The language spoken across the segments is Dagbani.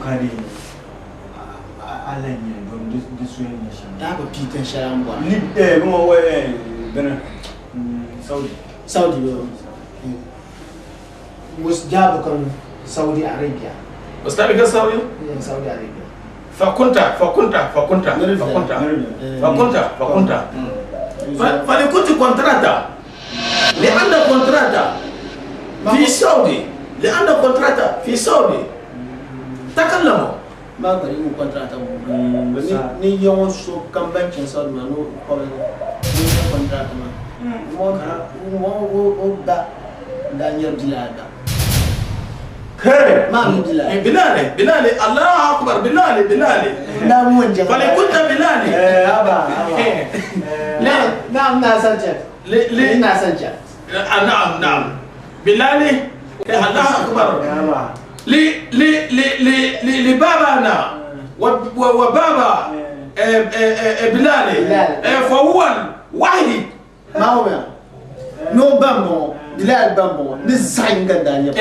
ka di a lahi nyɛ domi di soya nyɛ shɛm. Daa bi pii tin shɛli a ni bɔra. Ni eh bɛ ŋɔ eh bini Saudi. Saudi bɛ Musjabu kan Saudi Arabia. Ustadi ka Saudi? Yeah, Saudi Arabia. Fakunta, fakunta, fakunta, fakunta, fakunta, fakunta. Falikuti kontrata. لأن كونتراتا في سعودي لأن كونتراتا في سعودي تكلموا Ma gba yi kontrata ŋɔ ni ya ŋɔ so kam ban chani Saudi maa ni o kɔbi ni nyɛ kontrata maa ŋɔ o ba n-daa nyɛri Bilal ba. خير Maa mi Bilal. بلال بلال الله اكبر بلال بلال N-daa mi ŋun jɛma. فلكنت بلال Eh haba haba. Na'am, na'am na san can. ل Ni na san can. نعم نعم بلال الله اكبر Haba. ل ل ل ل ل لبابانا وبابا بلال بلال. فهو الوحيد Maa ŋɔ mi ni o ba m-bɔŋɔ Bilal ba m-bɔŋɔ ni zaɣ yinga n-daa nyɛ ba.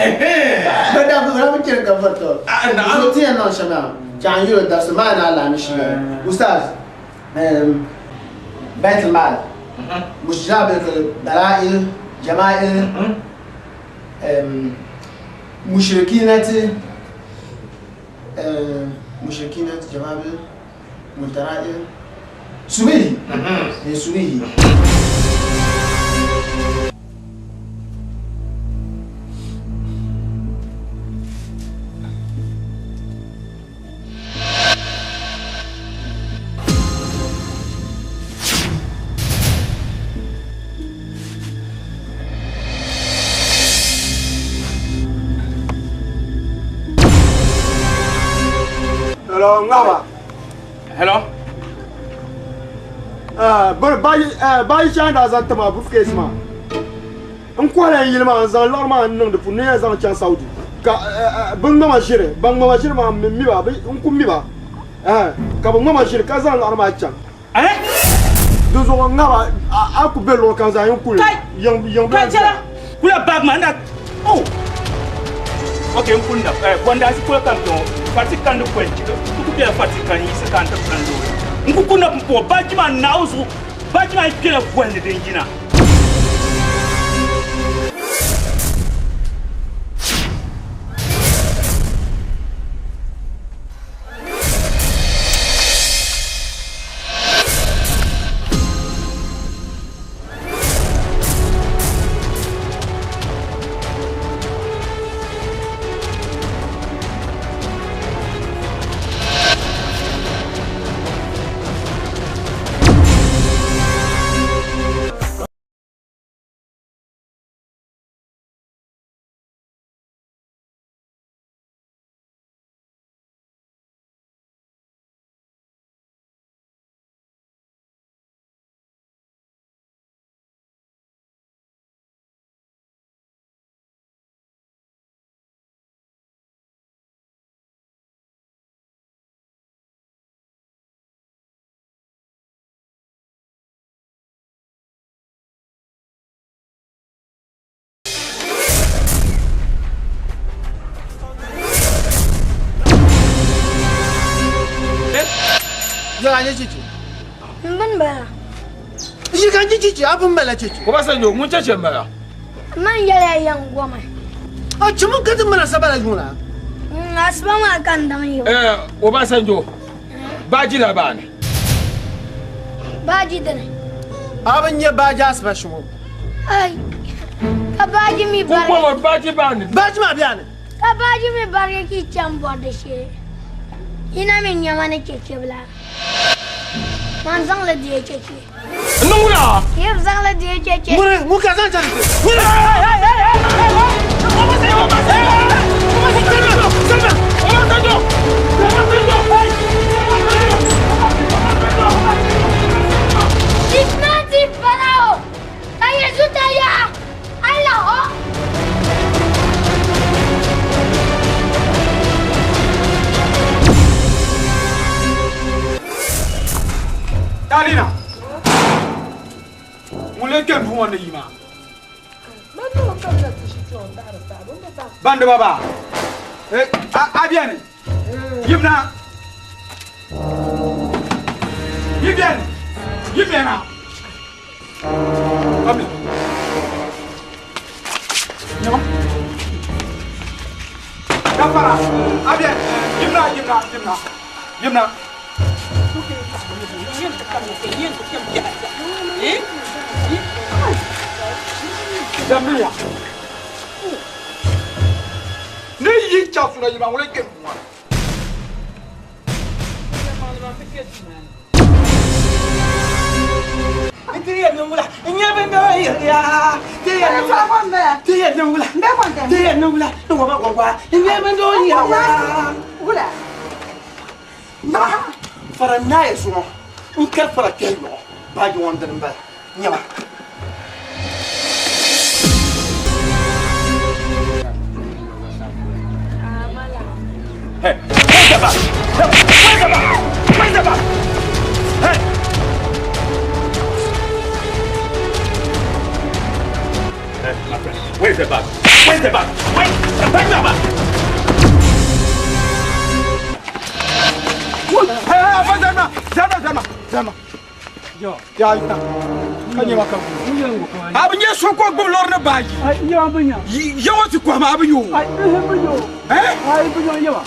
Bɛ daa bi daa bi chani ka vari tɔri. نعم So ti yɛn niŋ shɛm maa, chaŋ yuli dabisi maa ni alaamishi Ustaz, Bait al-Mal, Musjab al-Dala'il, Jama'il, Mushrikinati, Mushrikinati, Jama'il, Multara'il, Subihi, Subihi. Hello, ŋaba. Hello. Baaji shɛli daa zaŋ ti ma briefcase maa n kɔhila n yili maa n zaŋ liɣiri maa n niŋ di puuni ni yɛn zaŋ chaŋ Saudi ka bɛ ŋmama ʒiri ban ŋmama ʒiri maa n mi ba n ku mi ba ka bɛ ŋmama ʒiri ka zaŋ liɣiri maa chaŋ di zuɣu ŋaba a ku be luɣili kam zaa yin kuli yiŋ yiŋ Kai chɛla kula bag maa na oh ok n kuli na bɔndaasi kuli ka n kpɛ ŋɔ fariti kandi koli n ku bela fariti ka n yiɣisi ka n ti kani loori n ku kuna pumpɔŋɔ baaji maa naɣu zuɣu baaji maa yi kpela voli ni din yina. Yɛla nyɛ chichi. N bini bala. Yi ka nyɛ chichi, a bini bala chichi. Obasanjo, ŋun cheche m-bala. Man yɛla yɛn goma. A chimi ka ti mana sabala yuŋ la? Asiba maa ka n daŋ yi. Obasanjo, baaji la baani. Baaji dini. A bi nyɛ baaji asiba shɛŋɔ. Ai, ka baaji mi barigi. Kumbɔŋɔ baaji baani. Baaji maa bɛni. Ka baaji mi barigi ka yi chaŋ bɔri di shee. Yi na mi nyama ni chechebila. Man zaŋ li deei cheche. N niŋ wula? Yi bi zaŋ li deei cheche. Ŋuni ŋun ka zaŋ chani ti. Ŋuni. Dismenti Farao! Ka Yesu ta yaha, Allah o! Talina! Ŋun lee kpe duu ŋɔ ni yi maa? Ban di ba baa? A beni? Yimna. Yibyen. Yimena. Ami. Nyama. Gafara. Abien. Yimna, yimna, yimna. Yimna. Jamia. Ne yi chafuna yima wole ke mwa. Hey, where's the bag? Where's the bag? Where's the bag? Hey! Hey, my friend, where's the bag? Where's the bag? Where's the bag? Hey, hey, Zama, Zama, Zama. Ya ita. Kan yi maka. Abin ya so ko gbum lor na baji. Ai yawa bunya. Yawa ti kwa ma abin yo. Ai bunyo. Eh? Ai bunyo yawa.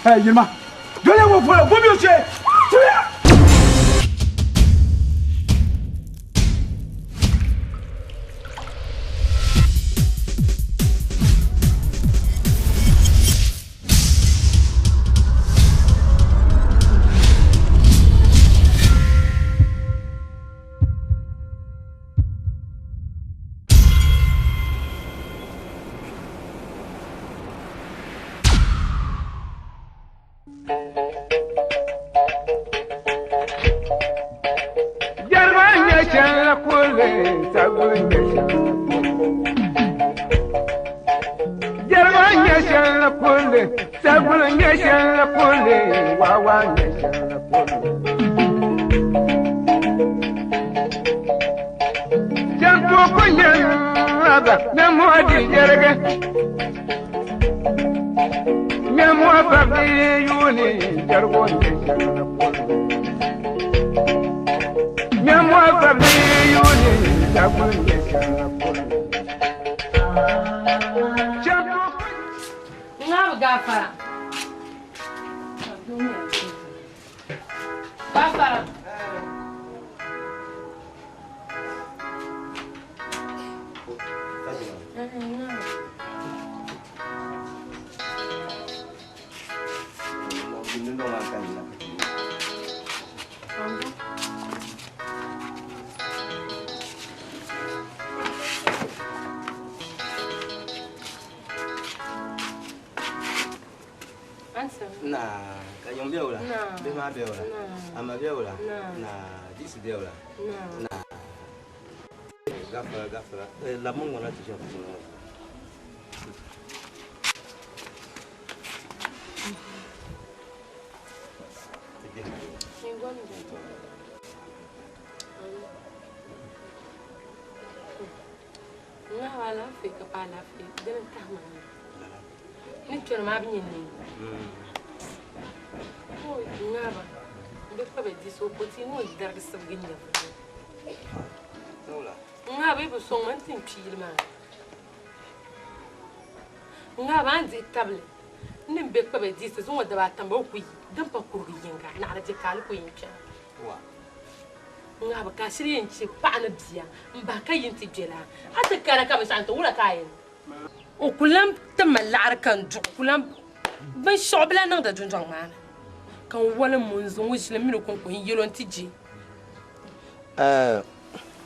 Hey, Yilma. Dole mo fo, bo mi o che.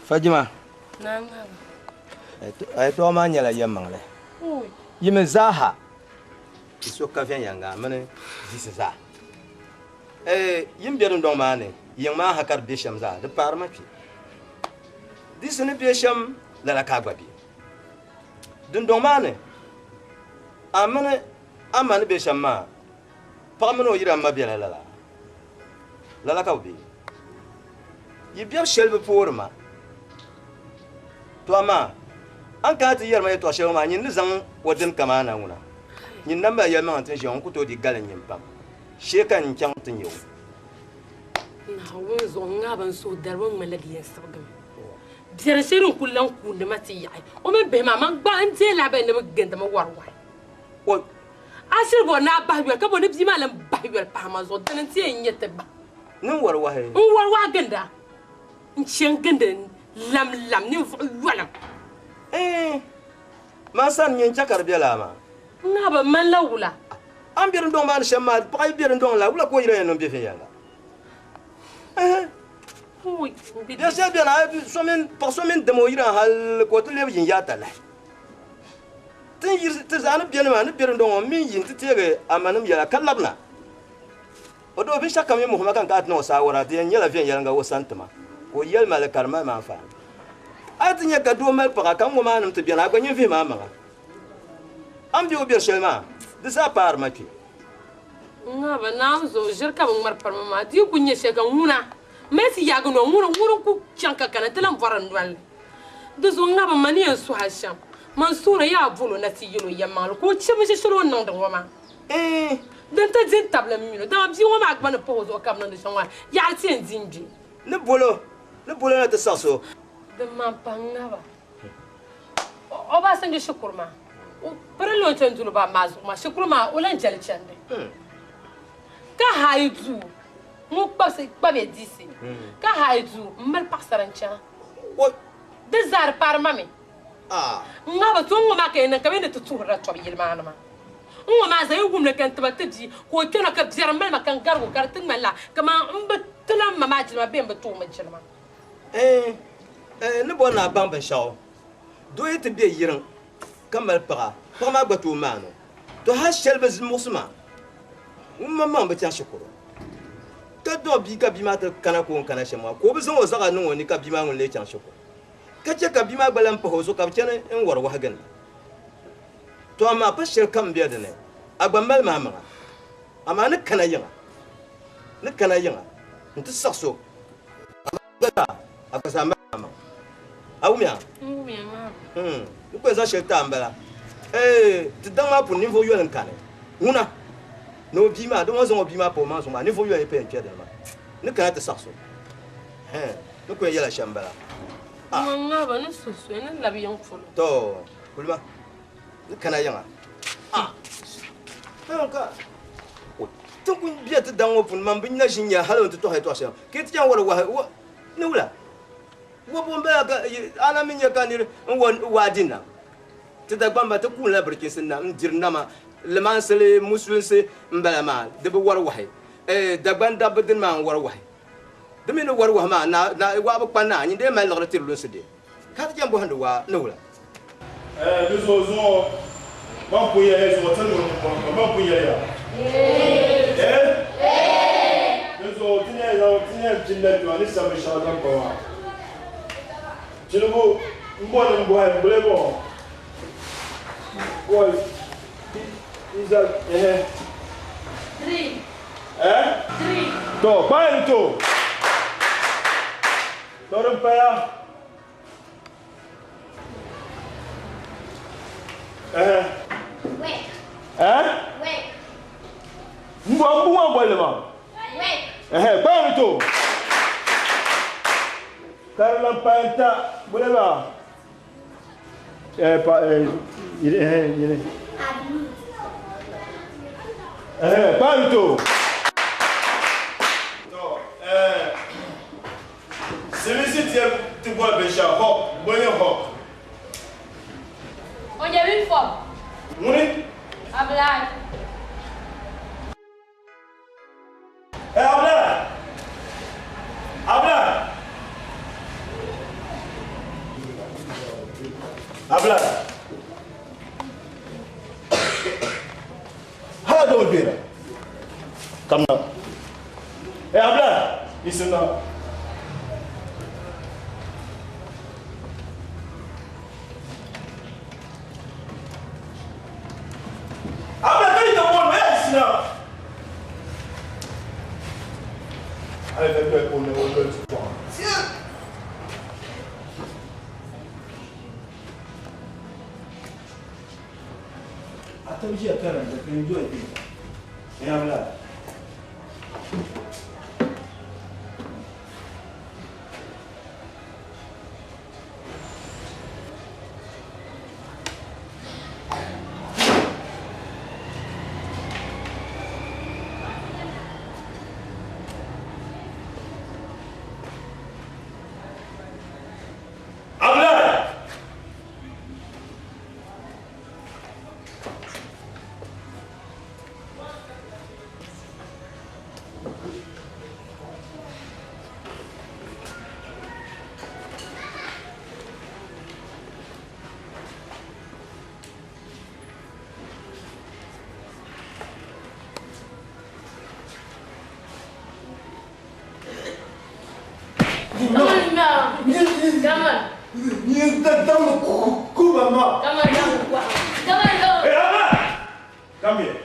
Fajima. Ai to ma nyala yammangle. Yimi zaha. Iso ka fen yanga mene disi za. Yim biedun dong ma ne, yang ma hakar besham za, de parma pi. Disi ni besham la la ka gbabi. Dun dong ma ne. Amene amane besham ma. Pa mene o yira ma biela la la. La la ka obi. Yi bieb shelbe poor ma. To ma an ka ti yerma to shel ma nyin ni zang wadin kama na nguna. Nyin na mali yɛlimaŋli ti ni ʒiya ŋɔ, n ku tooi di galim nyin pam. Shee ka n chaŋ ti nya o. Naawuni zuɣu ŋaaba n suhu dariba ŋmanila di yɛn sibigimi. Biɛri shɛli din kuli lan kuundi ma ti yaɣi o mini bihi maa, man gba n deei lahabali ni bɛ gindi mi wari wahi. A shiri bɔri ni a bahi yoli ka bɔ ni bia maa lan bahi yoli pahi ma zuɣu, dini nti yɛn nyɛ ti gba. Ni n wari wahi? N wari wahi ginda. N chɛ n gindi lamlam ninvuɣ yolim. Ɛɛn, man sani nyɛ n chɛ ka di be laa maa. N ŋahi bi manila wula? A ni be dundɔŋ maa ni shɛm maa, paɣa yi be dundɔŋ la, wula ka o yira yɛn niŋ be viɛnyɛliŋga? Ɛhɛn. Biɛ shɛli beni, a yi so mini paɣ so mini dama o yira hal ka o ti lebi yin yaata lahi. Ti ni yiri ti zaa ni beni maa ni be dundɔŋ ŋɔ mini yi nti teegi a manim yɛla ka labina. O doo binshɛɣu kam yi muhi ma ka n kana ti niŋ o saawara, di yɛn nyɛla viɛnyɛliŋga o sani ti ma, ka o yɛli ma li ka di mali ma anfaani. A yi ti nya ka doo mali paɣa ka ŋ-ŋɔ maa nim ti beni, a gba nyin vihim a maŋa. A ni be o biɛri shɛli maa, di zaa paari ma kpe. Ŋ-ŋa ba Naawuni zuɣu ʒiri ka bɛ ŋmari pari ma maa, di yi kul nyɛ shɛli ka ŋuna mali ti yaagi noo, ŋuni n-ku chaŋ ka kana nti lan bɔri n noli. Di zuɣu ŋ-ŋa ba ma ni yɛn suhi a shɛm, man suhiri ya a bol o na ti yɛl o yɛlimaŋli ka o chɛ binshɛ shɛli o ni niŋdi ŋɔ maa. Ɛɛn! Din ti di n-tabili m min o, dama bia ŋɔ maa gba ni pahi o zuɣu ka bɛ niŋdi shɛm maa, yaɣili ti yɛn di n-gbe. Ni bol o, ni bol o na ti saɣis o. Din maan pahi ŋ-ŋa ba Obasanjo shikuru maa, o pirinla o ni chani duli ba maa zuɣu maa, shikuru maa o lan jɛli chandi. Ka haai duu ŋun kpabisi kpabiya DC, ka haai duu m-mali paɣisara n-chana. Di zaa di paari ma mi. N-ŋahi ba, to n-ŋɔ maa ka yɛn niŋ ka bɛ ni ti tuhirila tɔbu yili maa ni maa. N-ŋɔ maa zaa yi wum li ka n tiba ti bia ka o kpɛna ka biɛri mali ma ka n garigi o ka di ti ŋmanila kaman m bi ti la m ma maa jilima bee m bi ti o mi jilima. Ɛɛn, n ni bɔri ni a baŋ binshɛɣu, doo yi ti be yiriŋ ka mali paɣa, paɣa maa gba tooi maan o. To hal shɛli bi muɣisi ma, ŋun maŋmaŋ bi chaŋ shikuru ka dɔɣi bia ka bia maa ti kana ka o ni kana shɛm maa, ka o bi zaŋ o zaɣa niŋ o ni ka bia maa ŋun lee chaŋ shikuru, ka chɛ ka bia maa gba lan pahi o zuɣu ka bɛ chani n-wari wahi ginda. To amaa pa shɛli kam be di ni, a gba mali ma maŋa, amaa ni kana yiŋa, ni kana yiŋa nti saɣis o, amaa gba zaa, a gba zaa mali ma maŋa. A wumya? N wumya maa. N ku yɛn zaŋ shɛli ti a m-bala. Eei, ti daŋ maa puuni ninvuɣ yoli n-kani. Ŋuna ni o bia maa, dama o zaŋ o bia maa pa o maŋ zuɣu maa, ninvuɣ yoli n-pa yɛn kpe dini maa. Ni kana ti saɣis o. Hɛn, ni ku yɛn yɛla shɛm m-bala. A. Ŋun ŋahi ba ni suhi suhi ni labi yiŋ polo. To, kulima ni kana yiŋa. A. Hɛn ka ti ku be ti daŋ ŋɔ puuni, man bi na ʒi n-nya hal o ni ti tɔhi yɛtɔɣ shɛli, ka yi ti chaŋ wari wahi ni wula? Wa bo m-bala ka a na mi nya ka nir n-wa waa di nam? Ti Dagbamba ti kuunila birichinsi nam n-diri nama, limansili, musulinsi m-bala maa, di bi wari wahi. Dagban dabba dini maa n-wari wahi. Di mi ni wari wahi maa, na, na, waa bi kpa naa, nyin dee mali liɣiri tiri lunsi dee, ka ti chani bɔhindi waa ni wula? Di zuɣu zuŋɔ man pun yɛli ya zuŋɔ ti niŋ nimmɔhi pam, man pun yɛli ya? Ee! Di zuɣu ti ni yɛn zaŋ ti ni yɛn pini la kpɛma ni sabi binshɛŋa zaŋ pa maa. Piligu m-bɔri ni m bɔhi m boli bɔ? Bɔhi Isa, ɛhɛ. Eh? To, kpalim to. To din paya. Eh? Eh? Mbo mbu wa bolli ma. Eh, kpalim to. Karilan payanta bole ba. Eh, pa eh eh yini. Eh, kpalim to. To, eh Silimiinsi ti ti boli binshɛɣu hawk, boli nyɛ hawk. O nyɛ bini fom. Ŋuni? Abulai. Eh, Abulai! Abulai! Abulai! Hala dɔw bɛ yen kamina. Eh, Abulai! I sinna. Abulai, ka yi tɛ bɔl ma, e sinna. Hali ka dɔi ko ne o dɔi ti tɔɣa. A tabi ʒiya karimda ka n doya kpe. Nyabila. Abdullah! Hey, Abdullah! Come here.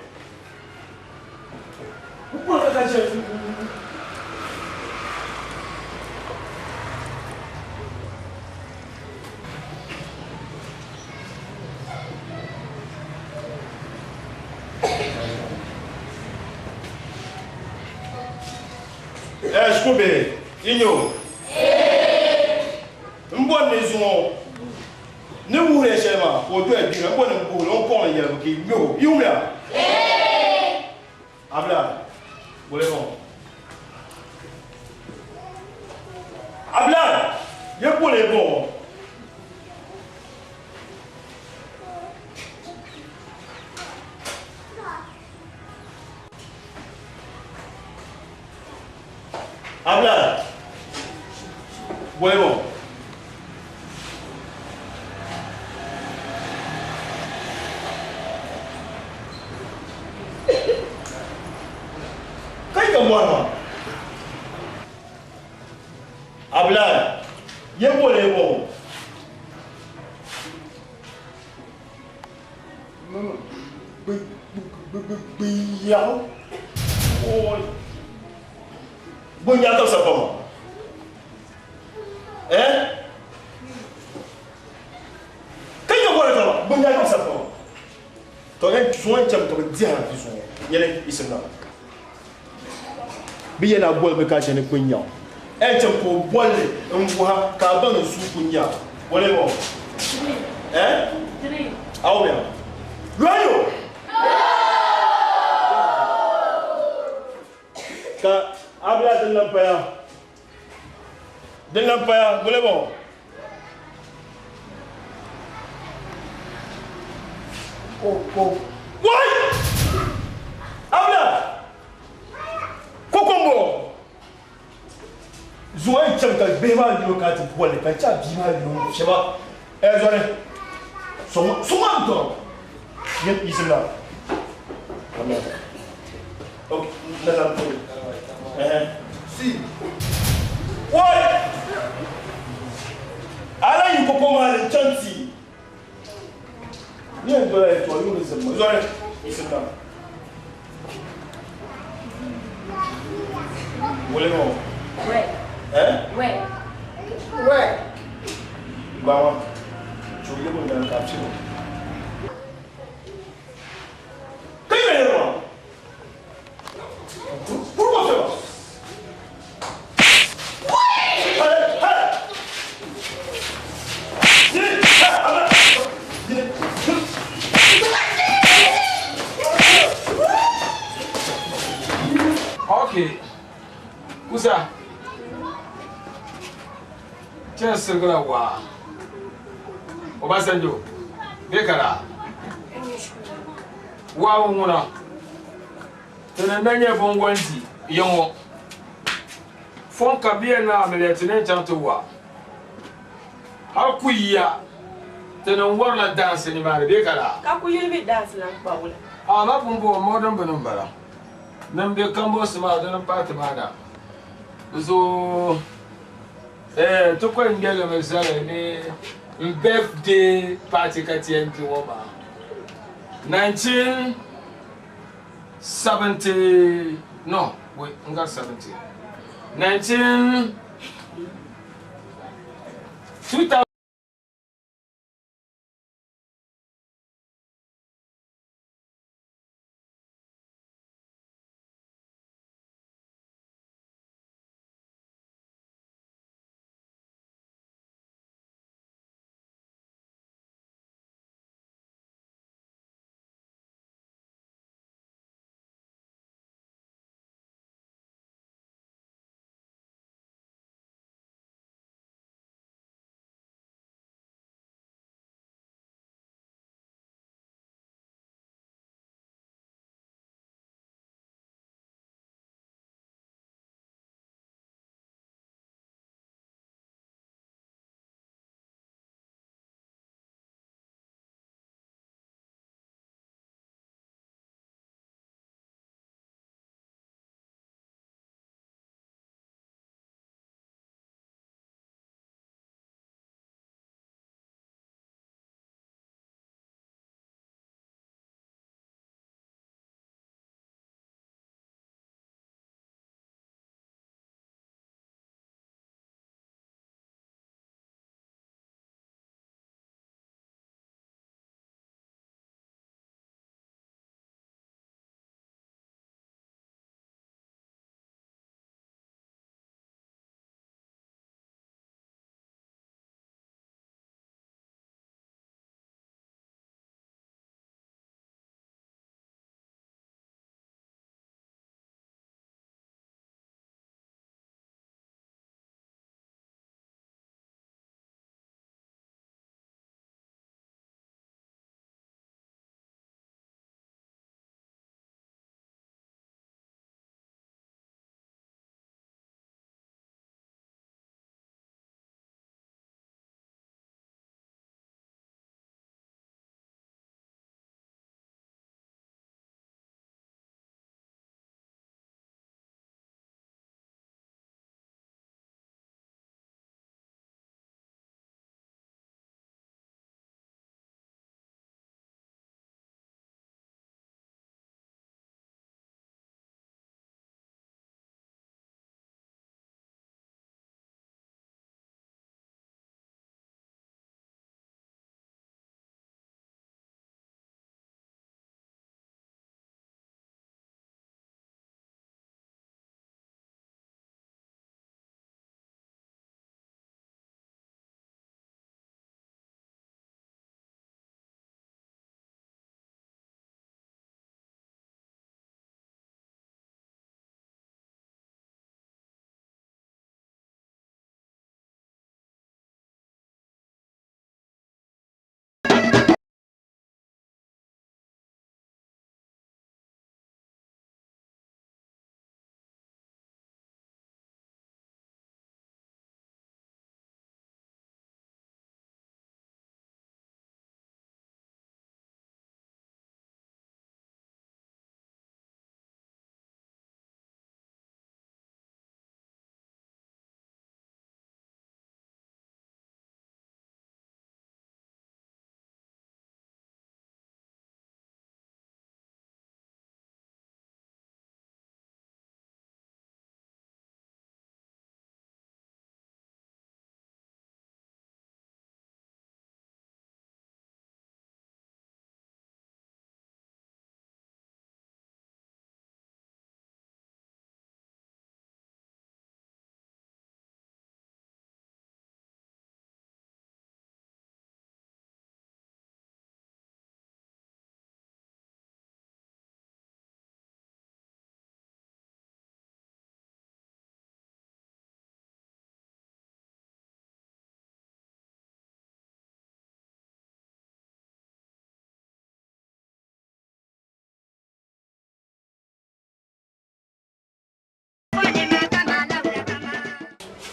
Eh, shikuru bihi, yi nya o? M bɔri ni zuŋɔ ni wuhiri ya shɛli maa ka o doya gbira, m bɔri ni m puhiri o ni kɔŋ li yɛlibu ka yi nya o. Yi wumya? Abla, boli ŋɔ. Abla, ye boli bɔ. Abla, boli bɔ. Kai ka bɔri maa? Abla, ye boli bɔ. Gbiyaɣu. Bo n-nya ka sa pam Eh? Kai ka bɔri kama, bo n-nya ka sa pam To yɛn zuŋɔ n chɛmi ka bi dihi a zuŋɔ nyɛli yisim na. Bi yɛn na boli mi ka ʒini kpi nyaŋ. Ɛ chɛm ka o bolli n wuha ka a baŋ n suui ku nya wale ŋɔ. Ɛ? A wumya? Yɔyo! Ka a bila din lan paya. Din lan paya wale ŋɔ. Ko ko. Wai! Abla! Koko m-bɔŋɔ. Zuŋɔ yi chɛmi ka bihi maa yino ka ti bolli ka n chɛ a bia maa yino n-fiɛba. Ɛ zɔri, sɔŋ a n-tɔŋ. Yiɣisim na. Ok, na na Si. Wai! Ala yi koko maa ni chaŋ ti. Ni yɛn dola yɛltɔɣa yuuni zimma. Zɔri, yiɣisim na. Wuli ŋɔ. Eh? Gbaŋa. Chuɣu yibu n-dani ka a pini o. Ka yi bɛ maa. Okay. Kusa. Chen sirigila waa. Obasanjo. Be kara. Waa ŋɔ ŋuna. Ti ni na nyɛ bingɔndi ya ŋɔ. Fɔŋ ka bɛ yɛn na amiliya ti ni chaŋ ti wa. Hal ku yiya ti ni warila daansi nimaani bee ka laa? Ka kuyili mi daansi lan kpa wula? Amaa pumpɔŋɔ modern bini m-bala. Din be kambɔnsi maa dini m-pahi ti maa na. Di zuɣu eh, ti kɔŋ ŋmɛlimi zali ni m birthday party ka ti yɛn di ŋɔ maa. 1970 no wait n gari 70 19 2000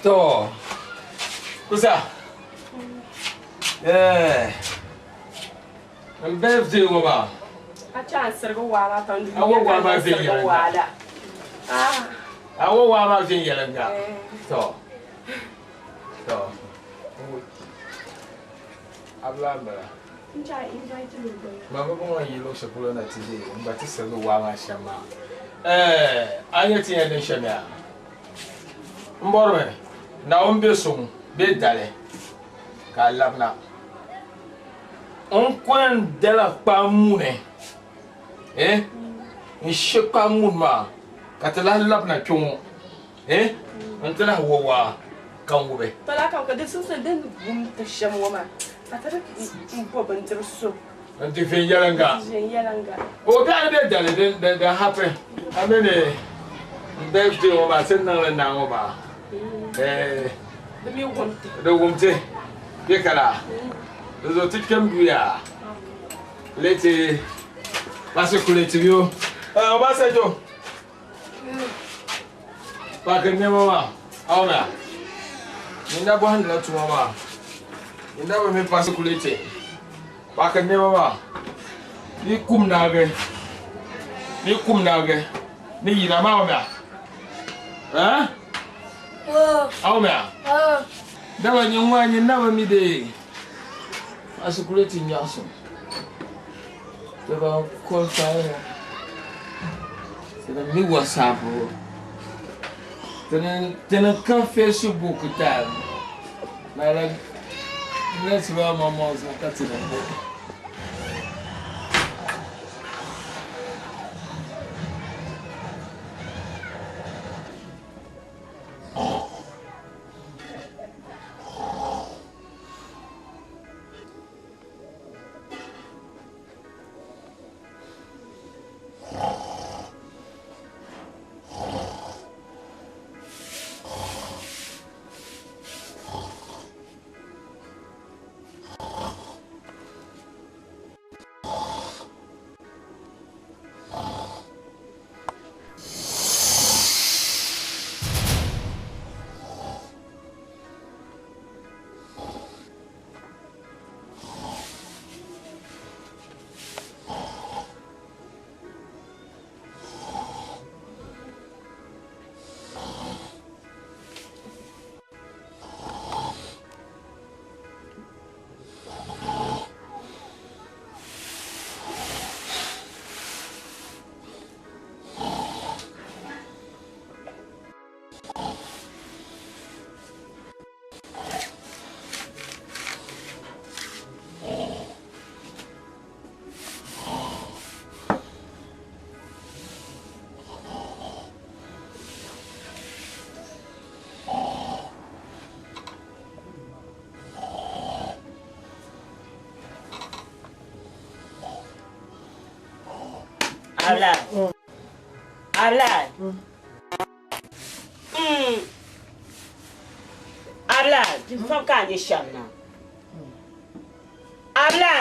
To. Kusa. Eh. N birthday ŋɔ maa. A chɛ a sirigi waa maa pam. A wo waa maa viɛnyɛliŋga. A wo waa maa viɛnyɛliŋga. To. To. Abla n bala. Ma bi bɔŋɔ yi luɣu shɛli polo na ti dee n gba ti sirigi waa maa shɛm maa. Eh, a nyɛ ti yɛn niŋ shɛm yaa. N bɔrimi Naawuni be suŋ bee dali ka a labina. N ko yɛn dala kpaa muni, eh, n she kpaa muni maa ka ti lahi labina kpe ŋɔ, eh, n ti lahi wa waa ka n wubi. To laa kam ka di simsi din wum ti shɛm ŋɔ maa ka ti di m bo bindiri so. N ti viɛnyɛliŋga. Viɛnyɛliŋga. O biɛɣu ni bɛ dali din din happy a mini n birthday ŋɔ maa ti ni niŋli naa ŋɔ maa. Eh. Di mi wum ti. Di wum ti. Bɛ kala. Di zo ti kpɛm duya. Leti basi kuleti biyo. Eh, Obasanjo. Paaki nɛma maa. Aw mɛ. Ninda bɔhindila tuma maa. Ninda bi mi pasi kuleti. Paaki nɛma maa. Ni kum naagi. Ni kum naagi. Ni yina maa aw mɛ. Eh? Aw mɛ. Daba nyin ŋɔ nyin na bi mi dee. Pasi kuleti nyaɣisim. Daba qualify ŋɔ. Tini mi WhatsApp tini tini ka Facebook time. Lala nɛtiba maŋmaŋ zuɣu ka tini bo. Abla. Abla. Abla, di fam ka a nyɛ shɛm na. Abla.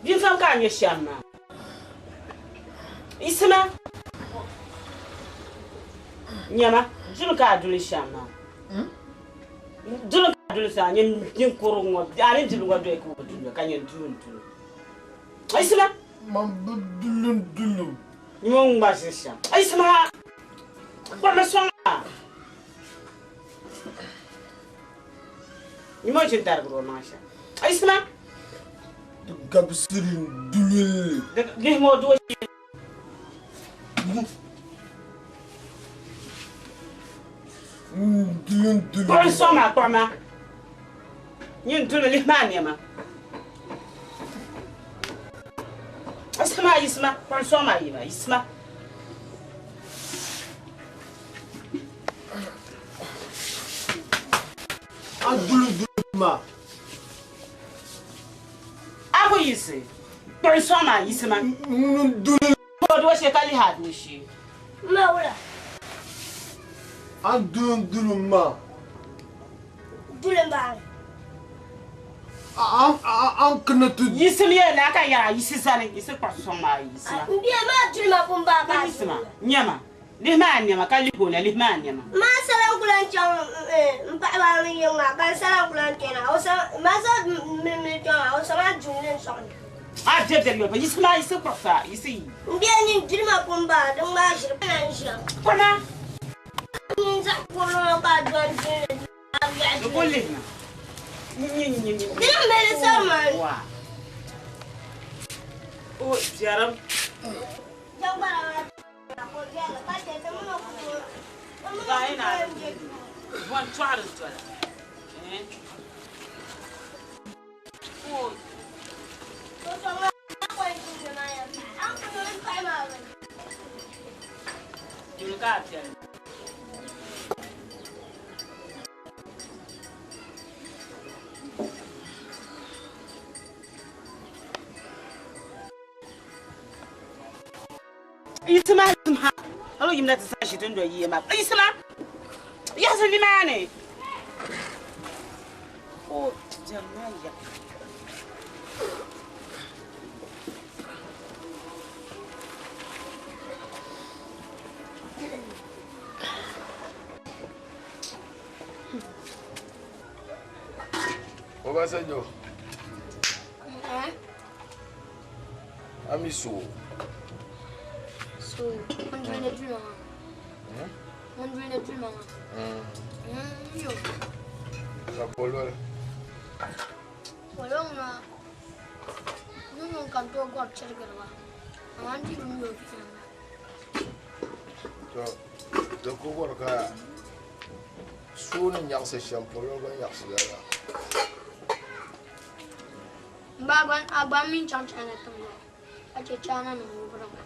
Di fam ka a nyɛ shɛm na. Isima. Nyɛma, duli ka a duli shɛm maa. Duli ka a duli shɛm maa, nyin kurugu ŋɔ, a ni duli ŋɔ doli ka o duli ka nyin du n-duli. Isima. Man bi duli n-duli. Nyɛ o ŋma ʒiri shɛm. Isima. Kpami sɔŋ a. Nyɛ o ʒini darigiri o maŋ shɛm. Isima. Di gabisiri n-duli li. Lihimi o doo shee. Kpuɣi n-sɔŋ ma, kpuɣi ma. Nyin duli lihimi a nɛma. Yisima, yisima, kpuɣi n-sɔŋ ma yima, yisima. A duli duli ma. A ku yisi, kpuɣi n-sɔŋ ma, yisima. N duli. O doo shee ka lihi a doo shee. Ma wula. A duli duli ma. Duli maa. An kana ti. Yisim ya na ka yɛra yisi zani yisi kpuɣi sɔŋ maa yisima. N bia maa duli ma pun baa ka Yisima nyɛma. Lihi maa nɛma ka lihi o na lihi maa nɛma. Maa sala n kula chaŋ n paɣaba mini yiŋ maa ka n sala n kula kpɛna o sa maa sa milimili kpɛŋ o sa maa duŋ ni n sɔŋ A bɛ bɛri yɔli pa yisi maa yisi kpuɣisa yisi yi. N bɛ nyin jilima pun baa din ŋmaa ʒiri na n ʒiya. Kɔna. Nyin zaɣ kurili ŋɔ ka a dɔni dini a biɛɣu Di ko lihi ma. Nyi nyi nyi. Dini m bɛ di sari maa. Wa. O biɛrim. Jagbara maa ka o biɛla ka chɛ ti mini o ku tooi. Zaɣ na bɔn tɔɣiri dola. O. Duli ka a piɛli. Yisima yisima alo yimna ti sa ʒi din do yie maa yisima yiɣisi nimaani o biɛri maa ya Obasanjo. Ami so. So, ŋun duli ni duli maa. Ŋun duli ni duli maa. Yo. Ka pololi. Polo ŋuna ni ŋun kam tooi gɔri chirigiri ba amaa n di bi mi o viɛnyɛliŋga. To, di ku bɔri ka suu ni nyaɣisi shɛm pololi gba nyaɣisi lala. M ba a gba mi chaŋ China tiŋ maa ka che China nim ŋubiri ba.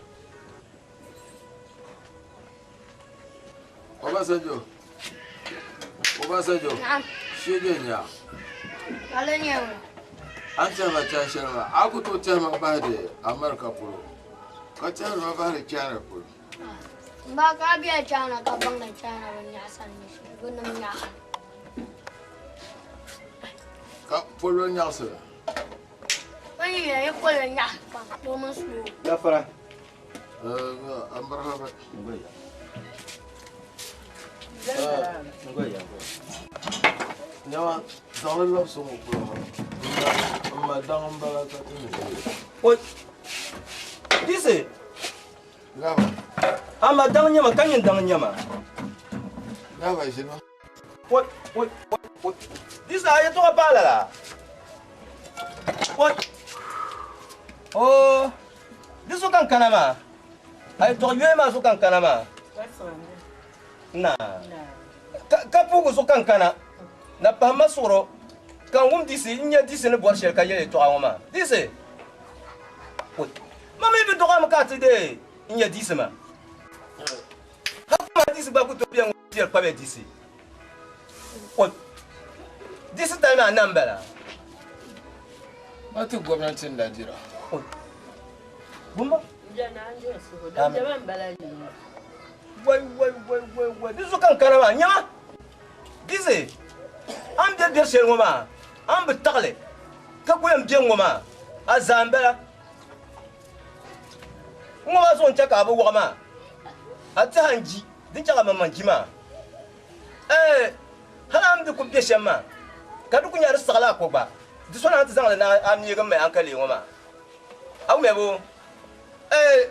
Obasanjo. Obasanjo. Na'am. Shege nya. Lala nyɛ ŋɔ. An tɛhima chaŋ shɛli maa, a ku tooi tɛhima bahi di America polo ka tɛhima bahi di China polo. M ba ka a bela China ka baŋdi China bi nyaɣisiri ni shɛli, bɛ nim nyaɣisiri. Ka polo nyaɣisiri. O yi yɛn yi polo nyaɣisi pam, doo mini suo. Gafara. Marhaba. Nyama, zaŋli labisi ŋɔ polo maa. M ma daŋ m-bala ka ti ni ʒiya. Oi, disi. Gaba. A ma daŋ nyama ka nyin daŋ nyama. Gaba ʒini. Oi, oi, oi, oi. Disi a yɛltɔɣa paai lala. Oi. Oh, di so kan kana maa. A yɛltɔɣa yoya maa so kan kana maa. Na. Ka puugu so kan kana. Na pahi ma suɣuro ka n wum disi n nya disi ni bɔri shɛli ka yɛli yɛltɔɣa ŋɔ maa. Disi. Oi. Ma mi bi dɔɣimi ka a ti dee n nya disi maa. Ha kuma disi gba ku tooi bɛ ŋɔ piɛri kpabi disi. Oi. Disi tali maa na m-bala. Ma ti gomnanti n-na dira. Oi. Bumba. Wai wai wai wai wai di so kan kana maa nyama. Disi. An bɛ bɛri shɛli ŋɔ maa an bi taɣili ka ku yɛn bɛ ŋɔ maa a zaa n bala. Ŋɔ maa zuɣu n chɛ ka a bi wɔɣi maa a tiɛha n ji din chɛ ka maŋmaŋ ji maa hali an bi ku bɛ shɛm maa ka di ku nyɛ di saɣila a ko gba di so na ti zaŋli na a miigi m mali hankali ŋɔ maa a wumya bo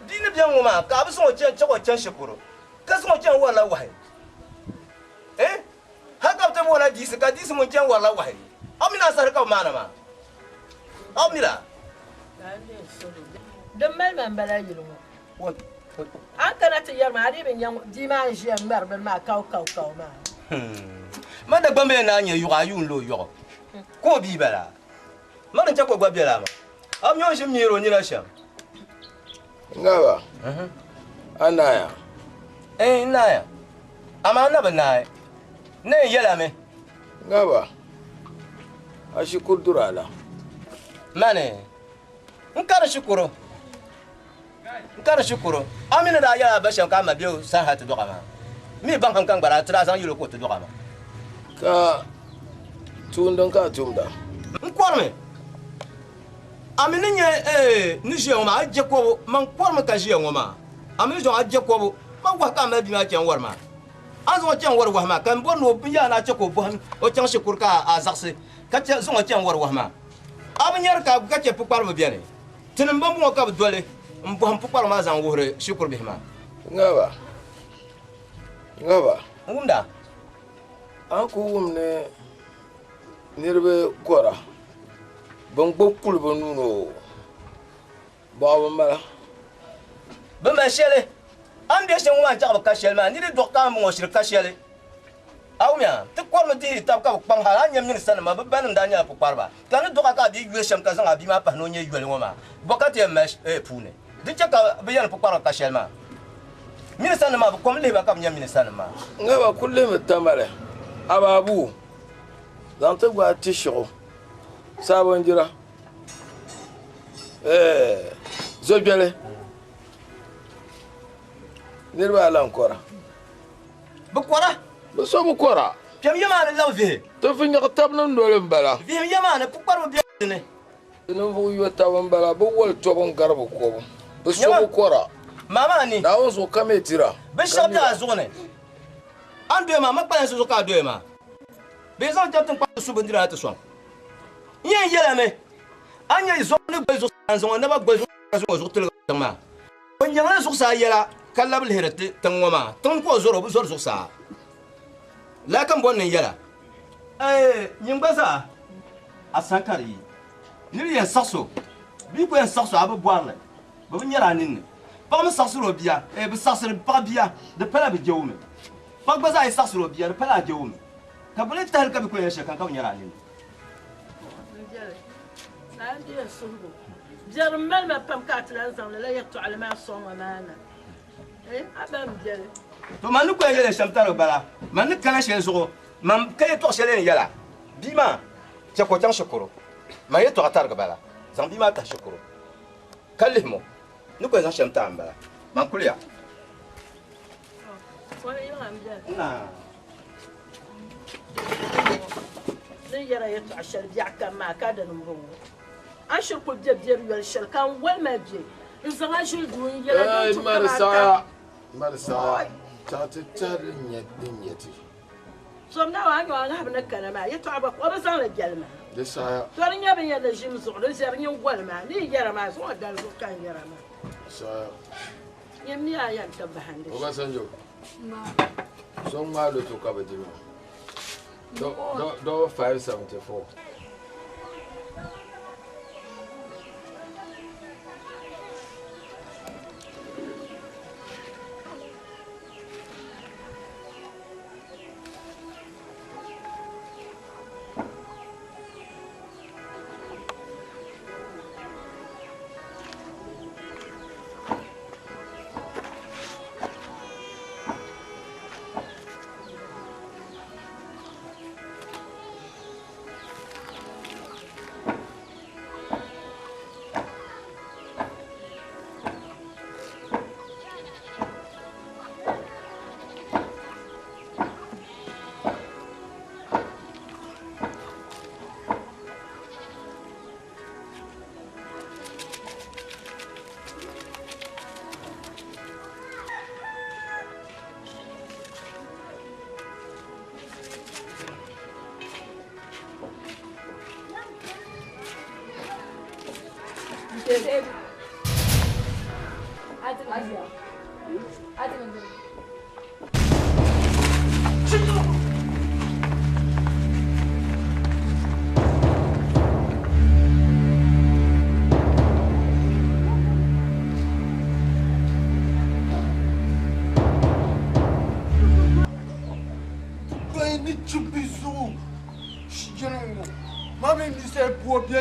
bia ni bɛ ŋɔ maa ka a bi zaŋ o chɛ o chɛni shikuru ka zaŋ o chɛni warila wahi hali ka bi ti boona diisi ka diisi ŋun chɛni warila wahi a mi na sahari ka bi maana maa a mi la. Din mali ma m-bala yili ŋɔ. An kana ti yɛri ma a dii bi nya bia maa n-ʒiya ŋmɛri bini maa kaw kaw kaw maa. Ma Dagbamba yɛn naan nyɛ yɔɣu a yuun lo yɔɣu ka o bia bala. Ma din chɛ ka o gba bela maa. A mi o ni ʒi m-miiri o nina shɛm. Ngaba. A naaya? N naaya. Amaa n na bi naai. N na yɛn yɛla mi. Ngaba. A shikuru duri a la? Mani, n kari shikuru. N kari shikuru. A mi ni daa yɛla a ba shɛm ka a ma be o sani hali ti dɔɣa maa. Mi baŋ kam ka n gba daa ti daa zaŋ yɛl o ka o ti dɔɣa maa. Ka tuun din ka a tumda? N kɔrimi. A mi ni nyɛ ni ʒiya ŋɔ maa, a je kɔbu. Man kɔrimi ka ʒiya ŋɔ maa. A mi ni zaŋ a je kɔbu. Ma wahi ka a mali bia maa chani wari maa. A ni zaŋ o chani wari wahi maa, ka m bɔri ni o binyɛra ni a chɛ ka o bɔhim o chaŋ shikuru ka a zaɣisi ka chɛ zaŋ o chani wari wahi maa. A bi nyari ka ka chɛ pukpariba beni. Tinim bɛmbɔŋɔ ka bɛ doli m-bɔhim pukpariba maa zaŋ wuhiri shikuru bihi maa. Ŋaba. Ŋaba. N wumda. A ni kul wum ni niriba kɔra, bɛn gbibi kuli bɛ nuu ni oo, bɔɣu bi mala. Bɛ mali shɛli. A ni be shɛm ŋɔ maa n-chaɣ bi ka shɛli maa, nir yi dɔɣi ka a ni bɔŋɔ shiri ka shɛli. A wumya? Ti kɔrimi dihiri tab ka bi kpaŋ hal a ni nya mini sanim maa, bɛ banim daa nyɛla pukpariba. Ka a ni dɔɣ a ka a bia yoli shɛm ka zaŋ a bia maa pahi ni o nyɛ yoli ŋɔ maa, bɔ ka ti yɛn mali puuni din chɛ ka bɛ yɛli pukpariba ka shɛli maa? Mini sanim maa, bɛ kom lihi ba ka bɛ nya mini sanim maa. Ŋa ba kul lihimi Tamale, Abaabuu, zaŋ ti gbaai Tishiɣu, Saabɔnjira, Zogbeli, niriba ala n-kɔra. Bɛ kɔra. Bɛ so bi kɔra. Kpɛm ya maa ni labi vihi. Ti vinyɛg tab ni noli m-bala. Vihim ya maa ni pukpariba be di ni. Ti ninvuɣ yo tab m-bala, bɛ woli tɔbu n-gari bɛ kɔbu. Bɛ so bi kɔra. Maa maa ni. Naawuni zuɣu ka mi dira. Binshɛɣu be a zuɣu ni. A ni doya maa, ma kpalansi zuɣu ka a doya maa. Bɛ yi zaŋ chaŋ tiŋkpaŋ ti su bindira na ti sɔŋ. N yɛn yɛlimi, a ni nya yi zuɣu ni goli zuɣusaa n-zaŋ o naba goli zuɣusaa ka zaŋ o zuɣu tiligi tiŋ maa. O nyaŋla zuɣusaa yɛla ka labi lihiri ti tiŋ ŋɔ maa. Tiŋ ka o zɔri, o bi zɔri zuɣusaa. Lala ka m bɔri ni n yɛla. Eeh, nyin gba zaa, a san ka di yi. Nir yɛn saɣis o, bɛ yi ku yɛn saɣis o, a bi bɔri li, bɛ bi nyari a ninni. Paɣa mi saɣisiri o bia, eeh, bɛ saɣisiri paɣa bia, di pala bɛ je o mi. Paɣa gba zaa yi saɣisiri o bia, di pala a je o mi. Ka bɛ ni tahili ka bɛ ku yɛn yɛli shɛlikam ka bi nyari a ninni. Biɛri m-mali ma pam ka a ti lan zaŋ lala yɛtɔɣili maa sɔŋ ma maa na. A ba m-biɛli. To man ni ku yɛn yɛli shɛm tarigi bala, man ni kana shɛli zuɣu, man ka yɛtɔɣ shɛli yɛn yɛla, bia maa chɛ ka o chaŋ shikuru. Man yɛtɔɣa tarigi bala, zaŋ bia maa tahi shikuru ka lihim o. Ni ku yɛn zaŋ shɛm taai m-bala, man kuliya. Naa. Ni yɛra yɛtɔɣ shɛli biɛɣu kam maa ka dini m-bɔŋɔ. A shiri kul be biɛri yoli shɛli ka n woli ma be n-zaŋ a ʒili duu n-yɛla din tu kaman ta. Mari saha, chaɣ ti tɛhi din nyɛ din nyɛ ti. Zom Naawuni, a ni o ŋahibu ni kana maa yɛtɔɣa gba ka o bi zaŋ li jɛli ma. Di saha. To di nyɛ binyɛr di ʒim zuɣu, di ʒɛri nyiŋgoli maa ni yi yɛra maa, zuŋɔ dali zuɣu ka n yɛra maa. Di saha. Nyɛ mi a yɛn ti bahindi shɛm. Obasanjo, so ŋmaai loto ka bi di maa. Dɔba 574.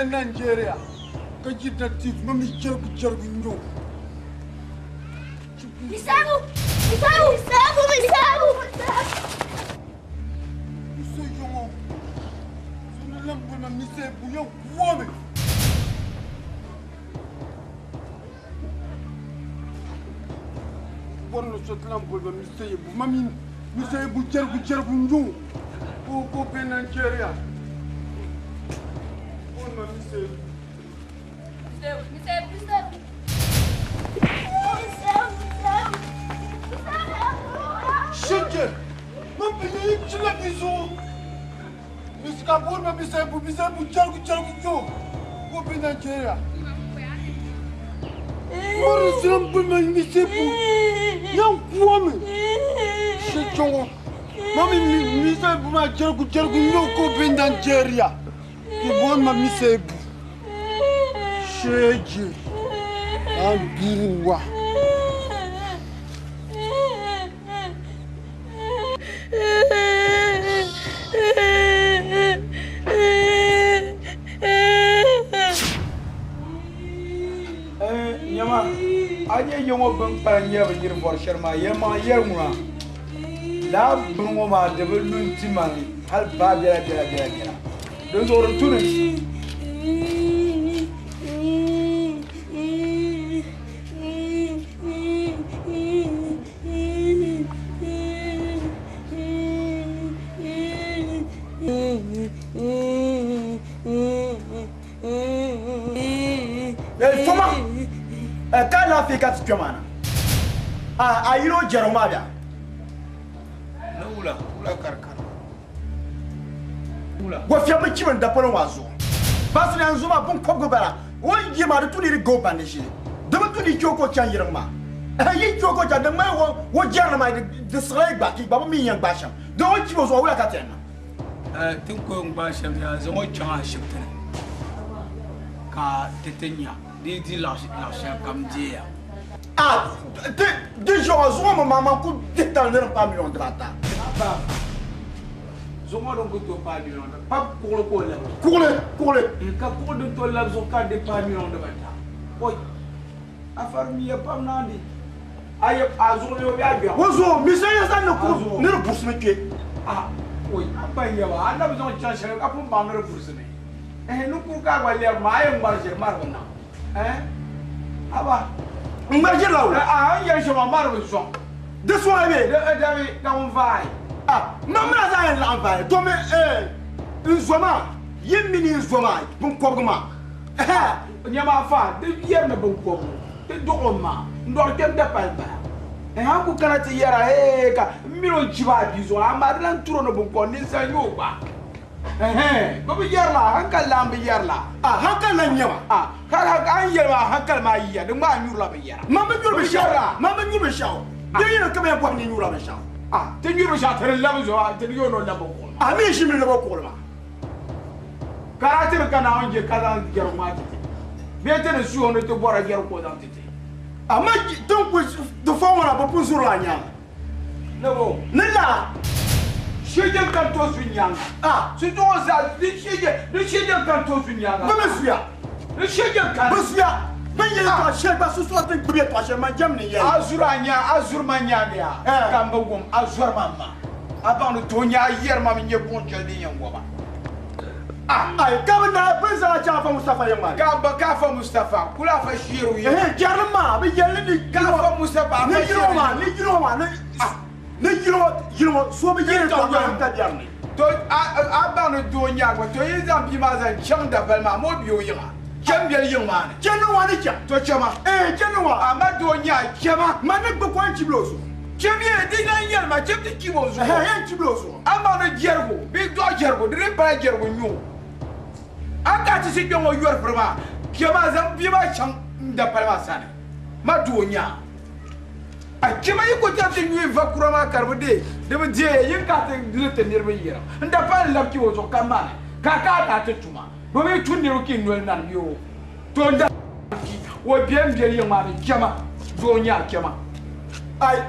Nigeria ka jidda tif ma mi jɛrigu jɛrigu nyo. Misabu! Misabu! Misabu! Misabu! Muso yɔŋɔ suni lambo na misabu ya wɔmi. Bɔri ni so ti lan boli ba misabu ma mi misabu jɛrigu jɛrigu nyo ko ko bɛ Nigeria. Bɔri ma misabu. Misabu! Misabu! Misabu! Misabu! Ma bi chila bizu. Misika bol ma bisebu bisebu jargu jargu jo. Ko be Nigeria. Mori siram bol ma bisebu. Yan kuwa mi. Se chongo. Mami misebu ma jargu jargu no ko be Nigeria. Ki bol ma misebu. Sheje. An buruwa. Nyama a nyɛ yiŋɔ bin kpala nyɛ bi yiri bɔri shɛli maa yɛlimaŋli yɛri ŋuna laa bini ŋɔ maa di bi lu n ti ma ni hali baa biɛla biɛla biɛla biɛla din zuɣu di tuni. Foma ka lafiya ka ti kpɛ maa na a yino jɛri maa bia. Ne wula wula kari kari. Wofia bi chibin dapolo maa zuɣu baasi na nzuma bin kɔbigi bala o yi maa di tu ni di go bandi ʒili di bi tu ni kpɛ ko chaŋ yiriŋ maa yi kpɛ ko chaŋ di ŋmani wo jɛrili maa di siɣila yi gba ki gba bi mi yɛn gbaai shɛm di o chibi o zuɣu wula ka ti yɛn niŋ. Tin ko n gbaai shɛm yaa zaŋ o chaŋ ashibiti ni ka ti ti nya di di laɣ shɛli kam deeya. Ah, di zuɣu zuɣu mi maa man ku dihi tali ni di paai miliyɔn dibaata. Zuɣu din ku tooi paai miliyɔn dibaata pa kuɣuli ka o labi. Kuɣuli kuɣuli. Ka kuɣu din tooi labi zuɣu ka di paai miliyɔn dibaata. Oi a fari miya pam naandi a yɛ a zuɣu ni o bɛ a gbɛɣu. O zuɣu misali yɛn zaŋ ni kuɣu ni di burisimi kpe. Ah oi a pa n yɛba a na bi zaŋ chaŋ shɛli ka pun baŋ ni di burisimi. Ni kuri ka a gba lɛbi maa a yɛn ŋmari ʒiri mari bi niŋ. Aba. N ŋmari ʒiri la wula. Ah n yɛn shɛm maa mari bi sɔŋ. Di sɔŋ bɛ. Dabi ka ŋun vaai. Ah ma mina zaa yɛn laɣim vaai domi n zo maa yi mini n zo maa binkɔbigu maa. Nyɛma fa di yɛri ni binkɔbigu ti dɔɣi o ma n dɔɣi kpɛm dapali bala. Han ku kana ti yɛra ee ka n mini o chibi a bia zuɣu amaa di lan turo ni binkɔbi ninsal nyɛ o gba. Bi bi yɛri la hankali lan bi yɛri la. Ah hankali lan nyɛ ma. Ah ka an yɛli maa hankali maa yiya di ŋmaa nyurila binyɛra. Ma bi nyuri binshaɣu ma bi nyuri binshaɣu di yɛli ka bi yɛn bɔhi ni nyurila binshaɣu. Ah ti nyuri binshaɣu ti di labi zuɣu ti di yɛn o labi kuɣuli maa. A mi ʒi mi labi kuɣuli maa. Kara ti di ka Naawuni je ka zaŋ jɛrigu maa ti ti bee ti ni suhi o ni ti bɔra jɛrigu ka o zaŋ ti ti. Amma tin ku di fɔŋ ŋɔ na bi pun zurila a nyaanga. Ne bo. Ni laa. Shɛjɛn kan to su nyaanga. Ah. Su zuɣu zaa di shɛjɛn di shɛjɛn kan to su nyaanga. Bi mi suya. Di shɛjɛn kan. Bi suya. Bi yɛli tɔɣa shɛli gba susua ti gbubi yɛltɔɣa shɛli man jɛm ni yɛli. A zuri a nya a zuri ma nyaanga ya. Ka n bi wum a zɔri ma ma. A baŋ ni to nya a yɛri ma mi nyɛ buɣum shɛli din yɛn gɔba. Ah ai ka bi na bin zaa chaŋ afa Mustapha yiŋ maa. Ka ba ka afa Mustapha kula afa sheeru yi. Jɛrili maa bi yɛli ni. Ka afa Mustapha afa ni yino maa ni yino maa ni. Ni yino yino so bi yɛli tɔɣa ka ka biɛri ni. To a baŋ ni doo nyaanga gba to yi zaŋ bia maa zaŋ chaŋ dapali maa ma o bɛ o yiŋa. Chɛm biɛli yiŋ maa ni. Chɛni wa ni chɛm. To chɛma. Chɛni wa. A ma doo nyaa chɛma. Ma ni gbubi ko n chibili o zuɣu. Chɛm yɛ di lan yɛli ma chɛm ti chibi o zuɣu. Yɛn chibili o zuɣu. A ma ni jɛrigu bee dɔɣi jɛrigu di di pala jɛrigu nyɛ o. A ka ti si kpɛ ŋɔ yɔri piri maa chɛma zaŋ bia maa chaŋ dapali maa sani ma doo nyaa. A chɛma yi ko chɛm ti nyuui va kura maa ka di bi dee di bi deeya yin ka ti li ti niriba yɛra n dapali labi chibi o zuɣu ka maani ka ka ka ti tuma domi tu niriba ki noli nani yoo to n da o bɛ n biɛli yiŋ maa ni chɛma doo nyaa chɛma. Ai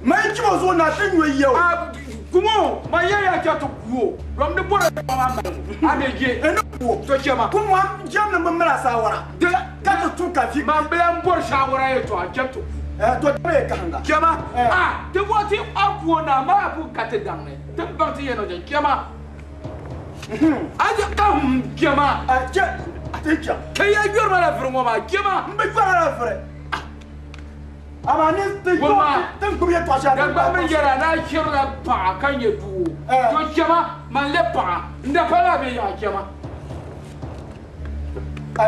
ma yi chibi o zuɣu na ti nyuui yɛ o. A kumo ma yɛ ya chɛ ti ku o dɔm di bɔra maa mali a bɛ je. Ni ku o. To chɛma. Kumo jɛm ni mi mila saawara. Ka ti tu ka fi. Ma n bila n bɔri saawara yɛltɔɣa chɛm ti ku. To dama kahanga. Chɛma. Ah ti bɔ ti a ku o na maa pu ka ti daŋ ni ti baŋ ti yɛn niŋ chɛma. A je ka hum chɛma. Chɛ a ti chɛ. Ka ya yɔri ma la firi ŋɔ maa chɛma. N bi yɔri la firi. Amaa ni ti ti gbubi yɛltɔɣa shɛli. Dagbaŋ mi yɛra n'a shirila paɣa ka nyɛ doo. To chɛma man le paɣa n da pala bɛ yaɣa chɛma.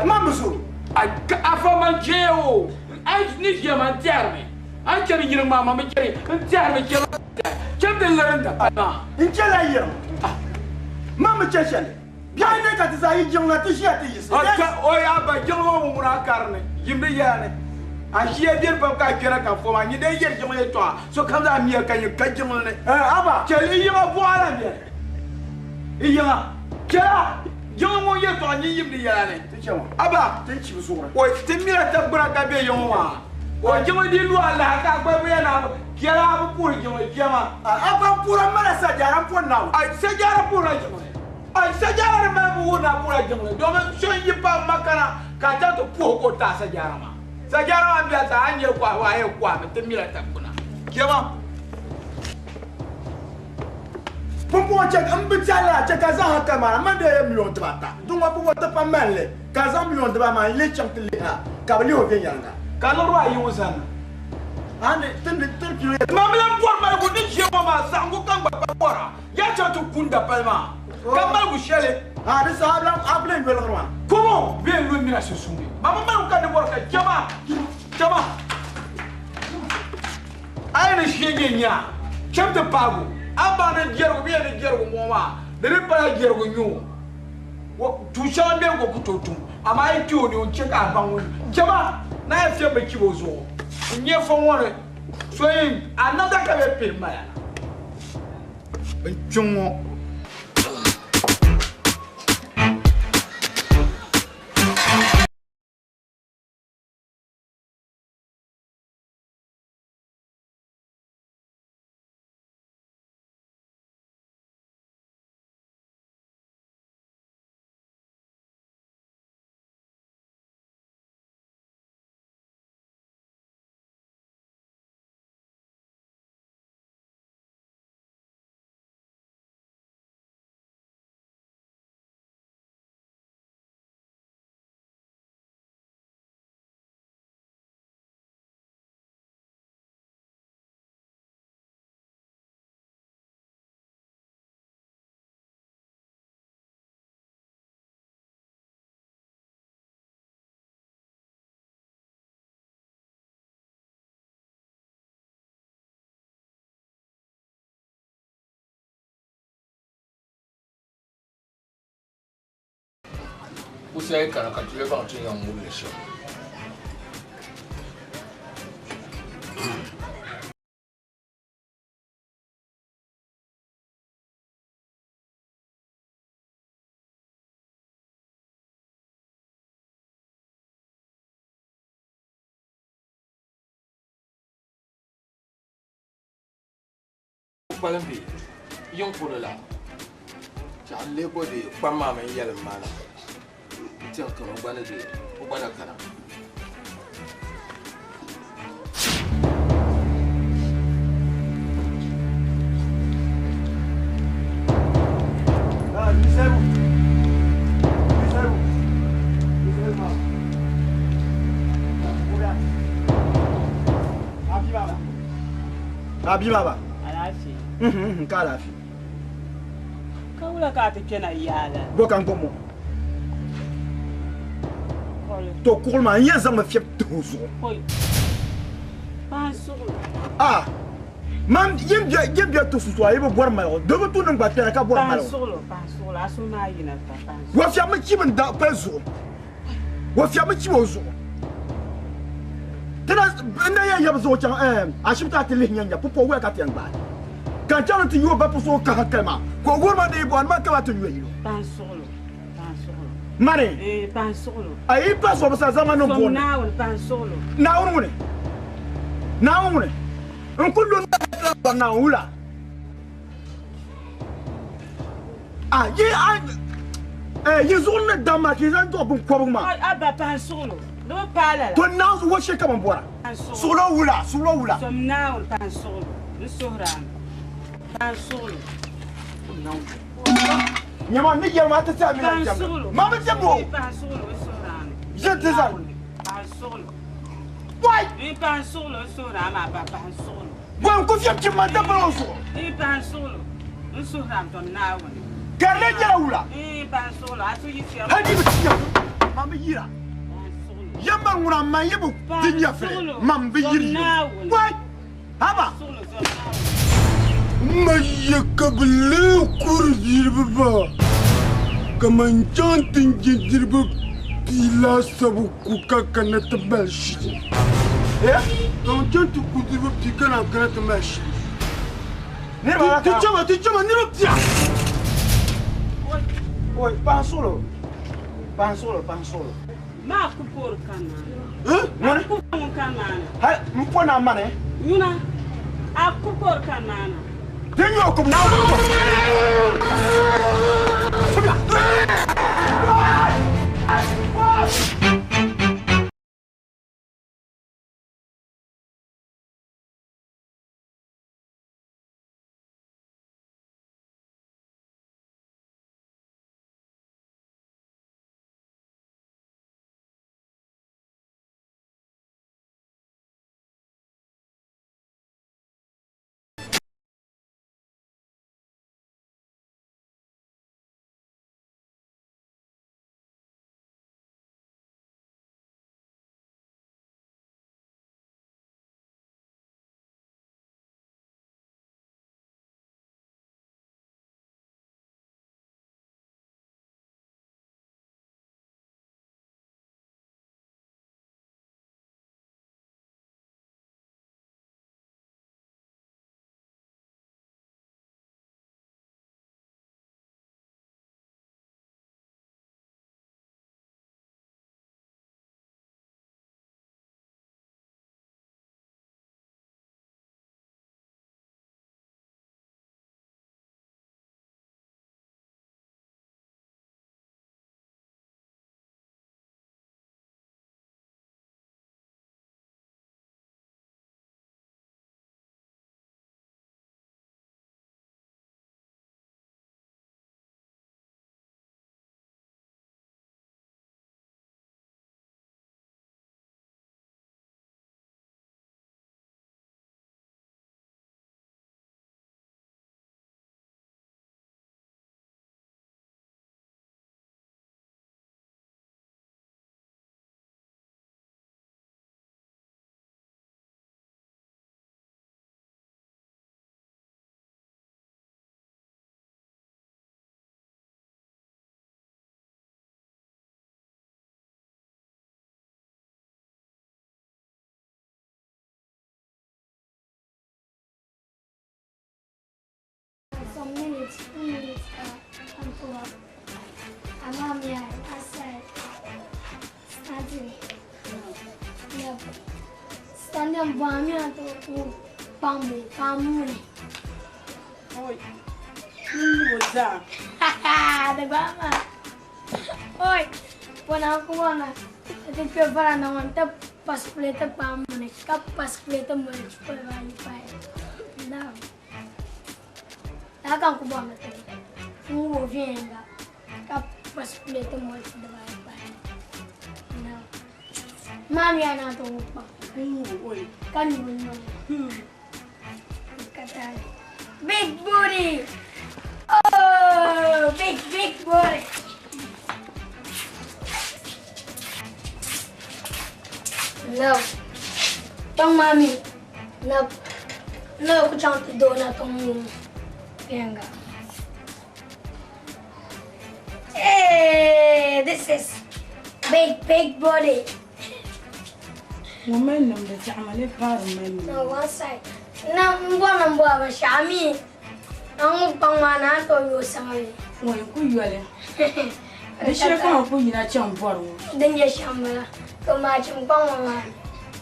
Ma mi zuru. A fa man chɛ o. A ni ʒiya man tɛhiri mi. A chɛri yiriŋ maa ma mi chɛri n tɛhiri mi chɛma. Chɛ ti liri n dapali maa. N chɛla yirim. Ma mi chɛ shɛli. Biɛhi ne ka ti zaa yi jiŋ na ti ʒiya ti yiɣisi. O yaa ba jiŋli ŋɔ ŋun ŋuna a kari ni yimdi yɛla ni. A ʒiya biɛri pam ka a kpɛra ka fom a nyɛ dee yɛri jiŋli yɛltɔɣa sokam zaa miya ka nyɛ ka jiŋli ni. Aba. Chɛli i yiŋa buɣa la biɛni. I yiŋa. Chɛla jiŋli ŋun yɛltɔɣa nyɛ yimdi yɛla ni. Ti chɛ ŋɔ. Aba. Ti ni chibi zuɣuri. O ti mila tagbuna ka be yiŋa maa. O jiŋli di lu a lahi ka a gba bi yɛn na piɛla a bi puhiri jiŋli piɛma. A ba puhira m mala sajaara m pɔri Naawuni. Ai sajaara puhirila jiŋli. Ai sajaara di mali bi wuhiri ni a puhirila jiŋli domin so n yi pa m ma kana ka a chaŋ ti puhi ka o ti a sajaara maa. Sajaara maa m bɛ a sa a ni nyɛli kɔhibu a yɛn kɔhimi ti mila tagbuna. Piɛma. Pumpɔŋɔ chɛ m bi tɛhi lala chɛ ka zaŋ hankali maa na man dee yɛ miliɔn dibaata. Din ŋɔ pumpɔŋɔ ti pam mali li ka a zaŋ miliɔn dibaa maa n-leei chaŋ ti lihi a ka bɛ lihi o viɛnyɛliŋga. Ka niriba ayi ŋɔ zani. A ni ti ni ti pili. Mam lan bɔri maligu ni ʒiya ŋɔ maa saɣiŋgu ka n gba pa bɔra. Yaa chaŋ ti kun dapali maa ka maligu shɛli. A di saha a bi lan yoligiri maa. Kubu bee n-lu nira sunsuuni. Mam bi maligu ka di bɔri ka chama, chama. A yi ni shee nyɛ nyaa, cham ti paagi o. A baŋ ni jɛrigu bee ni jɛrigu ŋɔ maa, di di pala jɛrigu nyɛ o. Tuun shɛŋa beni ka o ku tooi tum, amaa a yi ti o ni o n-chɛ ka a baŋ o chama ni a yɛn fiɛbi bi chibi o zuɣu. N-nyɛ fo ŋɔ ni so yi a namda ka bɛ pihim ma ya na. N kpiŋ ŋɔ. Kusa yi kana ka ti lee baŋ ti ni yɛn ŋubili shɛm. Kpalim be yiŋ polo la, chɛɣu n-lee bo di kpam maa mini yɛlim maa na n-chaŋ kana o gba ni di o gba na kana. Abi baba. Alaafee. Ka alaafee. Ka wula ka a ti kpɛna yaala? Bo ka n gbubi ŋɔ? To kuɣuli maa n yɛn zaŋmi fiɛbi tihi o zuɣu. Koi. Paɣa suɣulo. A man yin bɛ ti susu a yi bi bɔri maligu di bi tu niŋ gba kpɛna ka bɔri Paɣa maligu. suɣulo, paɣa suɣulo, a suhu maa yina pa paɣa suɣulo. Wa fiɛbimi chibi n da pali zuɣu. Wa fiɛbimi chibi o zuɣu. Ti na n na yɛn yɛbi zuɣu chaŋ ashibiti a ti lihi nya nya pupɔɣu waya ka ti yɛn gbaai. Ka n chaŋ ni ti yi o ba puso o kahi kali maa ka o wuhiri ma ni yi bɔri man ka ba ti nyo yino. Paɣa suɣulo, paɣa suɣulo. Mani. Ee, paɣa suɣulo. A yi pa zuɣu bisa zaŋ ma niŋ Som buɣim ni. Naawuni, paɣa suɣulo. Naawuni ŋuni. Naawuni ŋuni. N ku lu bɔri Naawuni wula. A yi a yi zuɣu ni dam maa ka yi zaŋ duɣi binkɔbigu maa. A ba paɣa suɣulo. Di bi paai lala. To Naawuni wo shee ka bɛn bɔra. Suɣulo wula, suɣulo wula. Som Naawuni paɣa suɣulo. N suhiri a mi. Paɣa suɣulo. Nyama ni yɛli maa ti ti a mi la jɛmda. Maa bi jɛmdi o. Paɣa suɣulo n suhiri a mi. Ʒini ti zani. Paɣa suɣulo. Wai! Paɣa suɣulo n suhiri a mi a ba paɣa suɣulo. Bɔhim ku fiɛbi chim ma dabili o zuɣu. Paɣa suɣulo n suhiri a mi tom Naawuni. Ka di lee nyɛla wula? Paɣa suɣulo a su yi fiɛbi. Hali yi bi ti nya maa bi yira. Yɛm mali ŋuna man yi bi ti nya fili, man bi yiri yim. Wai! Haba! Ma ya ka bɛ lee kuri niriba maa kaman chaŋ ti n-je niriba pia laasabu ku ka kana ti mali shili. Ka n chaŋ ti ku niriba pia ka naan kana ti mali shili. Ti chama, ti chama niriba pia! Oi, paɣa suɣulo, paɣa suɣulo, paɣa suɣulo. Maa ku poori ka naani. Ŋuni? A ku ŋun ka naani. Hali m po naa mani. Ŋuna, a ku poori ka naani. Di nyɛ o kum naa. Some minutes, 2 minutes, and pull up. I'm here outside, standing. Yeah. Standing by me and to bamboo, bamboo. Oi. Nini zaa. The grandma. Oi, wana kuwana. Ati pe varanda wan ta paspleta pamune, ka paspleta mune pa pa. Na. Na kan kuba na te. Ngo vienga. Ka paspleta mune da ba pa. Na. Mami ana to pa. Oi. Kan no. Kata. Big booty. Oh, big big booty. No. Tong mami. No. No, ku chang ti do na tong yenga. Hey, this is big big body. Woman nim di zaɣima le paari mani. No, one side. Na mbwa na mbwa ba shami. Ang pang mana to yo sami. Ŋun ku yoli. Di shɛli ka ku yina chaŋ bɔri ŋɔ. Din je shambala. To ma chi pang ma.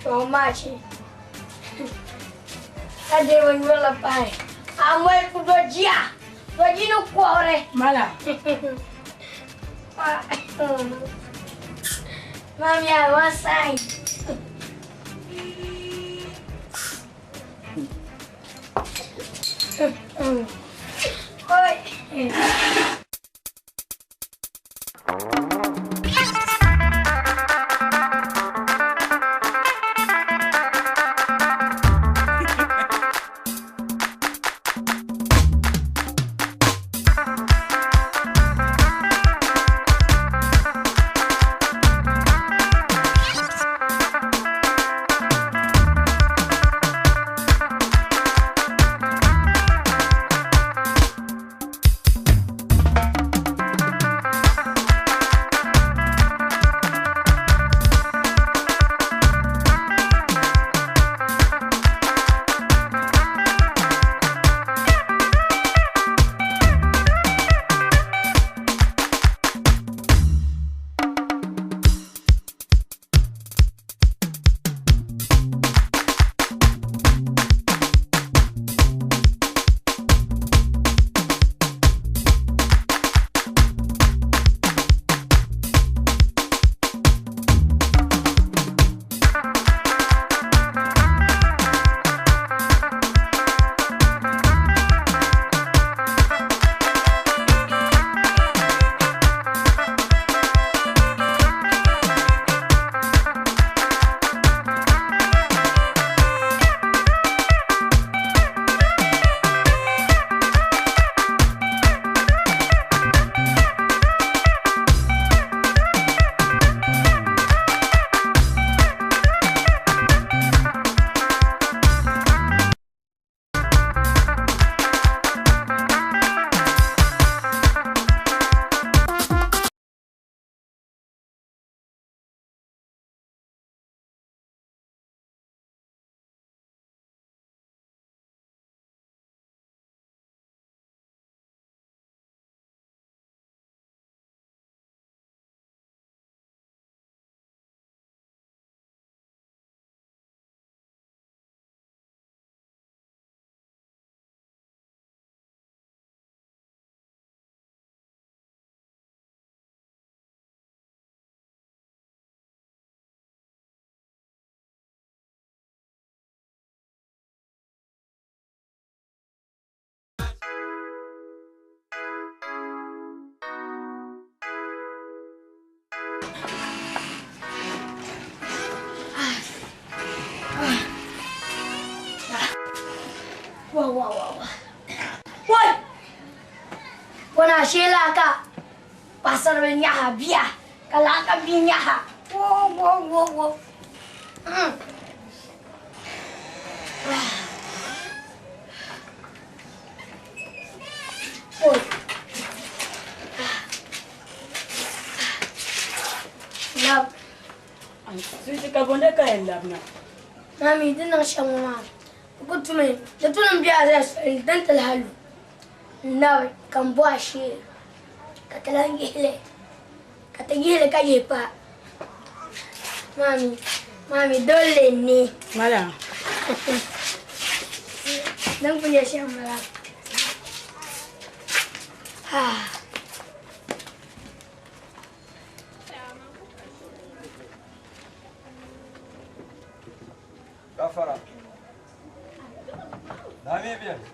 To ma chi. Ka de wen wala pai. Amwe ku do jia. Do ji no kuore. Mala. Mami, I one side. Oi. Wa wa wa wa. Wai! Wana shee laa ka paɣasaribili nyaha bia ka laa ka bia nyaha. Wo wo wo wo. Oi. Lab. Suji ka bonde ka yɛn labina. Mami, di niŋ shɛm ŋɔ maa, di ku tumi, di tuni m biɛhi zaa soli din ti lahi lu n nabi ka m bɔhi shee ka ti lahi yihili ka ti yihili ka yihi pa. Mami, mami dole ni. Mala. Din ku nyɛ shɛm m-bala. Ah. Gafara. Nami bɛni.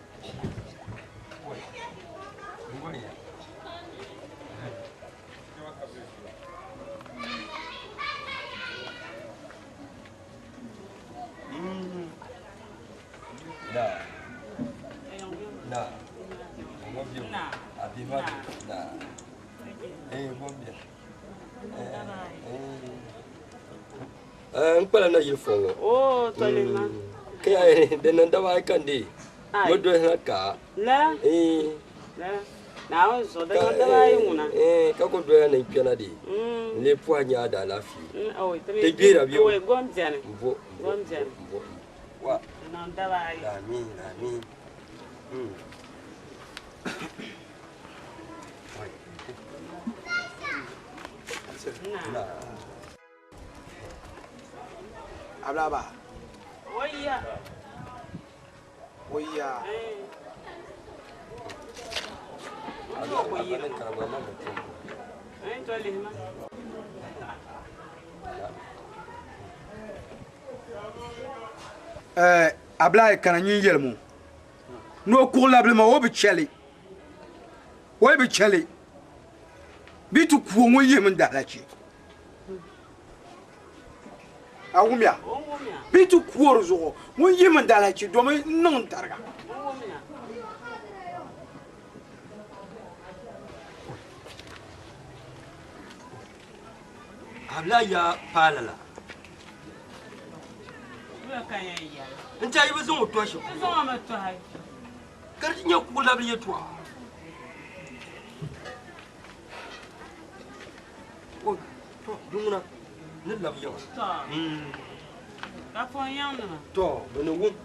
Oi. Ngoni ya. Na. Na. Ngobio. Abima. Na. Eh, ngobio. Eh, n kpala na yili fɔŋ ŋɔ. Oo, tɔli ma. Ke ayi din niŋ daba ayi kan dee. Ai. Ŋɔ doli na ka. La. Eh. La. Naawuni zuɣu di niŋ daba ayi ŋuna. Eh, ka ku doya ni n kpɛna dee. N lee pɔhi nya a daalaafee. Oi, Ti gbihira bɛ o. Oi, gom bɛni. N bo, n bo, Gom bɛni. n bo. Wa. Di niŋ daba ayi. Amin, amin. Na. Ablaba. Oya. Oya. Eh, tɔli ma. Eh, Ablaye kana nyin yɛlimu ni o kuɣu labili ma o bi chɛli o bi chɛli bi ti kuo ŋun yihimi n daalachi a wumya bi ti kuo di zuɣu ŋun yihimi n daalachi domi n niŋ n tariga. Ablaye ya paala la. Wula ka yɛn yɛli. N tiɛha yi bi zaŋ o tɔhi shɛm. Ti zaŋ o mi tɔhi. Ka di nyɛ kuɣu labili yɛltɔɣa. O, to, duŋuna ni labi yiŋa. Tɔ. Ka fɔn yiŋ nima. To, bɛ ni wum.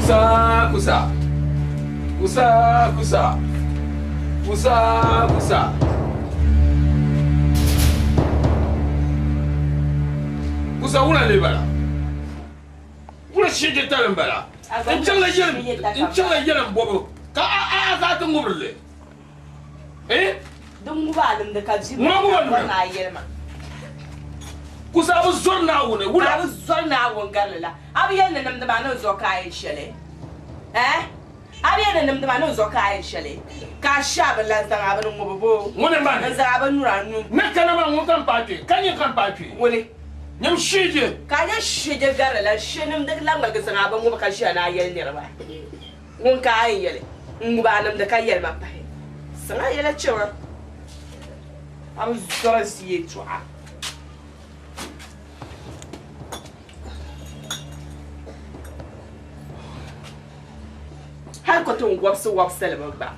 Kusa, kusa. Kusa, kusa. Kusa, kusa. Kusa wula le bala. Wula shege tali n bala. N chaŋla yɛlim, n chaŋla yɛlim bɔbu ka a a a ka ti ŋubiri li. Eh? Din ŋubi a nimdi ka vi Ŋuna ŋubi a nimdi? na yɛlima. Kusa a bi zɔri Naawuni wula. A bi zɔri Naawuni garili la. A bi yɛli ni nimdi maa ni n zuɣu ka a yɛn shɛli. Eh? A bi yɛli ni nimdi maa ni n zuɣu ka a yɛn shɛli. Ka a shɛ a bi lan zaŋ a bini ŋubi bo. Ŋuni n bani? N zaŋ a bi nura num. Ne kana maa ŋun ka n paai kpe, ka nyɛ ka n paai kpe. Ŋuni? Nyam sheje. Ka a nyɛ sheje gari la she nimdi la ŋmaligi zaŋ a bin ŋubi ka ʒiya ni a yɛli niriba. Ŋun ka a yɛn yɛli n-ŋubi a nimdi ka yɛli ma pahi. Zaŋ a yɛla chɛ ma. A bi zɔri zi yɛltɔɣa. Hali ka ti ni wɔbisi wɔbisili mi gba.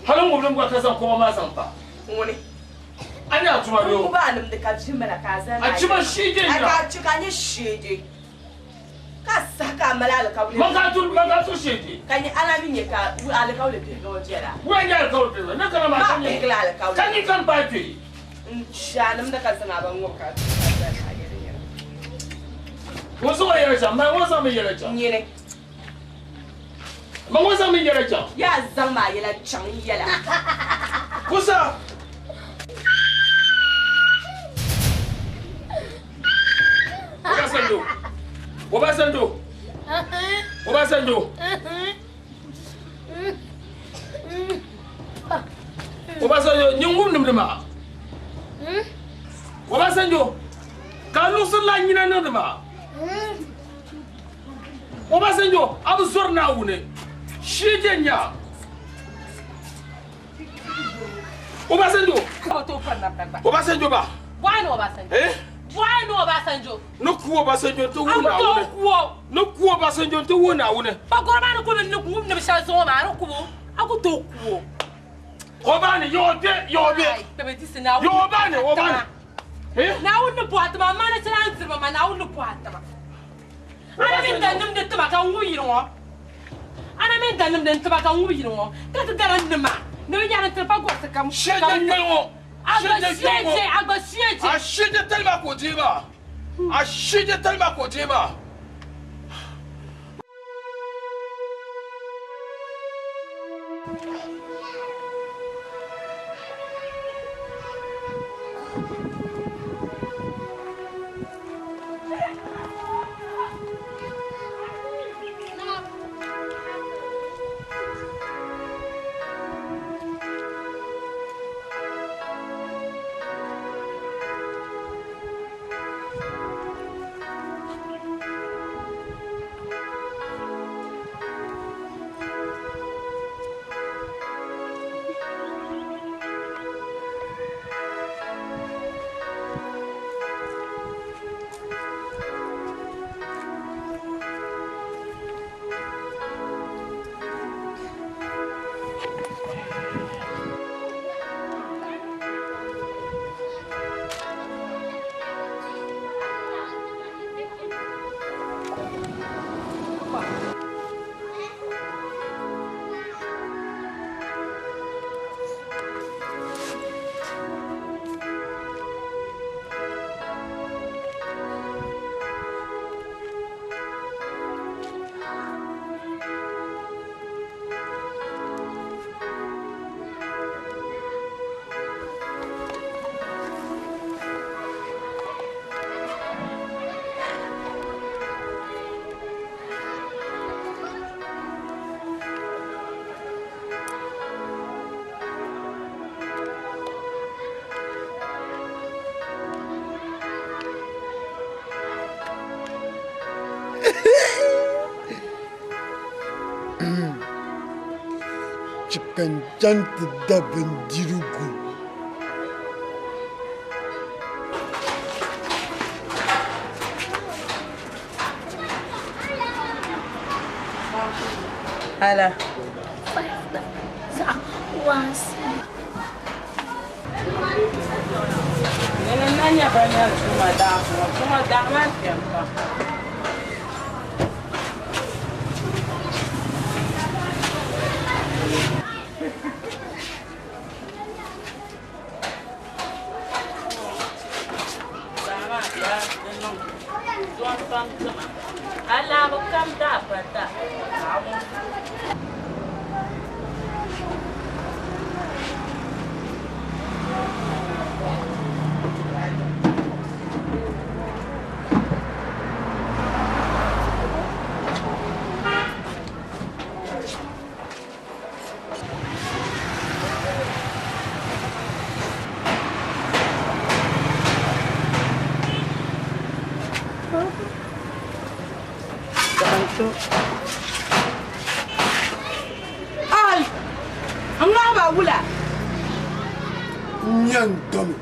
Hali n ŋubili gba ka zaŋ kɔba maa zaŋ pa. Ŋuni? A nya a tuma bee o? N ŋubi a nimdi ka vihi ma na ka a zani A chima sheeje nya. A ka a che ka a nyɛ sheeje. Ka saha ka a mali alikawuli. Man ka a turi, man ka a turi sheeje. Ka nyɛ ala mi nyɛ ka alikawuli pihiga o biɛla. Wɛ nyɛ alikawuli pihiga? Ne kana maa Ma ka nyɛ pihigila alikawuli. Ka nyɛ kan paai kpe. N sha nimdi ka zaŋ a ba ŋubi ka zani a yɛli nyɛla. Ŋun zaŋ o yɛla chaŋ, ma ŋun zaŋ mi yɛla chaŋ. Nyini. Ma ŋun zaŋ mi yɛla chaŋ. Yaa zaŋ maa yɛla chaŋ n yɛla. Kusa. Obasanjo. Obasanjo. Obasanjo. Obasanjo, nyin ŋum nimdi maa. Obasanjo, ka luɣusiri la nyina niŋdi maa. Obasanjo, a bi zɔri Naawuni. Sheeje nya. Obasanjo. Obasanjo ba. Bɔɣa ni Obasanjo. Eh? Bɔɣa ni Obasanjo. Ni ku Obasanjo ti wuhi A ku tooi Naawuni. ku o. Ni ku Obasanjo ti wuhi Naawuni. Pa gɔri maa ni ku bi ni ŋum ni bi shɛli zuŋɔ maa, a ni ku bo, a ku tooi ku o. Obani, yɔɔ be, yɔɔ be. Ai, kpɛbɛ di si Naawuni. Yɔɔ bani, Obani. Eh? Naawuni ni bɔhi tima, amaa ni ti naan diri ba maa, Naawuni ni bɔhi tima. Ana mini da nimdi tima ka ŋubi yini ŋɔ. Ana mini da nimdi n-tima ka ŋubi yini ŋɔ. Ka ti dara nima ni bi nyari n-tiri pa gɔrisi kam. Sheje nyoli ŋɔ. A gba Sheje nyoli ŋɔ. sheje, a gba sheje. A sheje tali maa ka o deei maa. A sheje tali maa ka o deei maa. Chikan ti da bindirigu. Ala. 5,000. Nene na nya ba nya tuma daa ŋɔ, tuma daa maa kpɛm pam. Daa maa bɛla di niŋ zɔn pam tima. Alaaba kam daa pa da. To. Ai! N ŋmahi ba wula? N nyɛ n domi.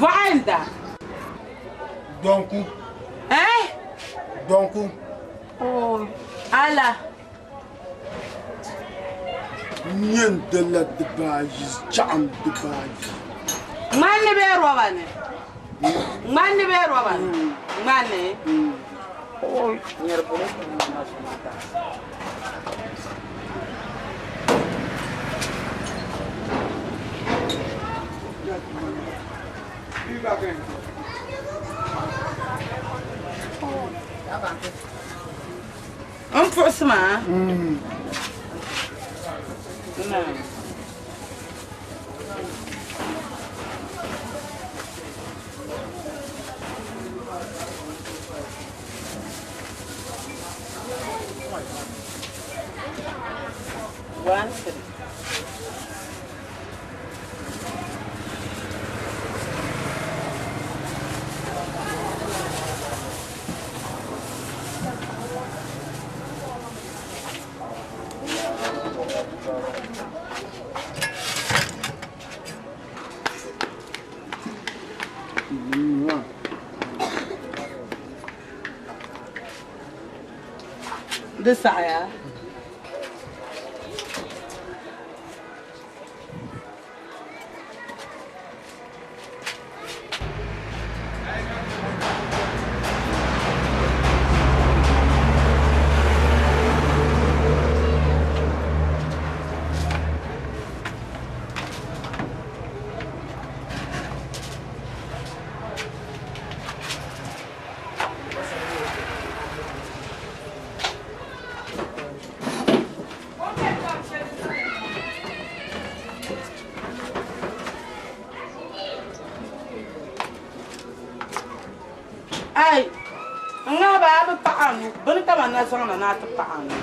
Bɔɣa n da. Dɔnku. Eh? Dɔnku. Oh, ala. N nyɛ n dala dibaayi chaɣam dibaayi. Ŋmani bee roba ni? Ŋmani bee roba ni? Ŋmani. Oh, nyɛri bolo. N puɣusi maa. 1 3. Di saɣaya. Ai, n ŋahi ba a bi paɣa nu, bini ka man na zaŋ na ni a ti paɣa nu.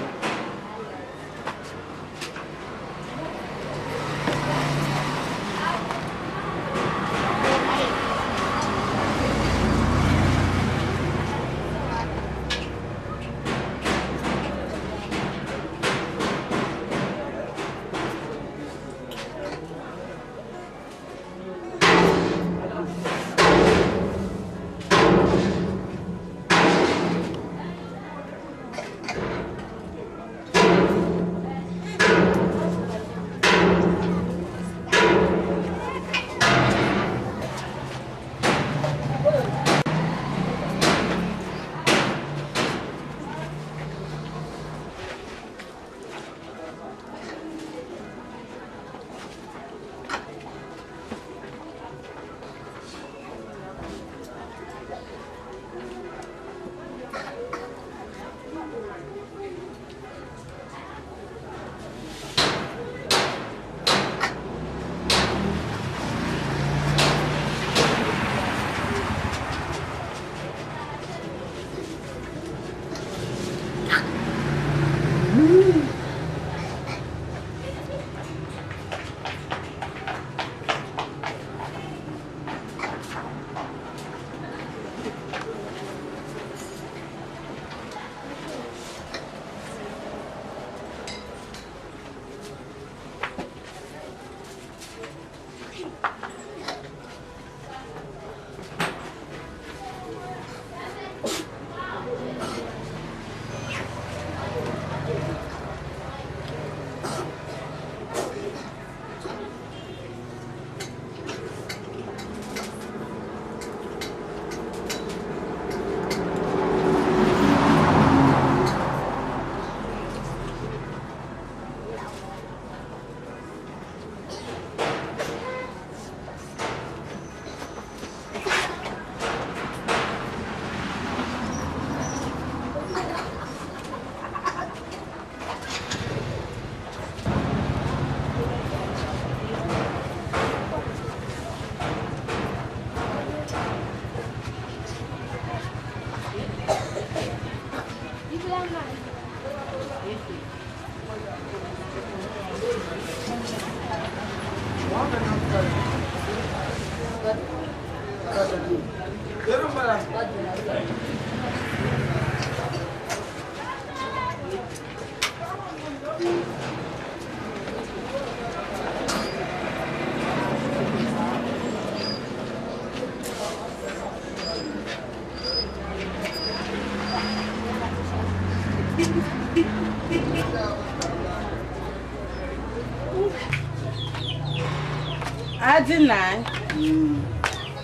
A di naai.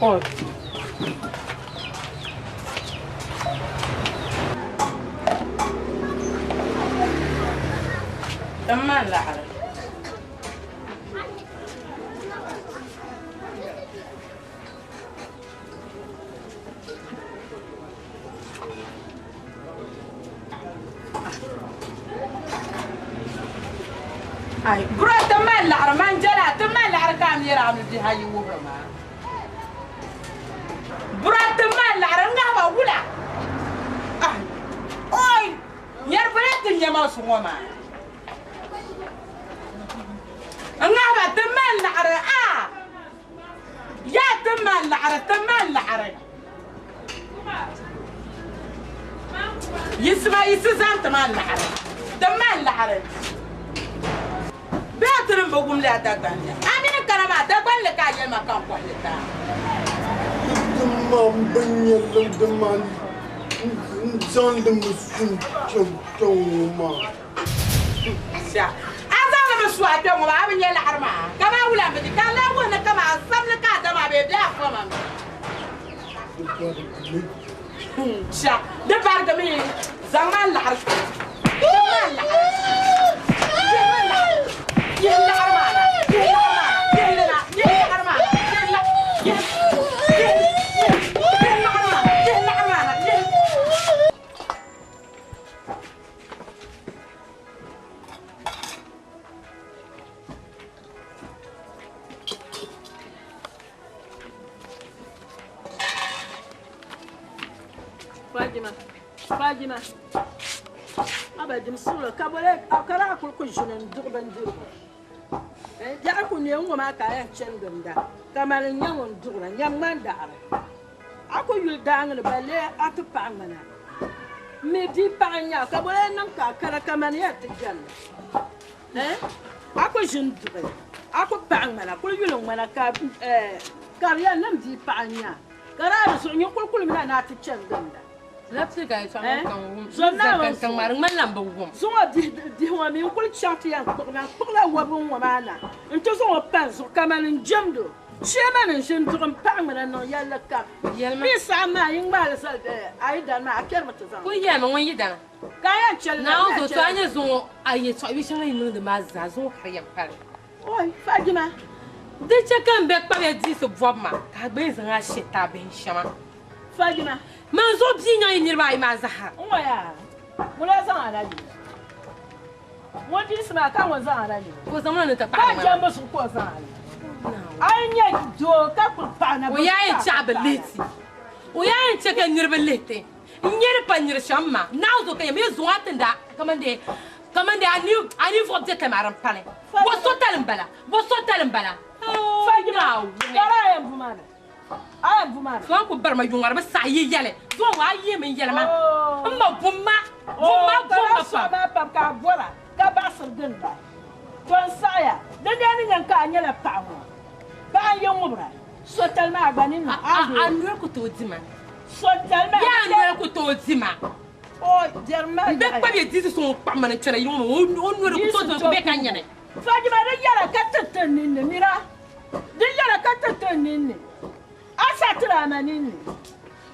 Oh. Tim ma laɣiri. Ai, bro, ti mali laɣiri man jɛla, ti mali laɣiri ka a mi yɛra a mi bihi ayi wuhiri maa. Bro, ti mali laɣiri n ŋahiba wula. Ai, oi, nyɛri bala ti nyɛ ma suŋɔ maa. N ŋahiba ti mali laɣiri a. Yaa ti mali laɣiri, ti mali laɣiri. Yisima yisi zaŋ ti ma laɣiri, ti ma laɣiri. Bee ti ni bi wum li a Dagbanli? A mini kana maa Dagbanli ka a yɛli ma ka n kɔhi li ti a. Di maa m bi nya li di maa n zaŋ li mi su n kpe ŋɔ maa. Sha, a zaŋ li mi su a kpe ŋɔ maa a bi nya laɣiri maa? Kaman wula m bi di ka a lahi wuhi ni kaman a sabili ka a da maa bee bɛ a fama mi? Sha, di barigimi zaŋ ma laɣiri. Zaŋ ma laɣiri. Yihi ma laɣiri. Yihi laɣiri maa na. Yihi laɣiri maa na. Yihi li na. Yihi laɣiri maa na. Yihi la. Yihi. Yihi. Yihi laɣiri maa na. Yihi laɣiri maa na. Yihi. Fajima, Fajima, a ba dim suɣulo ka bole a ka daa kuli ku ʒini n duɣi bindirigu. Biɛɣu ku neei ŋɔ maa ka a yɛn chani ginda ka mali n nyɛ ŋun duɣira nyam ŋmani daɣiri. A ku yuli daaŋa ni balle a ti paɣi ŋmana. M mi bia paɣa n-nyɛ a ka bole niŋ ka a kana ka mani yɛn ti jɛndi. A ku ʒini duɣi a ku paɣi ŋmana kuli yuli ŋmana ka ka di yɛn niŋ bia paɣa n-nyɛ a ka daa di zuɣu nyin kuli kulimi na ni a ti chani ginda. Zuŋɔ bihi ŋɔ mi n kuli chaŋ ti yɛn kpuɣi ma n kpuɣila wɔbigu ŋɔ maa na n ti zaŋ o pa n zuɣu kamani n jɛmdi o shee mani n ʒi n duɣi n paɣi ŋmana niŋ yɛlli kam mi saha maa yi ŋmaali zali a yidana maa a kpɛrimi ti zaŋ Kuli yɛlimi ŋun yidana ka a yɛn chɛli Naawuni zuɣu to a nyɛ zuŋɔ a yɛltɔɣa yu shɛŋa yi niŋdi maa zaa zuŋɔ ka di yɛn pali. Oi, Fajima. Di chɛ ka n bɛ kpabiya diisi bɔbu maa ka a gba yɛn zaŋ a she ti a bihi shɛma. Fajima. Man zuɣu bia nyaŋ yi niriba ayi maa zahara. N ŋɔ yaa, ŋuna zaŋ a na yuli. Ŋun diisi maa ka ŋun zaŋ a na yuli. Ka o zaŋ ma na ni ti kpaɣi Ka ŋmana. jɛmbu zuɣu ka o zaŋ a yuli. A yi nyɛ doo ka kuli paɣi na O yaa yɛn chɛ a bi lihi ti. O yaa yɛn chɛ ka niriba lihi ti. N nyɛ di pa niri shɛm maa. Naawuni zuɣu ka yɛm yi zuŋ a tinda kamandee kamandee a ni a ninvuɣ biɛtali maa din pali. Bɔ so tali m-bala? Bɔ so tali m-bala? Fajima, Naawuni. ka daa yɛn bu maa na. A yɛn bu maa na. So n ku bari ma yuŋ ŋɔ di bi saɣi yi yɛli. Zuŋ ŋɔ a yihi mi n-yɛli ma. M ma bum ma, bum ma, Oo, ka bum daa ma sɔɣi pam. maa pam ka a bɔra ka baɣisiri ginda. To n saɣiya, di dee ni nyɛ ka a nyɛla paɣa ŋɔ. Paɣa n-yi ŋubira, sotali maa gba ni niŋ a doo. A noli ku tooi di ma. Sotali maa Yaa noli ku tooi di ma. O biɛri maa N bɛ yaɣiya. kpabi diisi so ŋun kpaɣi ma ni kpɛna yiŋ ŋɔ o noli ku tooi di ma ku bɛ ka nyɛni. Fajima di yɛla ka ti ti ninni mira. Di yɛla ka ti ti ninni. A sa tiri a ma ninni.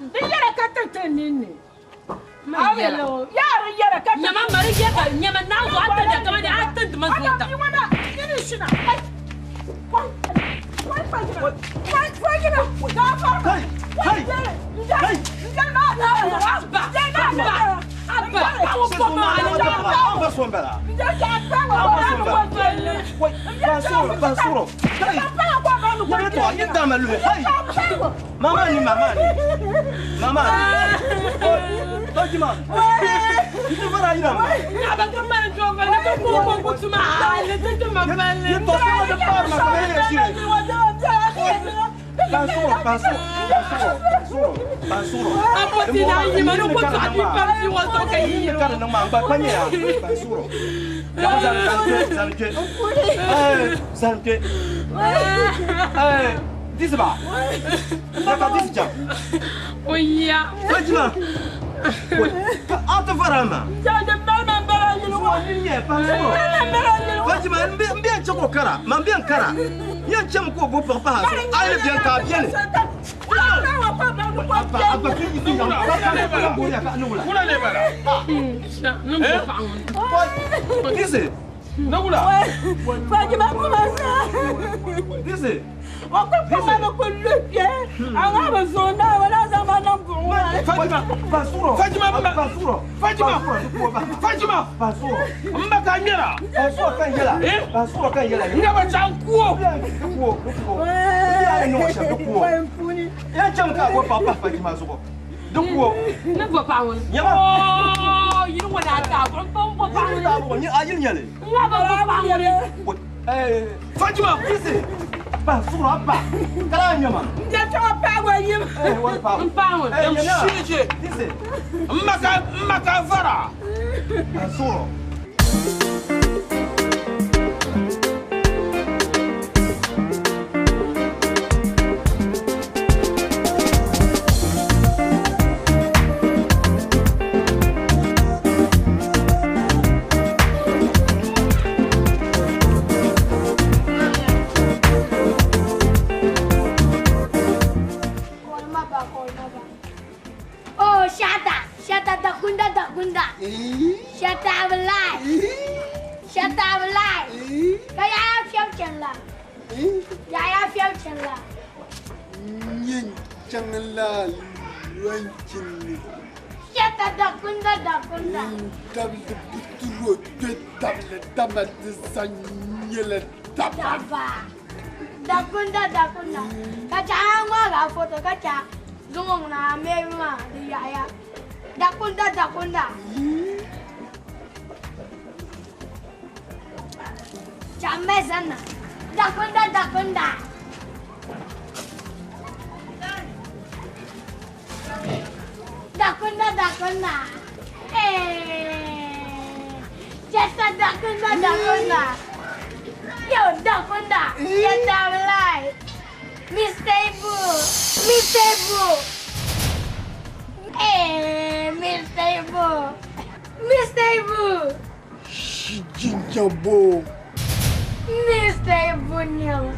Di yɛla ka ti ti ninni. Ma A yɛla. yɛla o. Yaa di yɛla ka ti Nyama ma di yɛ ka nyama naa zuɣu a tindi kamani a tindi ma zuɣu ta. A ŋɔ yini shina. Ai. Kɔŋ. Kɔŋ Fajima. Kɔŋ Fajima. Gaafara. Kai! Kai! Kai! Abba! Abba! Abba! Awo bɔ ma ani An ba son bala. Bansoro, bansoro. Kai! Yɛrɛ tɔ, i dama luhe. Hai! Mama ni mama ni. Mama ni. Fajima. I tɛ fara yira ma. Aba ka mani jɔ ba ne ko ko ko ko tuma ale tɛ tɛ ma bali. Ye tɔ sɛbɛn de paari ma ka ne yɛ sire. Bansoro, bansoro, bansoro, bansoro, bansoro. Apo ti na yi ma ne ko to a bi pa bi wa sɔ ka yi Ye kari ni ma n ba kpa nyɛ ya. Bansoro. Zan zan Eh, zan ke. Eh, disi ba. Ne ka disi jam. O ya. Fajima. Ka a tɛ fara ma. Fatima n bɛn chɛ ka o kara man bɛn kara n yɛn chɛmi ka o bo paɣa pahi a zuɣu a yi bɛn ka a bɛni. Nagula. Fatima kuma sa. Disi. O ku kuma bi ku lu kpe. A ŋa bi zuŋ naa wala zaŋ ma niŋ buɣum maa ni. Fatima. Basuro. Fatima. Basuro. Fatima. Fatima. Basuro. N ba ka ŋmɛra. Basuro kan yɛla. Basuro kan yɛla. N ba chaŋ kuo. Kuo. Kuo. Ya ni niŋ shɛm di kuo. Yan chɛmi ka a bo paɣa pahi Fatima zuɣu. Di kuo. Ni bo paɣa ŋuni. Nyɛma. Oo yili ŋɔ daa taa buɣum pa n bo paɣa ŋuni. Taa buɣum a yili nyɛli. N ŋa ba bo paɣa ŋuni. Fatima. Disi. Basuro a ba. Kala nyɛma. N jɛ tɔɣa paɣa o yim. N paɣa ŋuni. Shije. Disi. N ma ka vara. Basuro. Call ma ba, call ma ba. Oh, Shata, Shata Dakunda Dakunda. Shata Abalai. Shata Abalai. Ka yaya fiam chenla. Yaya fiam chenla. Nyin changla luanchin. Shata Dakunda Dakunda. Tabli buturo te tabli tamati sanyele taba. Daba. Dakunda Dakunda. Ka cha ngwa ga photo ka cha zungong na me ma di yaya. Dakunda Dakunda. Chamezana. Dakunda Dakunda. Dakunda Dakunda. Eh. Jessa Dakunda Dakunda. Yo Dakunda. Get out live. Mr. Ibu. Mr. Ibu. Eh, Mr. Ibu. Mr. Ibu. Jinjabo. Mr. Ibu Nyama.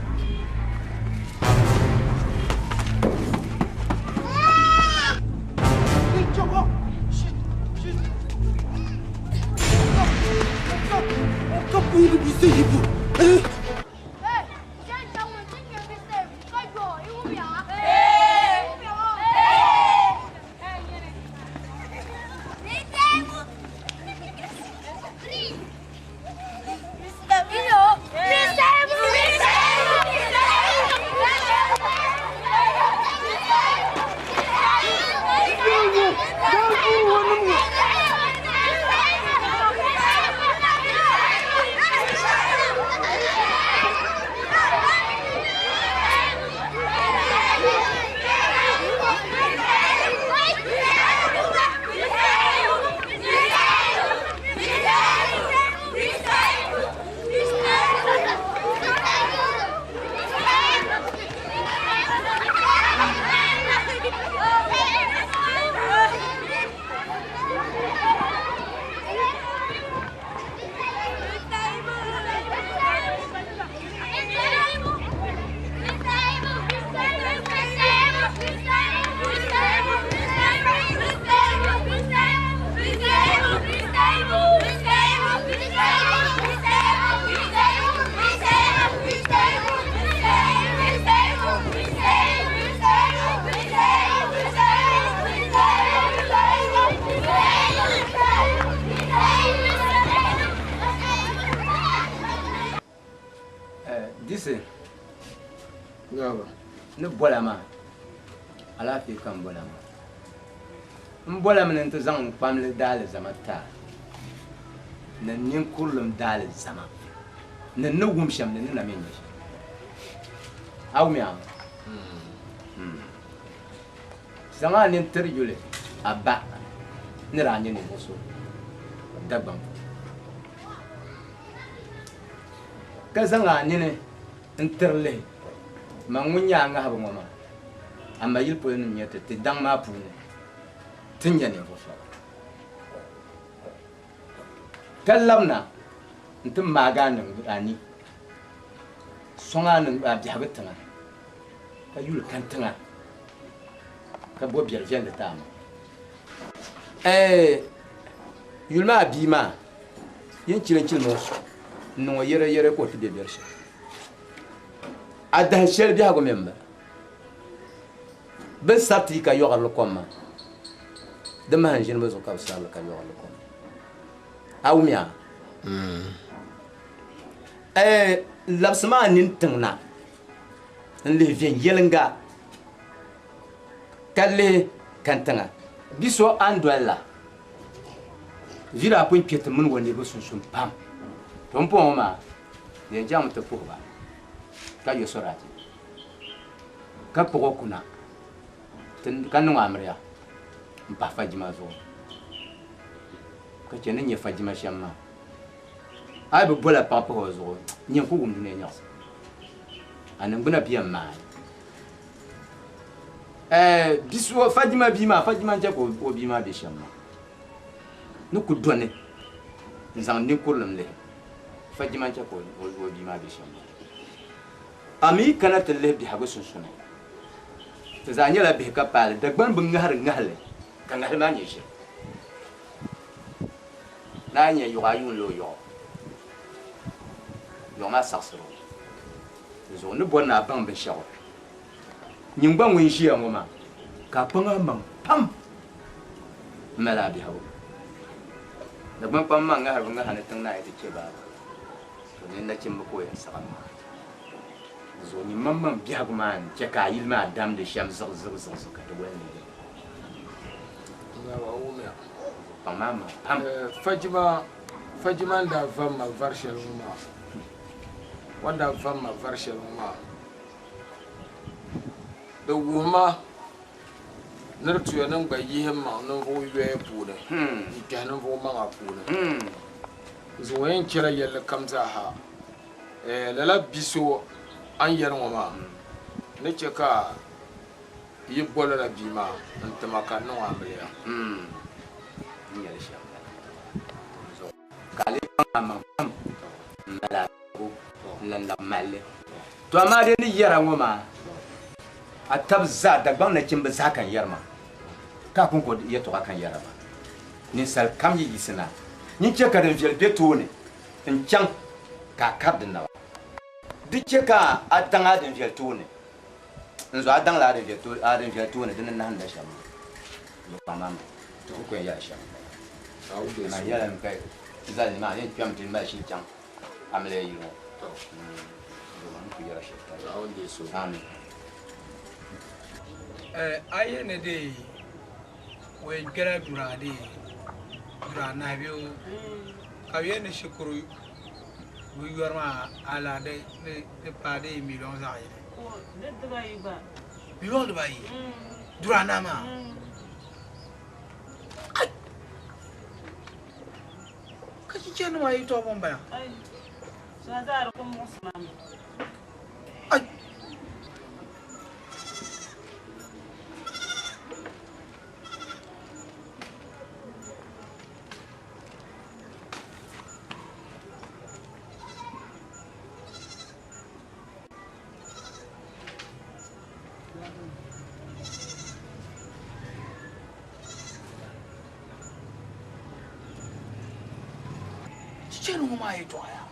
Disi. Ni bola maa alaafee ka n bola maa n bola mi ni n ti zaŋ n kpamli daali zama taa ni ninkurilim daali zama ni n ni wum shɛm ni ni na mi nyɛ shɛm a wumi a zaŋ a nini tiri yuli a ba ni daa nyɛ ninvuɣu so Dagbaŋ ka zaŋ a nini n tiri lihi man ŋun nyɛ a ŋahibu ŋɔ maa a ma yili polo nim nyɛ ti ti daŋ maa puuni ti nyɛ ninvuɣu shɛba. Ka labina nti maagi a niŋ a ni sɔŋ a niŋ a biɛhigu tiŋa, ka yuli kantiŋa, ka bo biɛri viɛlli ti a ma. Ɛɛ, yuli maa bia maa yin chilinchilim o n-niŋ o yɛrɛyɛrɛ ka o ti be biɛri shɛli. A dahin shɛli biɛhigu mi m-bala. Bɛ ni sari ti ka yɔɣiri li kom maa, di maha n-ʒini bɛ zuɣu ka bɛ sari li ka yɔɣiri li kom. A wumya? Ɛɛ, labisi maa nini tiŋ na n-lihi viɛnyɛliŋga ka lihi kantiŋa. Bi so a ni doli la, vi daa pun kpe ti mini o niriba sunsuuni pam. Pumpɔŋɔ maa, di yɛn chaŋmi ti puhi ba ka yo sɔrati, ka kpuɣ o kuna ka niŋ o amiliya m-pahi fajima zuɣu, ka chɛ ni nyɛ fajima shɛm maa. A yi bi bola paɣa pahi o zuɣu, nyini ku wum dunia nyaɣisim. A niŋgbuna bia m-maai. Ɛɛ, bi so Fajima bia maa, Fajima n-chɛ ka o bia maa be shɛm maa ni ku dɔni n-zaŋ ninkurilim lihi. Fajima n-chɛ ka o bia maa be shɛm maa. A mi kana ti lihi biɛhigu sunsuuni, ti zaa nyɛla bihi ka paali Dagbani bi ŋahiri ŋahili ka ŋahili maa nyɛ ʒiri. Naa nyɛ yuɣu a yuun la o yuɣu, yuɣu maa saɣisiri o. Di zuɣu ni bɔri ni a baŋ binshɛɣu, nyin gba ŋun ʒiya ŋɔ maa, ka a kpaŋ amaŋ pam m-mali a biɛhigu. Dagbaŋ kpam maa ŋahiri bi ŋaha ni tiŋ naa yi ti chɛ baaba, to ni nachimba ka o yɛn saɣim maa. Di zuɣu nyin maŋmaŋ biɛhigu maa n-chɛ ka a yili maa damdi shɛm ziɣiziɣiziɣi ka di wali ni yɛli. Kpaŋ maa maŋ pam. Fajima n-daa va m ma vari shɛli ŋɔ maa. O ni daa va m ma vari shɛli ŋɔ maa, di wuhi ma ni di tuya ni n gba yihi m maŋ ninvuɣ yoya puuni n-kpɛhi ninvuɣ maŋa puuni. Zuŋɔ yɛn chɛla yɛlli kam zaa ha. Lala bi so a ni yɛli ŋɔ maa ni chɛ ka yi bo lala bia maa n-ti ma ka n niŋ o amiliya. Ka a lee kpaŋ amaŋ pam m-mali a biɛhigu n-lan labi mali li. To amaa di ni yɛra ŋɔ maa, a tab zaa, Dagbaŋ nachimba zaa ka n yɛri maa, ka a kɔŋko yɛtɔɣa ka n yɛra maa. Ninsal kam yi yiɣisina, nyin chɛ ka din viɛli be tooni n-chaŋ ka a kari di naba. Di chɛ ka a daŋ a din viɛli tooni n-zo a daŋla a din viɛli tooni di ni nahinda shɛm maa. Kpaŋ maa ti ku yɛn yɛla shɛm m-bala. Amaa yɛla mi ka zali nimaani yɛn kpɛmi ti mali shili chaŋ amiliya yili ŋɔ. N ku yɛra shɛli tali. Amin. A yi ni dee o yɛn kpɛla duri a dee duri anahi bee o ka bɛ yɛli ni shikuru bi yɔri maa alaha di paai dee miliɔn zaɣ yini. Miliɔn dibaayi duri anahi maa. Ai! Ka chichɛrinima ayi tɔbu m-bala. Ai! Chichɛri ŋɔ maa yɛltɔɣa yaa.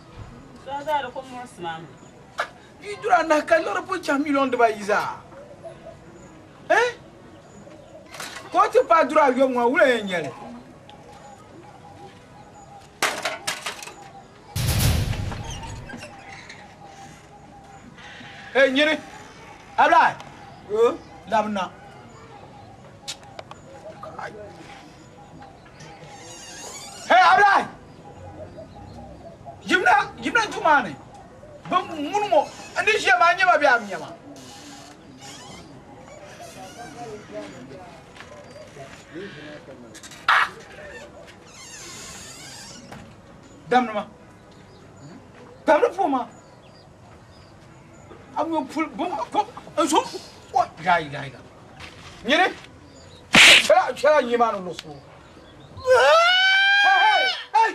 Bia duri anahi ka liɣiri pun chaŋ miliɔn dibaayi zaa. Eh? Ka o ti paai duri ayɔbu ŋɔ wula yɛn nyɛli? Hey, nyini. Abdulai. Labina. Hey, Abdulai. Yimna, yimna duu maa ni. Bin ŋuni ŋɔ, n ni ʒiya maa nyɛma bee a bi nyɛma? Ah! Damnima. Damni puhi ma. A ŋɔ puli bom ko n so o la ilaha illa nyini kpɛla kpɛla nyima ni lusu. Hey hey hey!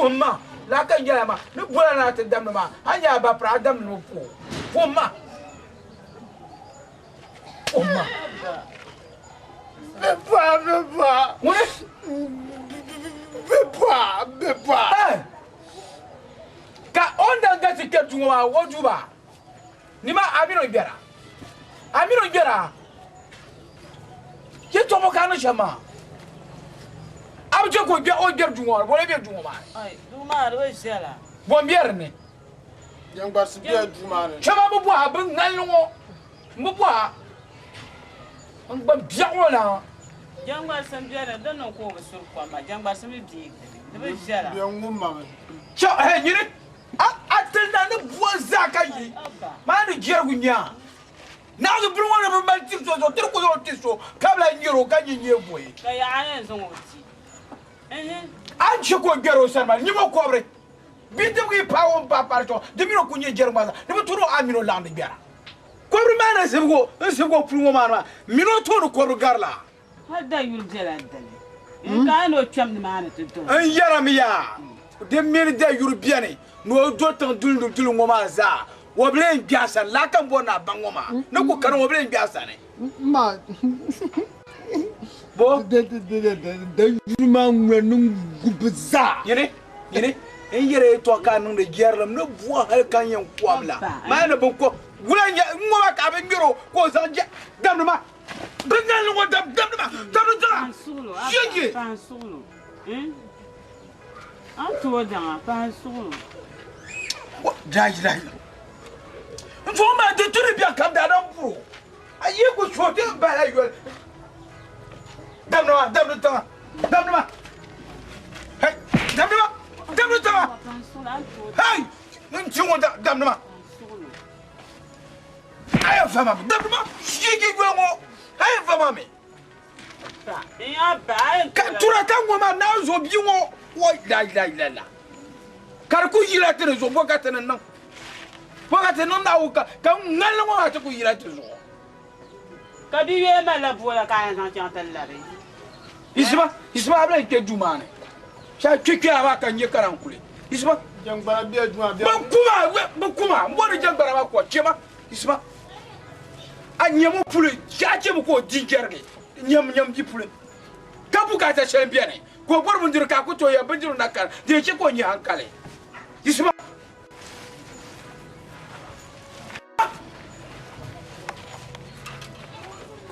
Puhim ma laa ka n yɛla maa ni bola ni a ti damdi maa a ni nyɛ a ba piri a damdi ni o puhi o. Puhim ma. Puhim ma. Bɛ bɔha, bɛ bɔha. Ŋuni? Bɛ bɔha, bɛ bɔha. Ka o ni daa galisi kpɛri duu ŋɔ maa o duu maa ni maa a mini o gbɛra. A mini o gbɛra. Yɛtɔɣa bɔ ka a niŋ shɛm maa? A bi chɛ ka o gbɛri duu ŋɔ maa ni, bɔ n-lee be duu ŋɔ maa ni? Duu maa di bi viɛla. Bɔ m-be di ni? Jɛŋgbarisi bela duu maa ni. Kpɛma bi bɔha bɛ ŋalli ŋɔ m-bi bɔha n gba biɛɣu ŋɔ na. Jɛŋgbarisi m-be di ni, di niŋ ka o bi suri kom maa. Jɛŋgbarisi mi bɛ di bi viɛla. Bɛ ŋum ma mi. Chɛ, hɛ, nyini a tili na ni bua zaa ka yi maa ni jɛrigu nya. Naɣizu bini ŋɔ ni bi mali tiri so zuɣu, tiri ku zaŋ o ti so ka bi lahi nyari o ka nyɛ nyee buyi. Ka yaɣa yɛn zaŋ o ti. A ni chɛ ka o gbɛri o sani maa, nyim o kɔbiri. Bidibigi yi paai o m-paai paari chuɣu, di mini o ku nyɛ jɛrigu maa zaa, di bi tu ni o a mini o laɣindi gbɛra. Kɔbiri maa ni zibigi o n-zibigi o puli ŋɔ maa ni maa, mini o tooni kɔbiri gari la. Hal da yuli bela dini n-ka a ni o kpɛm nimaani ti do. N yɛrimi yaa, di mini da yuri beni ni o do tiŋ duli duli ŋɔ maa zaa, o bi lee kpe a sani. Lala ka m bɔri ni a baŋ ŋɔ maa ni ku kani, o bi lee kpe a sani. Bo? Da yuri maa ŋuna niŋ gubi zaa. Nyini, nyini, n yɛri yɛtɔɣa ka a niŋdi jɛrilim ni buɣa hali ka n yɛn kom la maa ni bin ko. Wula n-nyɛ ŋ-ŋɔ maa ka a bi ŋmɛr o ka o zaŋ jɛ damdi maa. Bɛ ŋalli ŋɔ dam damdi maa damdi zaŋa yeye. N zuɣu maa di turi biɛɣu kam daadam puro a yi ku suhu ti bahi yoli damdi maa damdi tiŋa damdi maa hey damdi maa damdi tiŋa hey n ti ŋɔ damdi maa. A yɛn fa ma mi dabba maa shigi yoli ŋɔ a yɛn fa ma mi. Ka tura ka ŋɔ maa naan zo bia ŋɔ o la la la la ka di ku yila ti ni zuɣu bɔ ka ti ni niŋ bɔ ka ti niŋ Naawuni ka ka ŋmalli ŋɔ maa ti ku yila ti zuɣu. Ka bia yɛn malila boola ka a yɛn zaŋ chaŋ ti labi. Yisima yisima a bi lahi kpe duu maa ni shɛli kpe kpe a maa ka n nyɛ ka naan kuli yisima. Jɛŋgbara bɛ duu maa bɛ kuma bɛ kuma n bɔri jɛŋgbara maa kɔ chema yisima a nyɛmo puli a chemi ka o di jɛrigi nyɛm nyɛm bi puli ka bukaata shɛli bɛni ka o bɔri bindirigu ka a ku tooi ya bindirigu na kani din chɛ ka o nyɛ hankali yisima.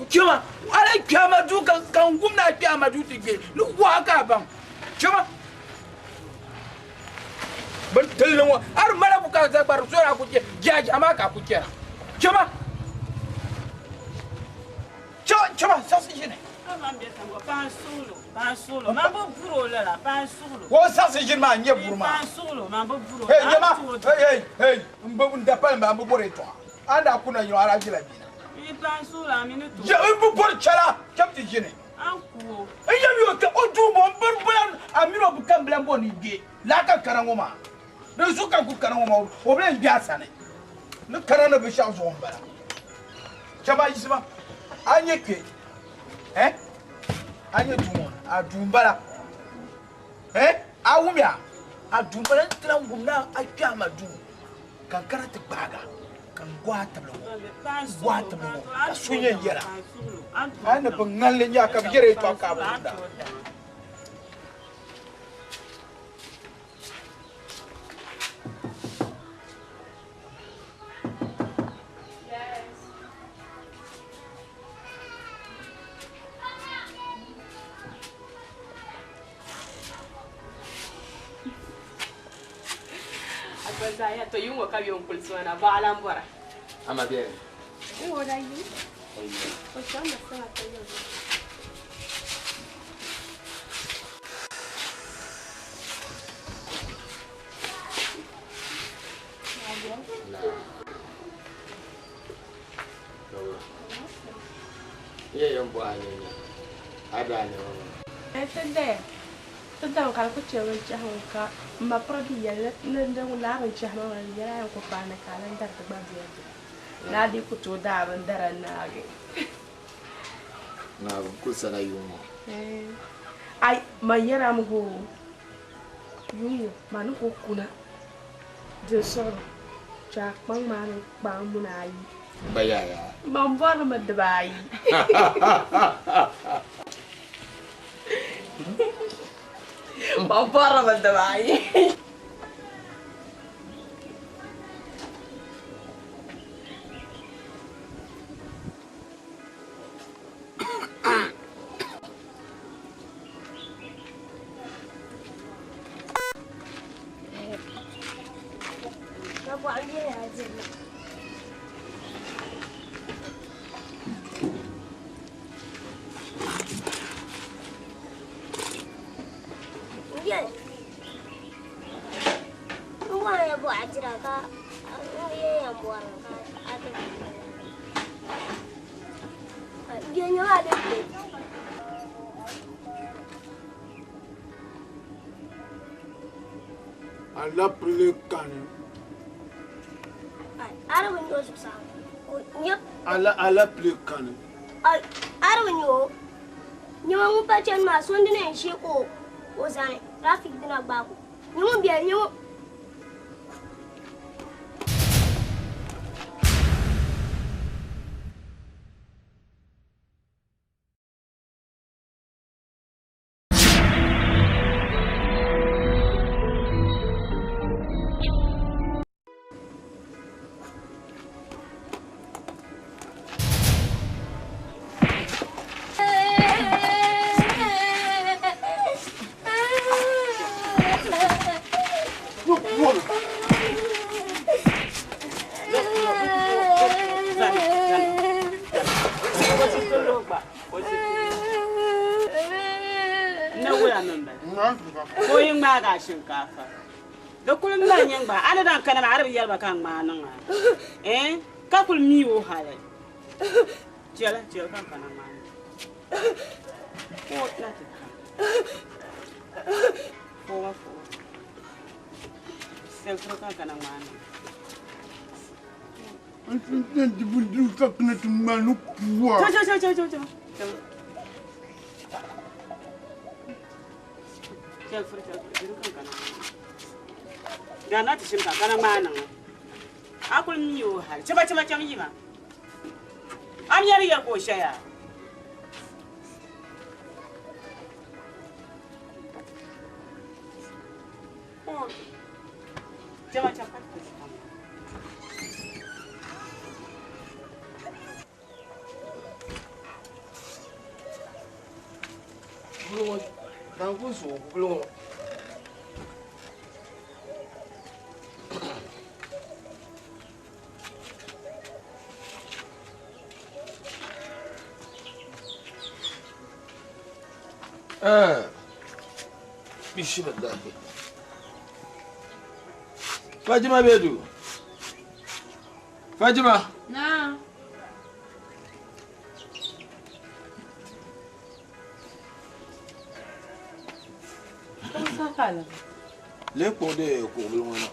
Chema ala kpɛma duu ka ka n gum ni a kpɛma duu ti gbe ni wahi ka a baŋ chema bin tilli ŋɔ a di mala bukaata gba di zɔri a ku chɛ jaaji amaa ka a ku chɛna chema chema saɣisi ʒini o saɣisi ʒini maa n nyɛ buri maa hey nyɛma hey hey hey n bi n da pali n bi bori yɛltɔɣa a ni daa kuna yino a daa ʒila bia na n bi bori chɛla chɛm ti ʒini n yɛm yo o duu bɔ n biri bila a mini o bi kam bila bɔ ni gbe laa ka kana ŋɔ maa di zu ka ku kana ŋɔ maa o bi lee gbe a sani ni kana ni binshɛɣu zuɣu n bala chɛma yiɣisima a nyɛ kpe eh a nyɛ duu ŋɔ a duu n bala eh a wumya a duu n bala n ti lahi wum ni a kpɛhima duu ka n kana ti gbaaga ka n gohi a tibili ŋɔ gohi a tibili ŋɔ ka so yɛn yɛla a ni bi ŋmanli nya ka bi yɛri yɛltɔɣa ka a bi wumda. To yi ŋɔ ka bɛ n-kuli sɔŋ na, bɔɣa lan bɔra. Ama bɛ? N o daa yi. O chaŋ mi saha ka yɛli. N yɛn yɛn bɔhi a nyɛ a daa nɛma maa. Ti daya. Ti dami ka di ku chɛ binchɛhi ŋɔ ka m ma piri di yɛli ni di laa binchɛhi maa maa di nyɛla a yɛn ku paai ni ka a lan dari ti gba biɛla biɛla ni a dii ku tooi daai bindira n-naagi. Naagi ku sala yuŋ ŋɔ. Ai, man yɛra mi hoo. Yuŋ ma ni ku kuna din suɣuri chaai kpaŋ maa ni kpaai muna ayi. Ba yaya. Man bɔrimi dibaayi. Man bɔrimi dibaayi. Alapile kani. Alapile kani. Arabi nyɛ ŋun pa chani maa so dini n she ka o zani traffic dina gbaagi o nyɛ ŋun bɛ nyɛ ŋun Shinkaafa di kuli mali nyɛ gba a ni dan kana maa a di bi yɛli ba ka n ŋmaa niŋ a eh ka kuli mi o hali chɛli chɛli ka n kana ŋmaa niŋ fo na ti kam fo fo sɛlfiri ka n kana ŋmaa niŋ chɛ chɛ chɛ chɛ chɛ chɛ Gana ti shim ka kana ŋmaa niŋ a kuli mi o hali chɛba chɛba chaŋ yima a mi yɛri yɛri ka o shɛya chɛba chaŋ ka ti Bismillah. Fatima Bedu. Fatima. Na. Lẹ́kọ̀ọ́ dẹ̀ kò bí wọn náà.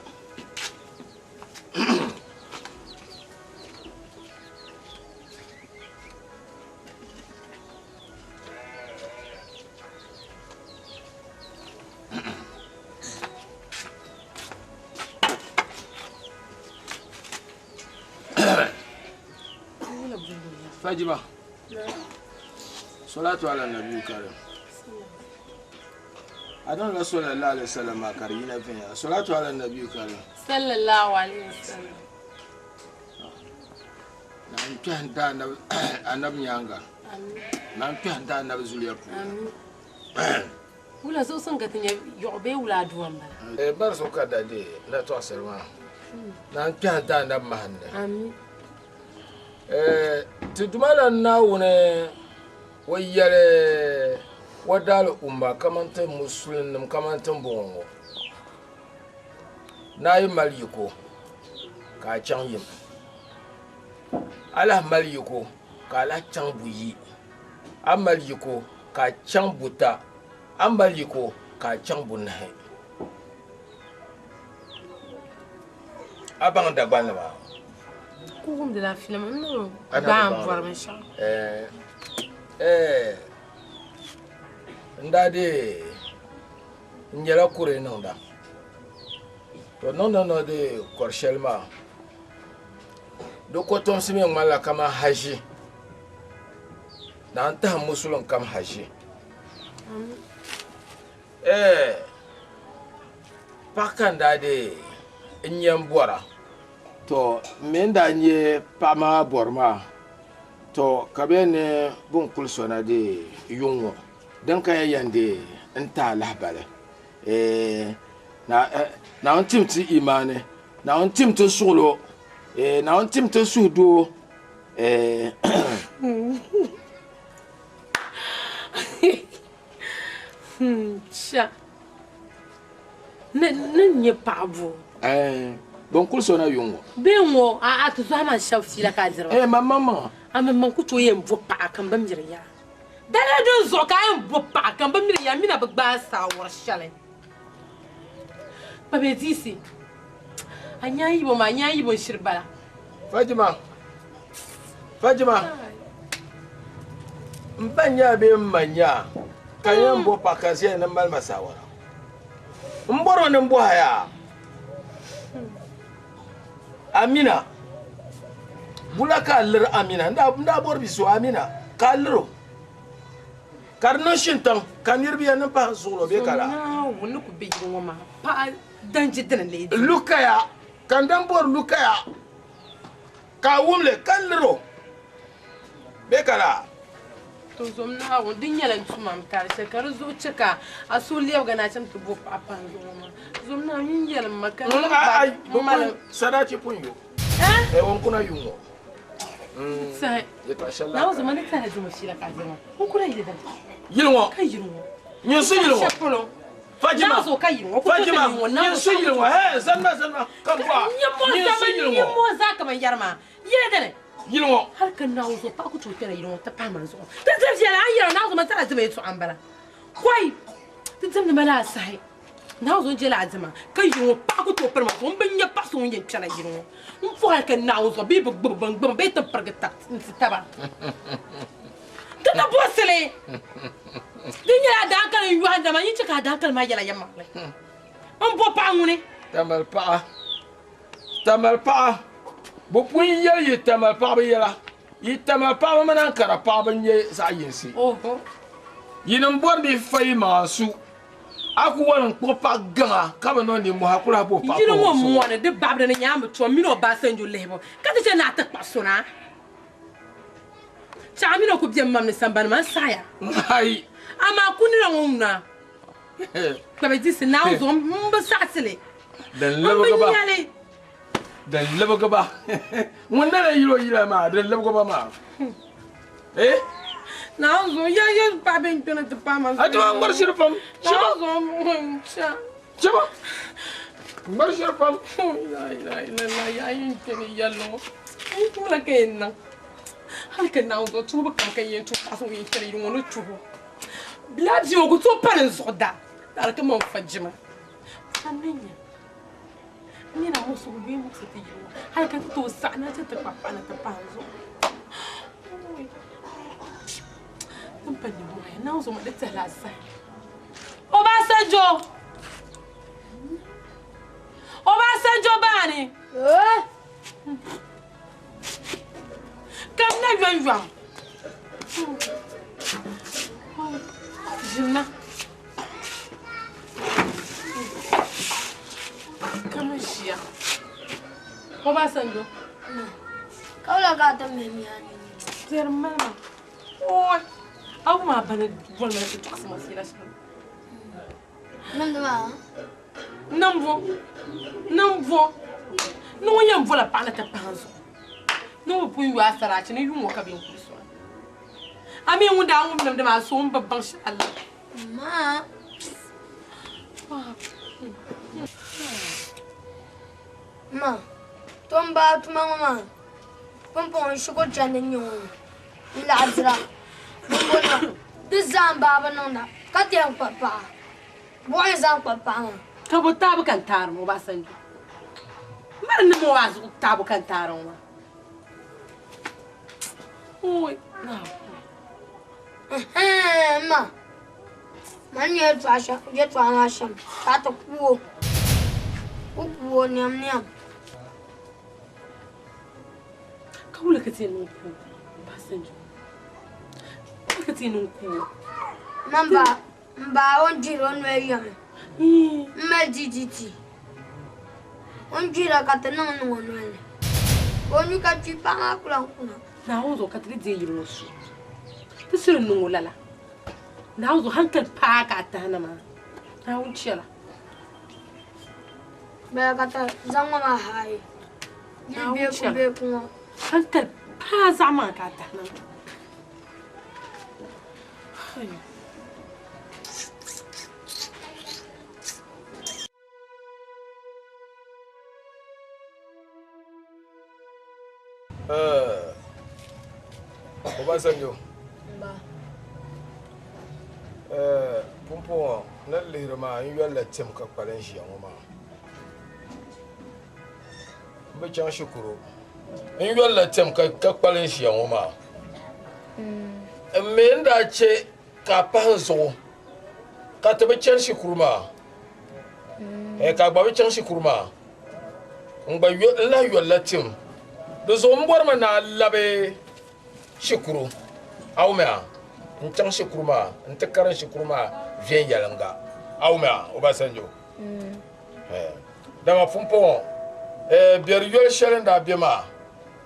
Fatima. Salatu ala nabi karim. Adon la sallallahu alaihi wasallam kari yina fɛn Salatu ala nabi karim. Sallallahu alaihi wasallam. Na n kpɛhi da annabi nyaanga. Na n kpɛhi da annabi zuliya puuni. Amin. Wula zuɣusin ka ti nyɛ yuɣu bee wula aduwa n bala. Eh bari so ka da de na tɔɣisiri maa. Na n kpɛhi da annabi mahandi. Amin. Eh ti duma la Naawuni o yɛli o daali umma kaman ti musulinnim kaman ti bɔŋɔ ŋɔ. Naa yi mali yiko ka a chaŋ yim. A lahi mali yiko ka a lahi chaŋ buyi. A mali yiko ka a chaŋ buta. A mali yiko ka a chaŋ bunahi. A baŋ Dagbanli maa? Ku wumdila filim n ni gbaai n bɔri binshɛɣu. N daa dee N nyɛla kuri niŋda. To niŋdi ni di kɔri shɛli maa, di kɔtomsi mi ŋmanila kaman haʒi. Naan tahi musulim kam haʒi. Ɛɛ, paɣa ka n daa dee n nya m bɔra. To m mi ni daa nya paɣa maa bɔri maa, to ka bɛ ni bɛ ni kuli so na dee yuŋ ŋɔ, din ka ya yɛn dee n-ti a lahibali. Ɛɛ, Naawuni tim ti imaani, Naawuni tim ti suɣilo, ɛɛ, Naawuni tim ti suhudoo, ɛɛ. Cha ni nyɛ paɣa bo. Bɛn kuli so na yuŋ ŋɔ. Bee ŋɔ a ti zɔhi ma shɛba fiila ka a diri ba. Man maŋmaŋa. A mi man ku tooi yɛn bo paɣa ka m bi miri ya. Daliri din zuɣu ka a yɛn bo paɣa ka m bi miri ya mi na bi gbaai saawari shɛli. Kpabe diisi. A nyaa yibo maa, a nyaa yibo n-shiri bala. Fajima, Fajima, m ba nyaa bee m ma nyaa ka n yɛn bo paɣa ka ʒiya ni m mali ma saawara. M bɔri o ni m bɔhi a yaa. Amina, bula ka a liri Amina? N daa bɔri bi so Amina ka a liri o. Ka di niŋ shintaŋ ka niriba yɛn niŋ pahi n zuɣu o bee ka laa? Naawuni ni ku be yili ŋɔ maa paɣa danji dini lee di. Lukaya, ka n dan bɔri Lukaya ka a wum li ka liri o bee ka laa? To zom Naawuni, di nyɛla n tuma m tari shɛli ka di zuɣu chɛ ka a suhu lɛbigi na cham ti bo paɣa pahi n zuɣu ŋɔ maa. Zom Naawuni, nyin yɛlim ma ka n niŋ ba m mali. Sadachi pun yo. Eh? O kuna yuŋ ŋɔ. Sahi. Yɛtɔɣ shɛli Naawuni zoma ni tɛha dima fiila ka a dima. N kuna yili dini. Yili ŋɔ. Ka yili ŋɔ. Nyin su yili ŋɔ. Shɛli polo. Fajima. Naawuni zuɣu ka yili ŋɔ. Fajima. Nyin su yili ŋɔ. Hee zanima zanima. Ka bɔha. Nyin su yili ŋɔ. Nyɛ mo zaa kaman yɛri maa. Yili dini. Yili ŋɔ. Hali ka Naawuni zuɣu paɣa ku tooi kpɛna yili ŋɔ ti pahi man zuɣu. Ti diri viɛla a ni yɛri Naawuni zuɣu man tɛha dima yɛtɔɣa m-bala. Kɔi. Ti dimdi ma la asahi. Naawuni zuɣu n je la a dima ka yili ŋɔ paɣa ku tooi piri ma zuɣu. M bi nya paɣa so ŋun yɛn kpɛna yili ŋɔ. N puhi hali ka Naawuni zuɣu bɛ yi bi gbubi bɛ ni gbubi bee ti pirigi tab n-ti taba. Ti ti buɣisili. Di nyɛla a daankali n-yɔhi n dama n yi chɛ ka a daankali maa yɛla yɛlimaŋli. M bo paɣa ŋuni. Tamali paɣa, Tamali paɣa, bɛ pun yɛli yi Tamali paɣaba yɛla. Yi Tamali paɣaba mini Ankara paɣaba n-nyɛ zaɣ yinsi. Yinim bɔri ni yi fa yi maŋa n-su. A ku wali n-kpuɣi paɣ gaŋa ka bi niŋ nimmohi, a ku lahi bo paɣ Yili ŋɔ kpuɣi so. mɔni di baɣibdi ni nyaambi tom mini o ba Sanjo lihibu ka ti chɛ ni a ti kpuɣi so na. Chaɣ mini o ku bemi mam ni sambani maa n-saɣiya. Ayi. Amaa kunila ŋɔ ŋuna kpabi disi Naawuni zuɣu m bi saɣisi li. Din M bi libigi ba. nya li. Din libigi ba. Ŋun na lee yili o yila maa, din libigi ba maa. Eh? Naawuni zuɣu ya ya paɣa bɛ n kpɛna ti paai ma. A tuma ŋmari shiri pam. Naawuni zuɣu n cha. Chaba. Ŋmari shiri pam. La ilaha illallah ya yi n kpɛni yɛlli ŋɔ. N kumla ka yɛn niŋ. Hali ka Naawuni zuɣu tuhibu kam ka yɛn tuhi paɣa so ŋun yɛn kpɛna yili ŋɔ ni tuhi. Bila bia ŋɔ ku tooi pa ni zuɣu da. Dari ka man fa jima. Fa ni nya. Nina muɣisigu bee muɣisi ti yili ŋɔ hali ka ti tooi saɣi na ti ti kpa paɣa ni ti pahi n zuɣu. Din pa nimmohi Naawuni zuɣu di tɛhila a saha. Obasanjo! Obasanjo baani! Kam na yom yom. Ʒinna. Kam ʒiya. Obasanjo. Ka wula ka a ti mihi mihi a nini? Biɛri mali ma. Oi! A wum a ba ni boli ma ni ti tɔɣisi ma fiila shɛm. Nimdi maa? Niŋ bo. Niŋ bo. Ni ŋun yɛn bola paɣa ni ti pahi n zuɣu. Ni o bi pun yo a saraachi ni yuŋ ŋɔ ka bɛ yɛn kuli sɔŋ. A mi ŋun daa wum nimdi maa so o ni bi baŋ shɛli la. Ma. Ma, to m baa tuma ŋɔ maa pumpɔŋɔ n shikuru chandi n-nyɛ ŋɔ n laɣi dira dimbɔŋɔ di zaa m baa bi niŋda ka ti yɛn kpabi paɣa buɣi n zaŋ kpabi paɣa maa. Ka bo taabo ka n taari ŋɔ Obasanjo? Mali ni ŋɔ maa zuɣu taabo ka n taari ŋɔ maa. Oi, Naawuni. Ɛhɛn, ma. Mani nyɛ yɛltɔɣa maa shɛm ka a ti ku o, ku ku o niɛmniɛm. Ka wula ka ti yɛn niŋ ku o, Obasanjo? Wula ka ti yɛn niŋ ku o? Man ba, m ba o ni dihiri o noli yɛmi m mali DDT. O ni dihira ka ti niŋ niŋ o noli ni ka o nyu ka kpi paɣa maa ku lan kuna. Naawuni zuɣu ka ti di deei yili ŋɔ su. Ti siri niŋ o lala. Naawuni zuɣu hankali paai ka a tahi na maa. Naawuni chɛla. Bala ka ti zaŋ ŋɔ maa haai. Yili Naawuni beeku chɛla. beeku ŋɔ. Hankali paai zaɣ maa ka a tahi na maa. Obasanjo pumpɔŋɔ ni lihiri maa n yolila tim ka kpalim ʒiya ŋɔ maa n bi chaŋ shikuru n yolila tim ka kpalim ʒiya ŋɔ maa n mi n daa chɛ ka a pahi n zuɣu ka ti bi chani shikuru maa ka a gba bi chaŋ shikuru maa n gba n lahi yolila tim di zuɣu n bɔrimi ni a labi shikuru a wumya n chaŋ shikuru maa n ti karim shikuru maa viɛnyɛliŋga a wumya Obasanjo dama pumpɔŋɔ biɛri yoli shɛli n daa be maa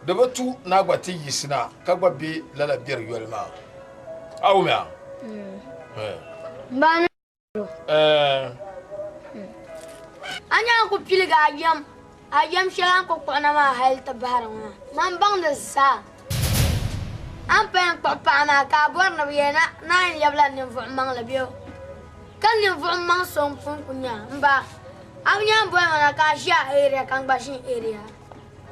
di bi tu ni a gba ti yiɣisina ka gba be lala biɛri yoli maa a wumya A nyaa ku piligi a yɛm, a yɛm shɛli a ni ku kpuɣina maa hal ti bahiri ŋɔ maa. Man baŋ di zaa. A ni paya n-kpuɣi paɣa maa ka a bɔri ni bɛ yɛli ni a yɛn lɛbila ninvuɣ maŋli bee? Ka ninvuɣ maŋ so m-pun ku nya a. M ba, a bi nyaa boli ma na ka a ʒi a area ka n gba ʒi n area.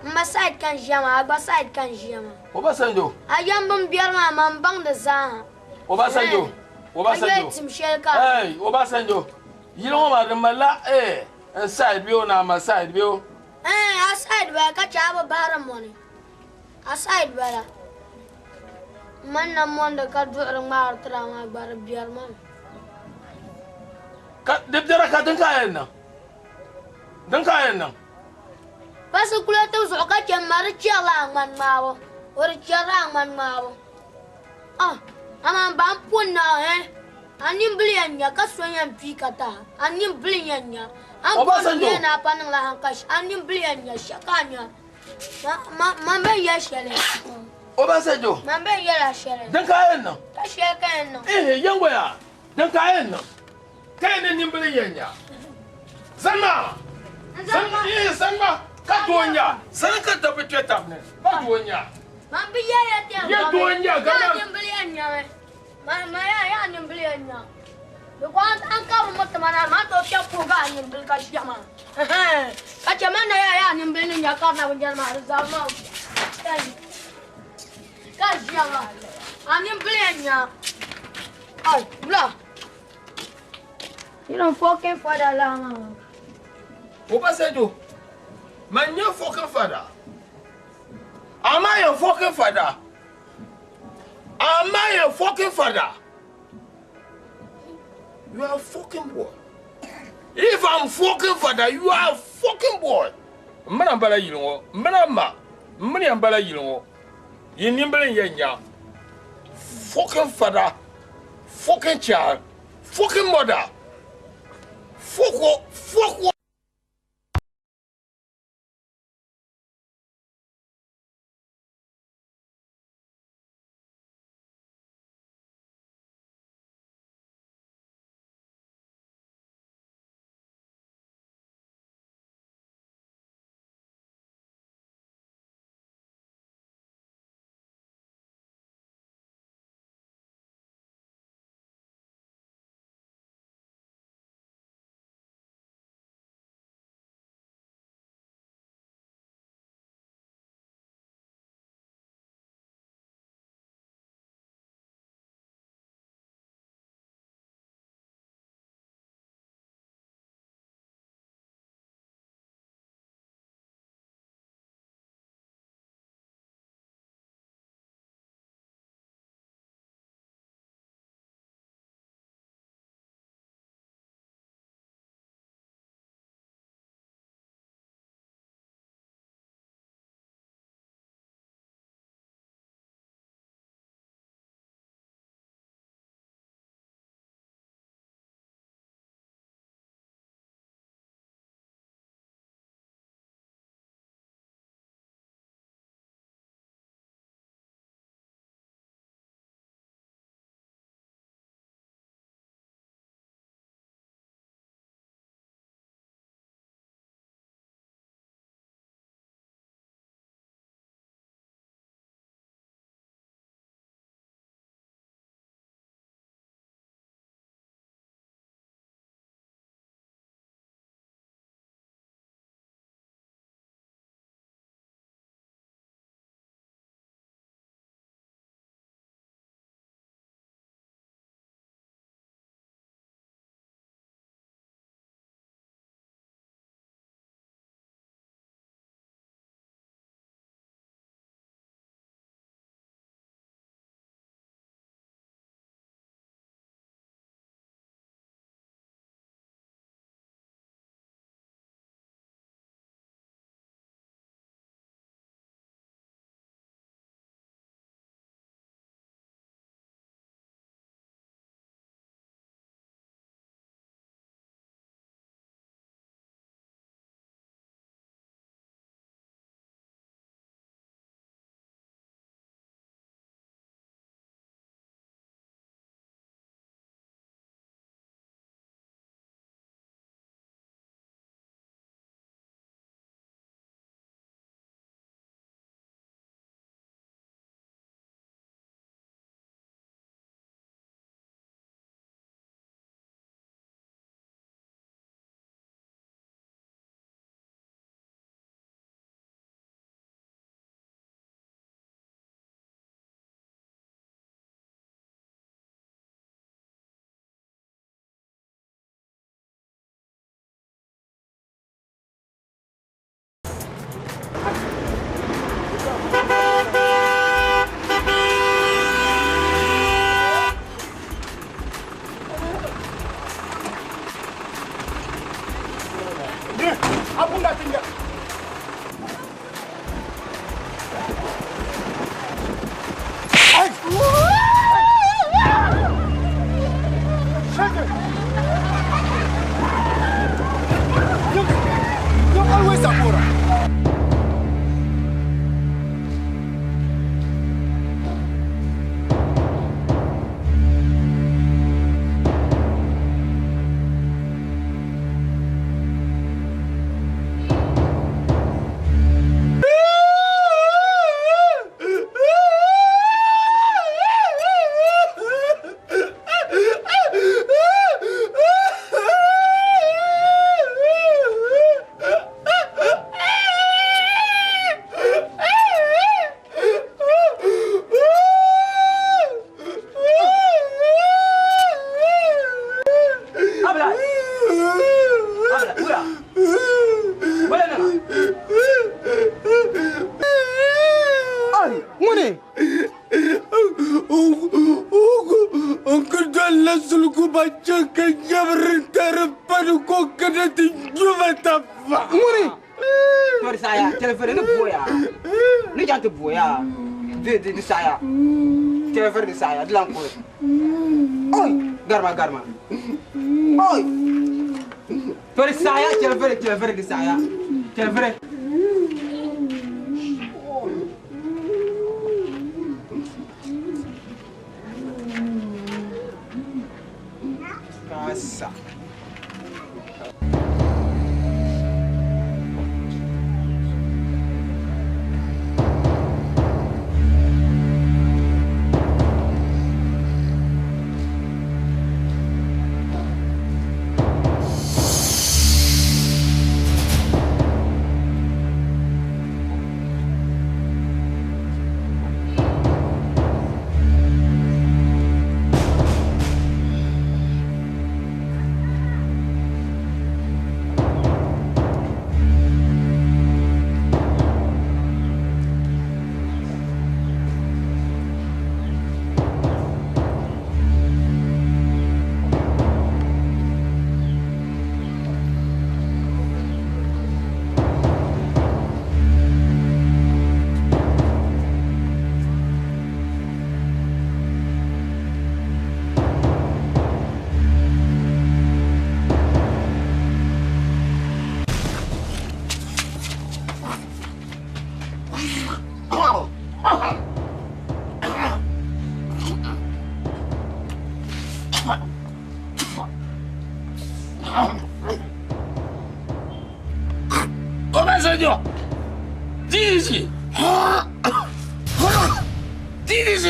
M ma side ka n ʒiya maa, a gba side ka n ʒiya maa. Obasanjo. A yɛm bimbɛri maa, man baŋ di zaa ha. Obasanjo, Obasanjo, hey, Obasanjo, yili ŋɔ maa di malila eh, n side bɛ o ni a ma side bɛ o. Eh, a side bala ka chɛ a bi bahiri mɔni. A side bala. Man na mɔndi ka duɣiri ŋmaari tira maa gba di biɛri ma mi. Ka di biɛra ka din ka a yɛn niŋ? Din ka a yɛn niŋ? Pasi kula ti zuɣu ka chɛ ma di chɛrila a ŋmani ŋmaabu. O di chɛrila a ŋmani ŋmaabu. Ah, amaa m ba m pun naai eh, a nimbili yɛn nya ka so yɛn pii ka ti a, a nimbili yɛn nya. A ni bɔri ni yɛn a pa niŋla hankashi, a nimbili yɛn nya shɛ ka a nya. Ma, ma, man bɛn yɛli shɛli. Obasanjo. Man bɛn yɛli a shɛli. Din ka a yɛn niŋ. Ka shɛli ka yɛn niŋ. Ehe, yɛn yaa, din ka a yɛn niŋ. Ka yɛn ni nimbili yɛn nya. Zani maa. Zani, ehe, zani maa. Ka doo nya. Zani ka dabba kpɛ tab ni. Ka doo nya. Man bi yɛ ya tɛm Yɛ doo n-nya Yaa gana. nimbili yɛn nyami. Ma ma ya yaa nimbili yɛn nya. Because an ka bi miriti ma na man tooi kpɛbi puhi gaa nimbili ka ʒiya maa. Ka chɛ man na ya yaa nimbili ni nya ka di na bi nyɛri maa di zabi maa ka ʒiya maa. A nimbili yɛn nya. Ai, wula. You don't fucking father la maa. Obasanjo, man nyɛ fucking father. Am I your fucking father? Am I your fucking father? You are a fucking boy. If I'm fucking father, you are a fucking boy. M mana n bala yili ŋɔ, m mana ma, m mini ya n bala yili ŋɔ. Yi nimbili n yɛn nya. Fucking father, fucking child, fucking mother. Fuck, fuck. Chɛliviri ni boya. Ni chaŋ ti boya. Di di di saɣiya. Chɛliviri di saɣiya di lan kuri. Oi! Garima garima. Oi! To di saɣiya chɛliviri chɛliviri di saɣiya. Chɛliviri. Kasa. Obasanjo! DDC! DDC!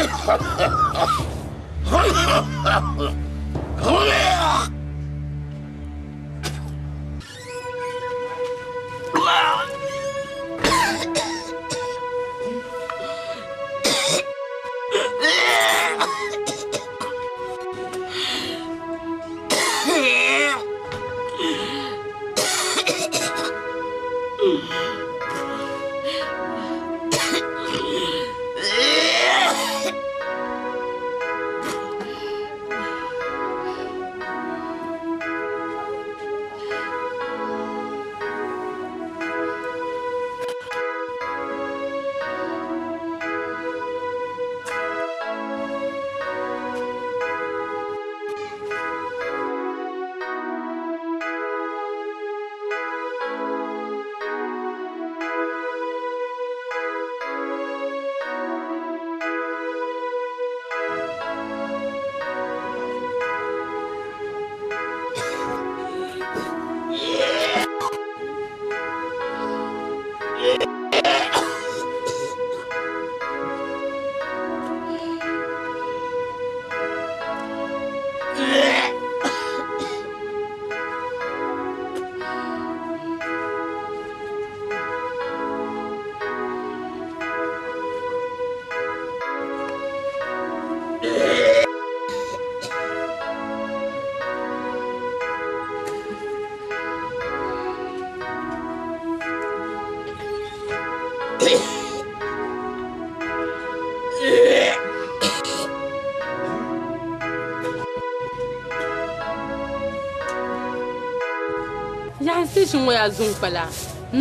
Yaha station ŋɔ yaa zuŋ kpa la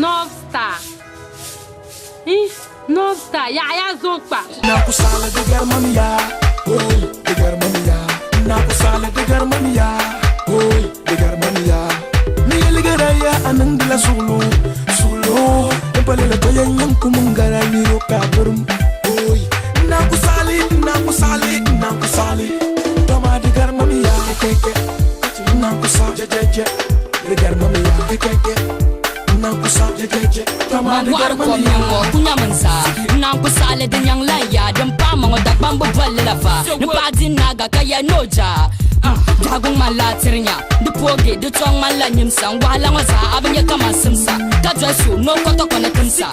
North Star. Eh, North Star yaha yaa zuŋ kpa. Nakusala de garmamiya, oi de garmamiya. Nakusala de garmamiya, oi de garmamiya. Ni yelgaraya anandila sulu, sulu. Empalela toya yankumungara ni rokaburum, oi. Nakusali, nakusali, nakusali. Toma de garmamiya, keke. Nakusa, jejeje. De garmamiya, keke. Nakusa, jejeje. Toma de Ŋɔri kom garmamiya. ŋɔ ku nyam n zaa n naan ku saɣali di nyaŋ lan yaa din paai ma ŋɔ Dagbamb bi bolli la fa ni paɣa di naaga ka ya ni o jaa Biɛhigu ŋmanila tirinya di poogi di tɔŋ ŋmanila nyimsa n wahala ŋɔ zaa a bi nyɛ kaman simsa ka doli so ni o kɔtɔkɔ ni timsa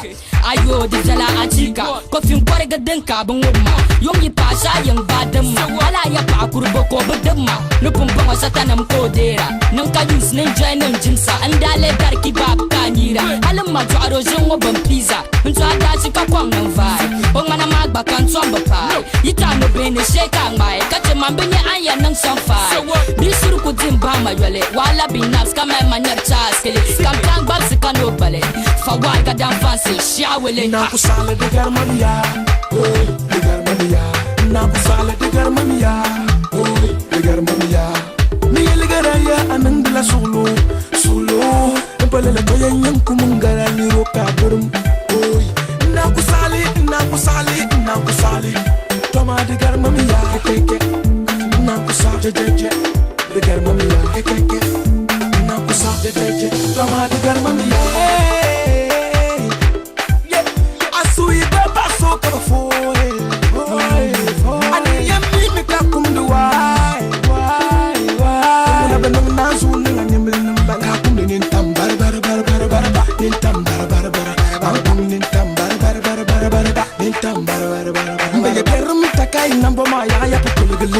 ayo di viɛla achiika kofin kɔrigi din ka bi ŋub ma yuŋ yi paai shɛhi yiŋ baa dim ma hali a ya paɣa kuribo ka o bi dib ma ni pumpɔŋɔ satanim ka o deera niŋ ka yus ni n-joy niŋ jimsa n daa lee dari kibab ka a nyiira hali m ma dɔɣiri o ʒini ŋɔ bin pizza n tɔhi a daachi ka kɔŋ ni n vaai o ŋmana maa gba ka n tɔm bi paai yi taai nubihi ni shee ka a ŋmaai ka che man bi nya a ni yɛn niŋ shɛm faai bia shiri ku di m-bahi ma yoli wahala bi nabs ka mali ma nyari chaaskili ka m taai gbabisi ka ni o gbali fa wahala buy goddamn fancy. Shawele. Na kusale de garmania, oh, de garmania. Na kusale de garmania, oh, de garmania. Ni yelgaraya anandla solo, solo. Mpalele toya nyankumungara ni roka burum, oh. Na kusale, na kusale, na kusale. Toma de garmania, keke. Na kusale, jeje. De garmania, keke. Na kusale, jeje. Toma de garmania.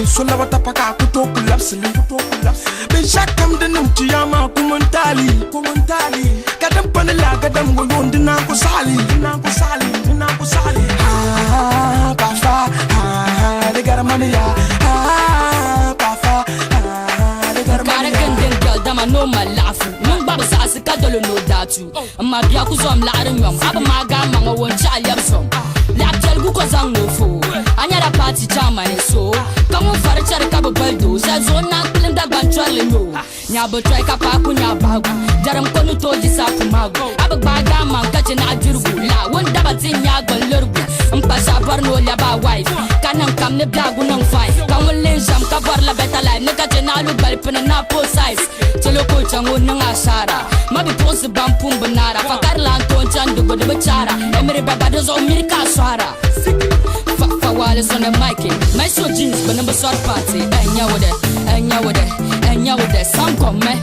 Sola watapaka kutokulapsili Benshakam dinum chiyama kumantali kumantali Kadam panela kadam goyon dinang kusali dinang kusali dinang kusali Ah pafa ah de garmania ah pafa ah de garmania Kara girl dama no malafu Nung baba sa asika dolo no datu Ma biya ku zom la nyom Aba maga manga won cha lab som Lab gu ko zang no fo Anyara party chama ne so Kamu fara char ka baldo Sa zona kulim da ban chwarle no Nya bo try ka pa ku nya bagu Jaram ko nu toji sa ku magu Aba gbaga man ka che na jirgu La won daba tin nya gon lurgu Mpa sa bar no ya ba wife Kanam kam ne blagu nang fine Ka won len jam ka bar la better life Ne ka che na lu bal pina na po size Chelo ko chango nang asara Mabi pose bam pum banara Fakar la anton chan dugo de bachara Emere baba do zo mirka swara Fa wireless on the mic, my show jeans, but number short party. Enya with it, enya with it, enya with it. Some come me,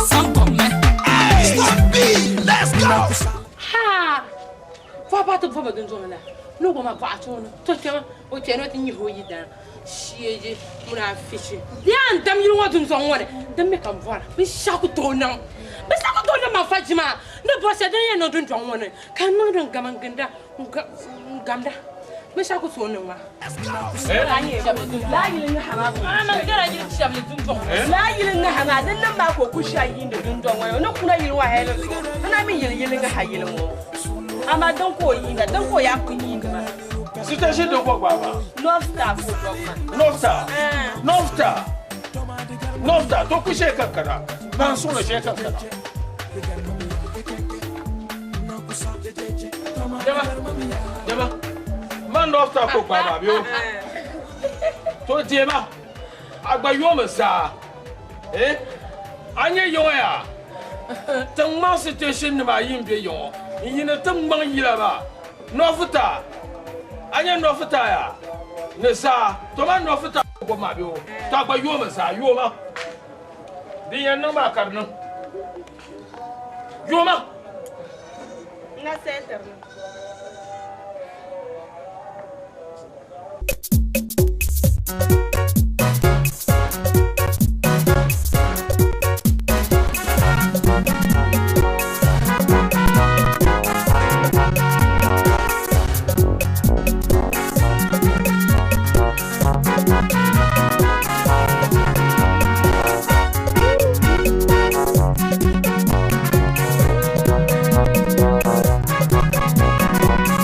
some come me. Stop me, let's go. Ha, fa ba to fa ba dunzo na. No go ma ba to no. To tema o te no ti nyi ho yi dan. Shieje muna fishi. Yan dam yi wo dunzo ngone. Dam me kam vora. Bi shaku to na. Bi shaku to na ma fa jima. No bo se dan ye no dunzo ngone. Kan no dun gaman ganda gamda. Mesha ku so nwa. La yili nga hama. Ama gara yili chabli dundon. La yili nga hama din nan ba ko ku sha yin da dundon wayo na kuna yili wa hele so. Ana min yili yili nga ha yili mo. Ama dan ko yin da dan ko ya ku yin ma. Situation de quoi baba? North Star ko dogma. North Star. North Star. North Star to ku she kankara. Ban so na she kankara. Jama. Jama. Man North Star ko baba bio. To tiema. Agba yo me sa. Eh? Anye yo ya. Tangma situation ni ma yin be yo. Yin na tangma yi la ba. North Star. Anye North Star ya. Ne sa. To ma North Star ko ma bio. To agba yo me sa yo ma. Di yan na ma kar no. Yo ma. Na center no. Thank you.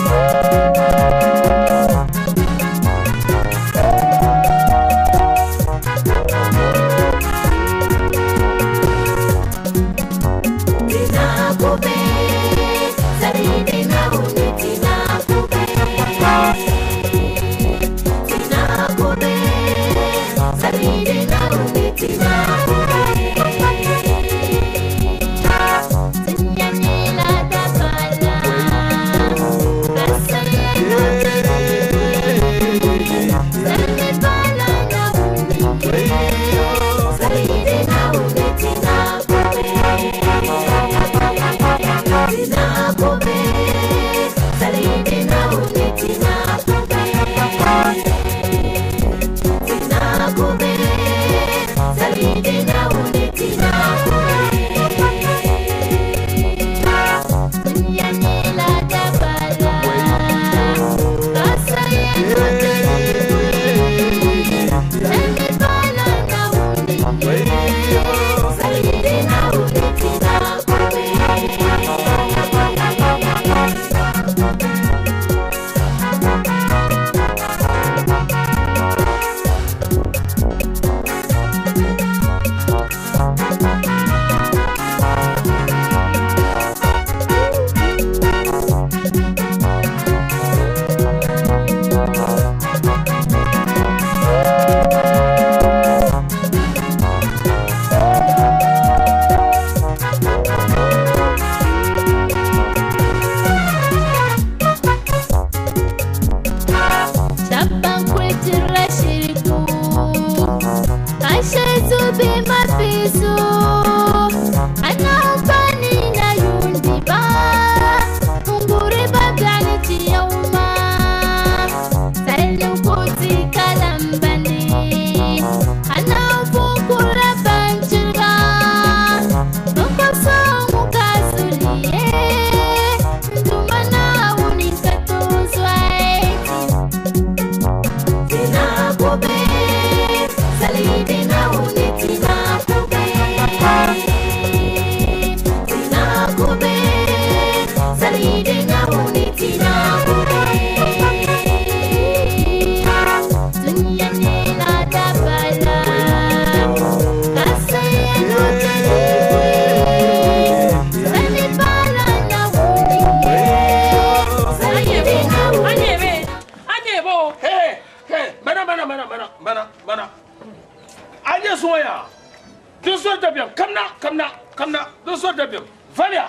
dabiɛm kamna kamna kamna di zɔri dabiɛm valiya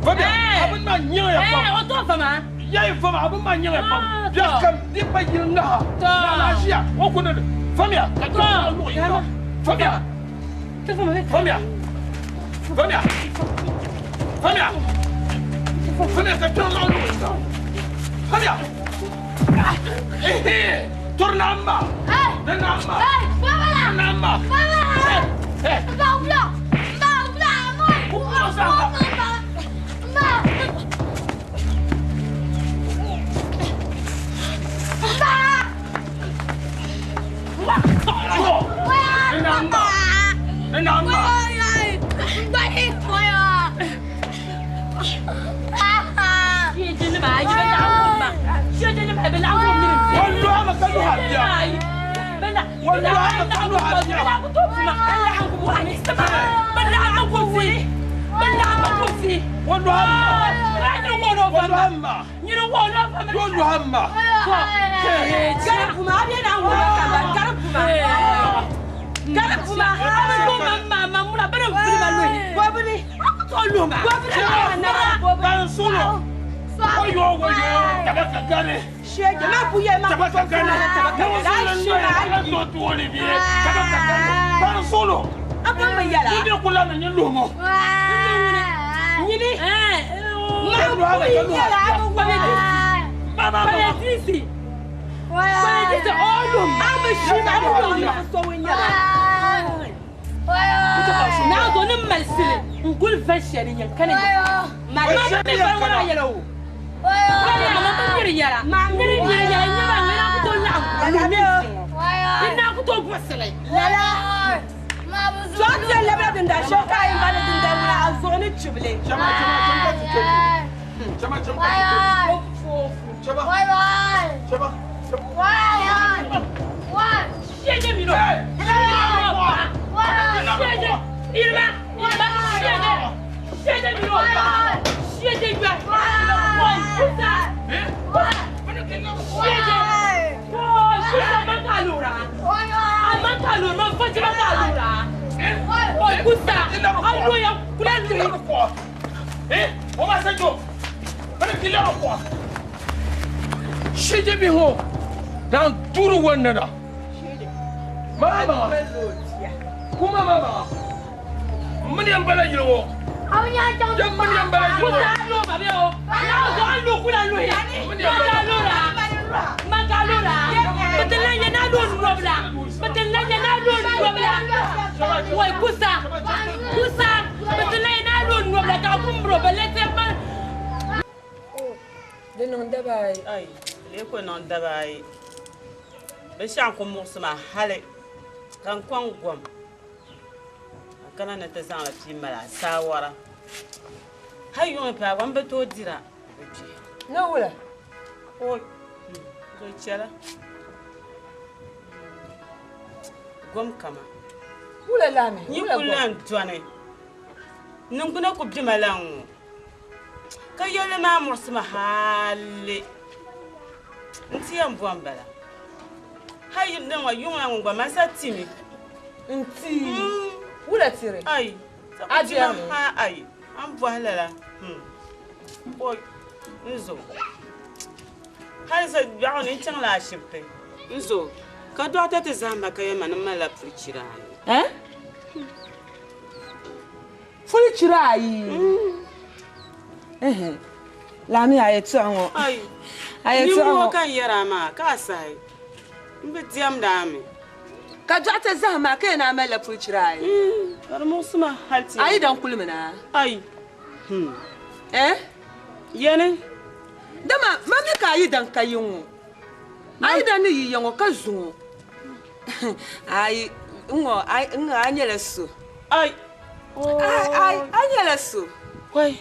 valiya a bini maa nyaŋya pam o to fama yayi fama a bini maa nyaŋya pam biɛɣu kam di pa yili ŋaha na ʒiya o ku ni famiya ka kpɛŋ luɣu yinga famiya famiya famiya famiya famiya ka kpɛŋ luɣu yinga famiya tori na ma ne na ma ne na ma Hali ka n kɔŋ gom a kana ni ti zaŋla pii mali a saawara hali yuŋ paagi n bi tooi dira na wula o zo chɛla gom kama wula laami yi ku lan dɔni niŋgbuna ku bima lan ŋɔ ka yɛlli maa muɣusima hali n ti yɛn bɔn bala hay niŋ yuŋ la ŋun gba masa timi n ti wula tiri ai a jɛrimi ha ai an bɔhi lala o n zo hali sa biɛɣu ni n chaŋla ashibiti n zo ka dɔɣita ti zahima ka yɛma ni malila puli chira ayi puli chira ayi laami a yɛltɔɣa ŋɔ a yɛltɔɣa ŋɔ ka n yɛra maa ka a sahi n bi diɛmda mi ka dɔɣita zahima ka yɛn a malila puli chira ayi ka di muɣusima hali ti a yi dan kulimi na ayi yɛni dama ma mi ka a yi dan ka yi ŋɔ a yi dan ni yi ya ŋɔ ka zu ŋɔ ayi ŋɔ a nyɛla so ai a nyɛla so wai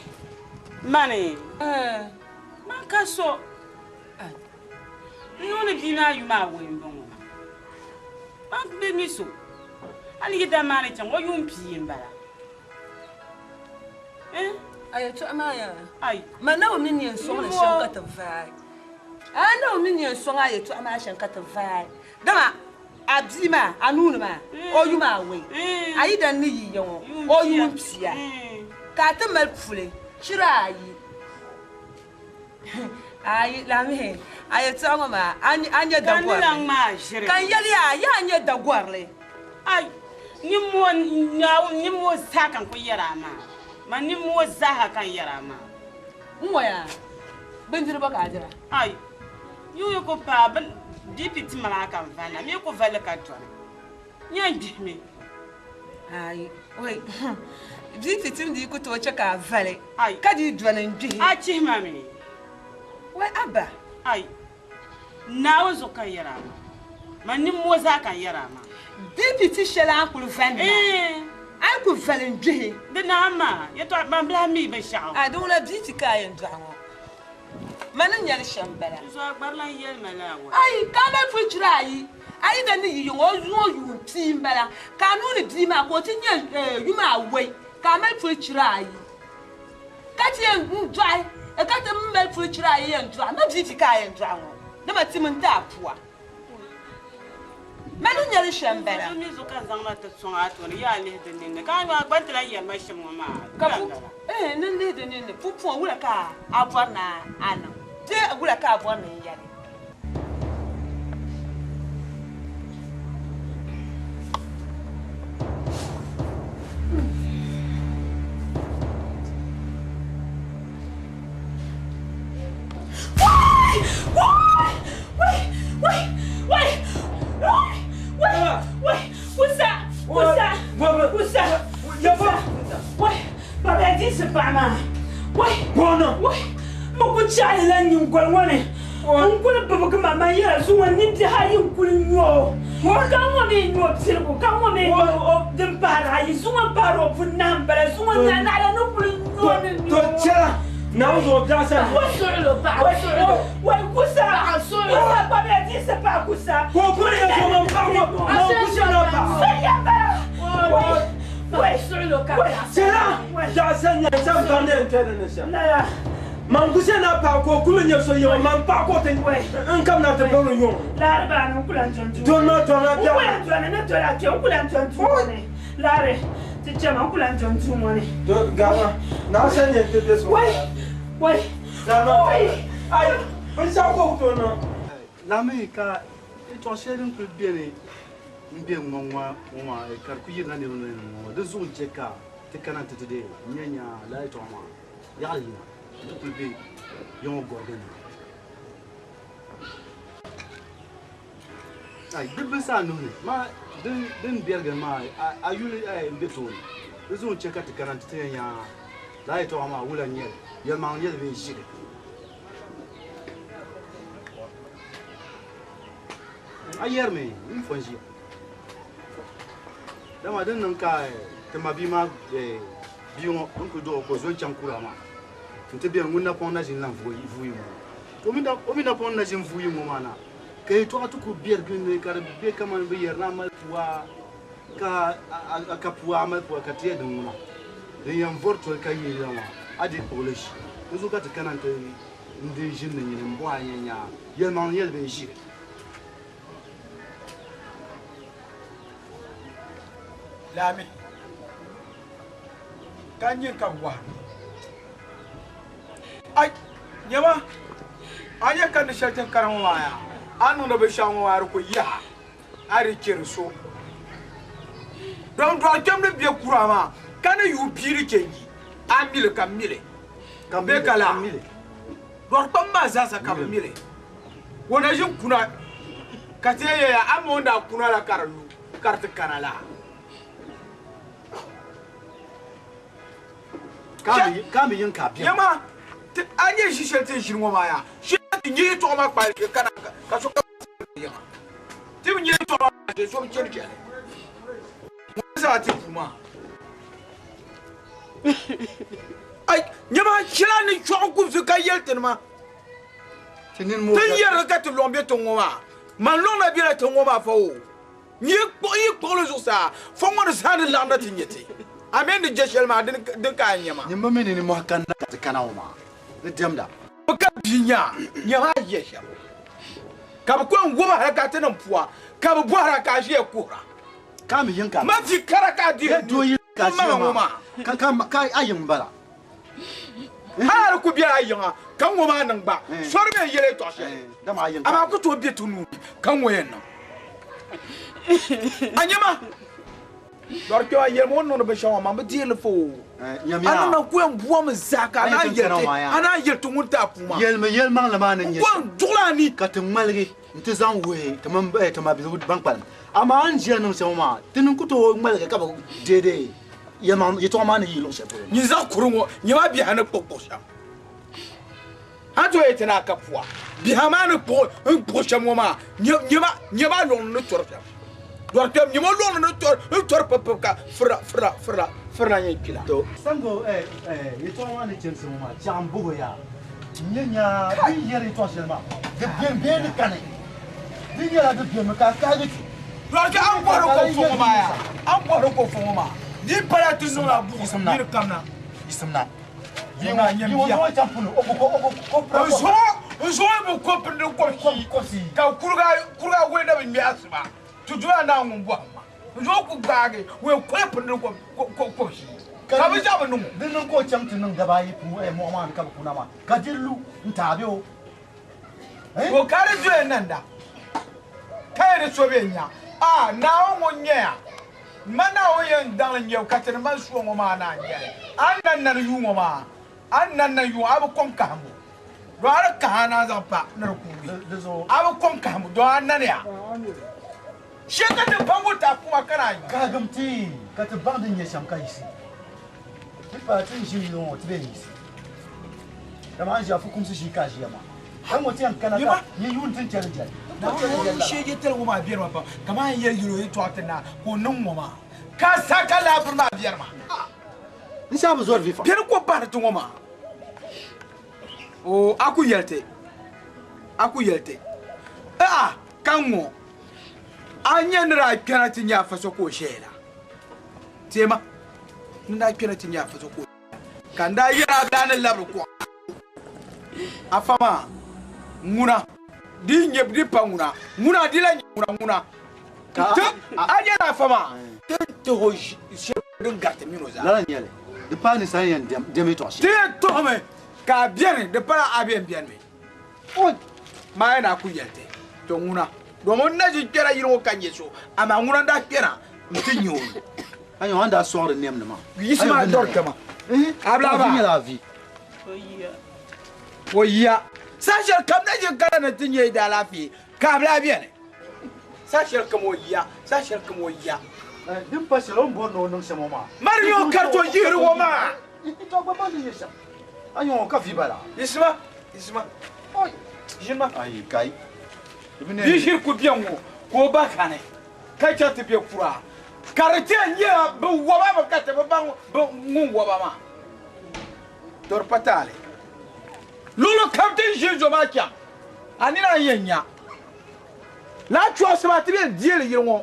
mani man ka so n nuuni bia maa yuma awoi n bɔŋɔ man bi mi so hali yi dan maa ni chaŋ o yuun pii n bala a yɛltɔɣa maa yaa ai ma na mi ni yɛn sɔŋ ni shɛm ka ti vaai a na mi ni yɛn sɔŋ a yɛltɔɣa maa shɛm ka ti vaai dama A bia maa, a nuuni maa, o yuma awei. A yi dan ni yi ya ŋɔ, o yuun pia. Ka a ti mali puli chira ayi. Ayi, Lamihi, a yɛltɔɣa ŋɔ maa, a nya dagɔrili. Ka n yɛli ya, yaa nya dagɔrili. Ai, nimmoo, Naawuni nimmoo zaa ka n kul yɛr a maa. Man nimmoo zaaha ka n yɛr a maa. N ŋɔ yaa, bindiriba ka a dira? Ai, yuŋ yi ku paai, bɛ BP tima maa ka n valina, m mi ku valli ka dɔni. N yɛn gbihimi. Ai, oi, BP tim di yi ku tooi chɛ ka a vali, ka di dɔni n-gbihi. A chihi ma mi. Wai, Abba. Ai, Naawuni zuɣu ka n yɛr a maa. Man nimmoo zaa ka n yɛr a maa. BP ti shɛli a ni kuli vali maa, a yi ku vali n-gbihi. Di naai maa, yɛtɔɣa, man bi lahi mi binshɛɣu. A di ŋuna BP ka a yɛn dɔɣi ŋɔ. Ma ni nya li shɛm m-bala. N zuɣu a gbari lan yɛli ma lala ŋɔ. Ayi, ka a mali puli chira ayi, a yi da ni yi yiŋ o zuŋɔ yuun pia m-bala, ka a nuu ni bia maa ka o ti nyɛ yuma awɛi, ka a mali puli chira ayi, ka ti yɛn dɔɣi, ka ti mi mali puli chira ayi yɛn dɔɣi, ma bia ti ka a yɛn dɔɣi ŋɔ, dama tim n-ti a pua. Ma ni nya li shɛm m-bala. Di mi zuɣu ka n zaŋ ma ti sɔŋ a tooni, yaa lihi di ninni, ka a gba ni ti lan yɛri ma shɛm ŋɔ maa. Ka pu, eeh, ni n lihi di ninni, pumpɔŋɔ wula ka a bɔri ni a niŋ? Bee wula ka a bɔri ni n yɛli? Nyingoli ŋɔ ni n kuli bibigi ma man yɛla zuŋɔ ni bihi ayi n kuli nyɛ o ka ŋɔ mi nyɛ o piligu ka ŋɔ mi nyɛ o din pahiri ayi zuŋɔ n pahiri o bunahi n bala zuŋɔ naɣila ni kuli nyɛ o ni nyɛ o. Naawuni zuɣu biɛɣu sani. Wai kusa kusa kpabila diɣisi paɣa kusa. Ka o kuli nyɛ so ŋun paɣi ŋɔ ŋun kusa na paɣa. So ya bala. Wai Chɛla biɛɣu sani nyɛ sani bari ni yɛn kpɛ di ni shɛm. Man kusa na paɣa ka o kuli nyɛ so yiŋa man paɣa ka o ti n kamina ti biri yuŋ. Laari baa ni n kula n dɔni duu. Dɔni maa dɔni la N kula n dɔni ni dɔla kpɛ n kula n dɔni duu ŋɔ ni. Laari ti chɛma n kula n dɔni duu ŋɔ ni. Gama naa sani yɛn ti bɛ so. Wai wai wai. Ayi binshɛɣu ka o ku tooi niŋ. Lami ka yɛltɔɣa shɛli din kuli beni m-be ŋɔ ŋɔ maa ka di kuli yirina niriba noli ni ŋɔ ŋɔ di zuɣu n-che ka ti kana nti ti deei n-nya nya lala yɛltɔɣa maa yaɣili yina nti kuli be ya ŋɔ gɔriga ni. Ai, di bi sa a nuhi ni maa din bɛrigiri maa a yuli m-be tooni di zuɣu n-che ka ti kana nti ti nya nya lala yɛltɔɣa maa wula n-nyɛ li yɛlimaŋli n-nyɛ li bee ʒiri. A yɛrimi n fo n-ʒiya dama din niŋ ka ti ma bia maa bia ŋɔ din kuli dɔɣi o ka o zo n-chaŋ kura maa nti beni ŋun napɔŋ na ʒini lan vuui ŋɔ maa. O mi napɔŋ na ʒini vuui ŋɔ maa na ka yɛltɔɣa ti kuli bɛrigi ni ka di be kamani bɛ yɛri ni a mali pua ka a ka pua a mali pua ka ti yɛli din ŋuna din yɛn vɔri toli ka yi la maa a dii kpuɣi li ʒi. Di zuɣu ka ti kana nti n-dii ʒini ni nyini m-bɔhi a nya nyaa yɛlimaŋli nyɛli bee ʒiri. Lami ka nyin ka bi wahiri. Ai, nyama, a nya ka ni shɛli ti ni kari ŋɔ maa yaa, a ni niŋdi binshɛɣu ŋɔ maa di ku yaha, a di chɛ di so. Dɔn dɔɣi kpɛm ni be kura maa ka ni yuui piiri chɛ yi, a mi li ka m mi li. Bee ka laa? Dɔɣi kpɛm maa zaasa ka bɛ mi li. O na ʒin kuna ka ti yɛn yɛya a mi o ni daa kuna la ka di lu ka di ti kana laa. Ka mi yiŋ ka a biɛm. Nyama, a nyɛ ʒi shɛli ti ni ʒini ŋɔ maa yaa, shee ti nyɛ yɛtɔɣa maa kpaali ka kana ka so ka yiŋa. Ti bi nyɛ yɛtɔɣa maa shee so bi chɛri chɛli. Ŋɔ zaa ti puu maa. Ai, nyama, shɛli a ni chɔɣu kubisi ka yɛli ti ni ma. Ti yɛrigi ka ti lɔŋ be tiŋ ŋɔ maa. Man lɔŋ na bela tiŋ ŋɔ maa fa o. Yi kpuɣili zuɣusaa, fo ŋɔ ni zaa ni laɣimda ti nya ti. A mi ni je shɛli maa, din ka a nya maa. Nyimba mi ni nimmohi kanna ka ti kana ŋɔ maa, di diɛmda. Bɛ ka bia nya, nyama a yɛ shɛm. Ka bɛ kɔŋ woba hali ka ti niŋ pua ka bɛ bɔhira ka a ʒiya kuhira. Ka mi yiŋ ka. Ma vi kara ka a di doo yi ka maŋa ŋɔ maa. Ka ka ka a yiŋ bala. Hali ku bela a yiŋa ka ŋɔ maa niŋ gba sori mi yɛli yɛltɔɣa shɛli. Dama a yiŋ Amaa ku tooi be ti nuu ni ka ŋɔ yɛn niŋ. A nya ma lɔri kpɛma yɛlimi o ni niŋdi binshɛɣu ŋɔ maa bi deeri li fo. A niŋ na ku yɛn bomi zaa ka a naan yɛli ti a naan yɛli ti ŋun ti a puu maa. Yɛlimi yɛlimaŋli maa ni nyɛ N duɣila a ni. Ka ti ŋmaligi nti zaŋ wuhi ti mini ti mabiligu ban kpalim. Amaa a ni ʒiya niŋ shɛm ŋɔ maa, ti ni ku tooi ŋmaligi ka bi deei yɛtɔɣa maa ni yi luɣ shɛli polo. Nyin zaɣ kuri ŋɔ nyɛma biha ni kpuɣi kpuɣi shɛm. A ni tooi yɛli ti ni a ka pua biha maa ni kpuɣi n kpuɣi shɛm ŋɔ maa nyɛma a luɣili ni tɔri shɛm. Dɔri kpɛm nyɛma o luɣili ni tɔri tɔri pipip ka firila firila firila firila nyɛ kpila. Sango yɛtɔɣa maa ni chani shɛm ŋɔ maa, chɛɣu m-bɔh o yaa. N nyɛ nyaa bɛ ni yɛri yɛtɔɣ shɛli maa, di bemi bee di kani? Di nyɛla di bemi ka a kahigi ti. Dɔri kpɛm a ni bɔhiri ko fo ŋɔ maa yaa? A ni bɔhiri ko fo ŋɔ maa di pala ti niŋla buɣim niri kam na. Yiɣisim na. N zuɣu bi kopindi kobisi ka kuriga wuli na bi ŋmɛ asiba ti dula naa ŋun bɔhim ma n zuɣu ku gbaagi wee koli pindi kobisi ka bi zaa bi niŋ o. Di niŋ ka o chaŋ ti niŋ daba ayi puu mɔɣu maa ni ka bi kuna maa ka di lu n-taai be o. O ka di doya nanda ka yɛ di so bɛ nya a Naawuni ŋun nyɛ ya Ma Naawuni yɛn daŋ li nyɛbu ka ti ni mali suo ŋɔ maa naan nyɛli. A ni na nani yuui ŋɔ maa, a ni na na yuui a bi kɔŋ kahimbu, dɔn a di kahi a naan zaŋ pa ni di kuugi. A bi kɔŋ kahimbu, dɔn a nani ya. Shee ka ti baŋ o ti a puma ka naan yi. Kahigim ti ka ti baŋ din nyɛ shɛm ka yiɣisi. Ti paai ti ni ʒi yili ŋɔ ti bee n-yiɣisi. Dama a ni ʒi a fukumsi ʒii ka a ʒiya maa. Ka ŋɔ ti yɛn kana ka nyɛ yuun ti ni chɛli jɛli. Naawuni shee je tali ŋɔ maa biɛri ma pam, kaman n yɛli yɛl o yɛtɔɣa ti naa ka o niŋ ŋɔ maa, ka sa ka laabiri maa biɛri ma. N saha bi zɔri vi fa. Biɛri ko bahiri ti ŋɔ maa. Oo, a ku yɛli ti, a ku yɛli ti, A'a, ka ŋ-ŋɔ, a nya ni daa kpɛna ti nya afa so ka o ʒiɛya la? Teema, ni daa kpɛna ti nya afa so ka o Ka n daa yɛli a daa ni labiri kuɣa afa maa ŋuna di nyɛ di pa ŋuna ŋuna di la nyɛ ŋuna ŋuna ti a nyɛla afa maa ti ti ho shɛli din gariti mini o zaa. Lala n-nyɛ li di paai ni sani yɛn dɛm yɛtɔɣ shɛli. Ti yɛn tuhimi ka a beni di pala a bɛn beni mi. Maa yɛn a ku yɛli ti to ŋuna domi o na ʒi kpɛra yili ŋɔ ka nyɛ so amaa ŋuna n-daa kpɛra nti nyɛ o. A nyɛ o ni daa sɔŋdi nɛmdi maa. Yiɣisi maa dɔri kpɛma. A vi nyɛla a vi. O yiya. Saha shɛli kam na ʒi kana ni ti nyɛ daalaafee ka a bi lahi beni. Saha shɛli kam o yiya, saha shɛli kam o yiya. Din pa shɛli o ni bɔri ni o niŋ shɛm ŋɔ maa. Mari nyɛ o kariti o yihiri ŋɔ maa. Tɔ gba baŋ di nyɛ shɛm. A nyɛ o ka vi bala. Yiɣisi ma, yiɣisi ma. Ʒini ma. Ayi kai. Bia ʒiri ku bɛ ŋɔ ka o ba kani ka chɛ ti bɛ kura ka di ti yɛn nyɛla bɛ wɔba mi ka ti bi baŋ bɛ ŋun wɔba maa. To di pa taali. Luɣili kam ti ni ʒini zo maa chaŋ, a nini a ni yɛn nya. Lala chɔɣisi maa ti bɛ yɛn deei li yili ŋɔ.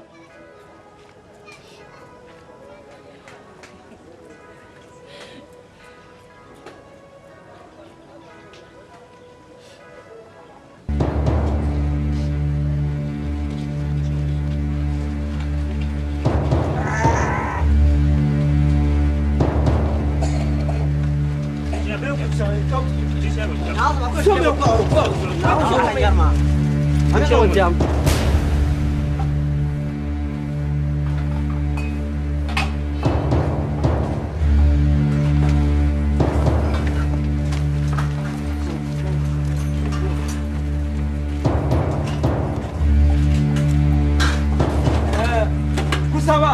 Kusaba.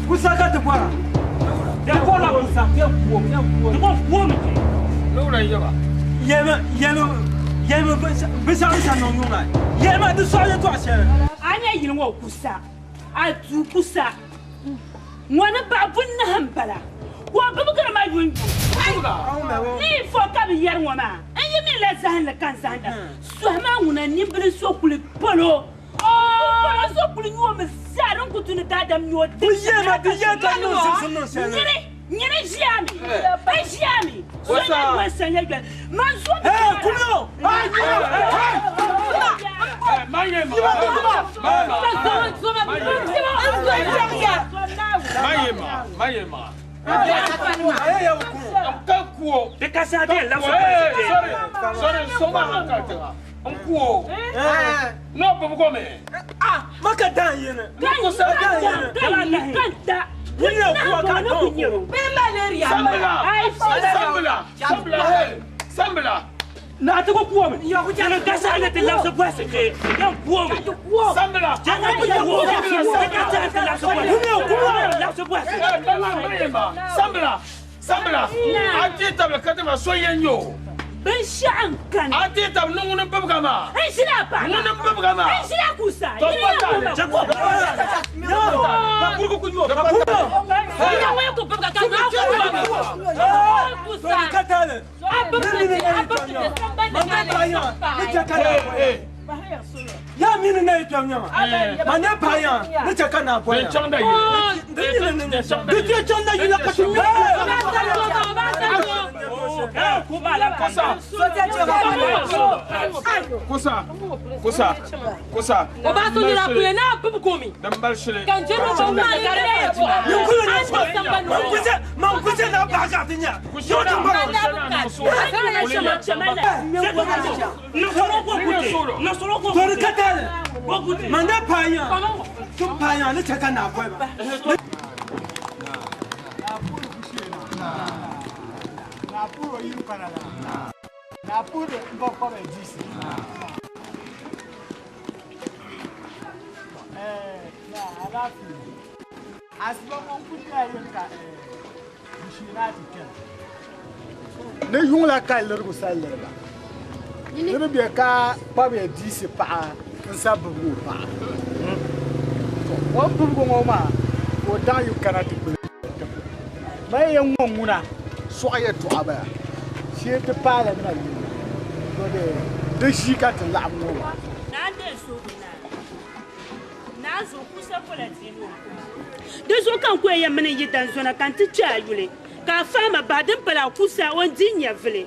Kusa ka ti bɔra. Ti bɔra kusa. Ti bɔ kuo mi ke. Lowra yaba. Yɛlima yɛlima yɛlima binshɛɣu ni sa niŋ yuŋ la. Yɛlima di sɔɣi yɛltɔɣa shɛli. A nya yili ŋɔ kusa. A duu kusa. Ŋɔ ni baɣa bunahi m-bala, ka o bibigiri ma yun yuŋ. Ni yi fo ka bɛ yɛri ŋɔ maa, n yi mi la zahinli ka n zahinda. Sɔhi maa ŋuna nimbili so kuli palo. Palo so kuli nyu o mi zaa din ku tu ni daadam nyu o Di yɛli ma, di yɛli ka n niŋ zibisim niŋ shɛli. Nyini, Nyini ʒiya mi. N ʒiya mi. So What's nyɛ up? doli sa nyɛ doli. Man zo mi. Hey, kumyo! Ay, Mayema, mayema. Nka kuo. De kasa de la Hey, sorry, sorry, soma hankali. Nkuo. No, bubu ko me. Ah, maka dan yene. Kan Dan yene. kan kan da. Wuni kuwa ka don ko. Sambila. Sambila. Sambila, hey. Sambila. Na ta ko kuwa mi. Ya kasa ne te la so bwase ke. Ya kuwa mi. Sambila. Jana ko kuwa. De kasa ne te la so bwase. Kumyo, kumyo. La so bwase. Mayema. Sambila. Sambila. A ti tabla katama so yenyo. Binshaɣu n kani. A ti tab nunguni bibga ma. N ʒila paɣa. Ŋuni bibga ma. N ʒila kusa. To pata. Jago. Ba kurugu ku yo. Ba kurugu. Ina waya ko bibga ka na kuwa. Kusa. Tori katale. A bibga a bibga samban da Mane payan. Ni kale. cɛ ka na bɔ yan. Ya mini ne ye tɔn ɲama. Mane payan. Ni cɛ ka na bɔ yan. Den chang da yili. Di tɛ cɛn da yili ka ti ɲɔ. Kosa. Kosa. Kosa. Kosa. O b'a sɔrɔ la kuya n'a bibgo mi. Dan bal shile. Kan jero ba wa ka Ni kulo ni sɔ. Man kuse man kuse na ba ka ti ɲa. Yɔ ti bɔ. Tori katale. Mane payan. Tun payan ni cɛ ka na bɔ yan. Na puro yiri pana la. Na puro n bɔ kɔbɛ disi. Na alaafee. Asiba ŋɔ kuli nyɛla yin ka bushina ti kpɛna. Ni yuŋ la ka lirigu sa liriba. Ni di bɛ ka kpabiya diisi paɣa n sa bibigi o paɣa. O ni bibigi ŋɔ maa ka o daŋ yi kana ti kuli. Ma yɛn ŋɔ ŋuna sɔɣu yɛltɔɣa bala shee ti paala na yili to de di ʒii ka ti laɣam ŋɔ maa. Naa dee soobu naa. Naa zuɣu kusa pola diini o kuma. Di zuɣu ka n ku yɛn mini yi dan zona ka n ti kpe a yuli ka a faama bahi din pala a kusa o n di nyɛvili.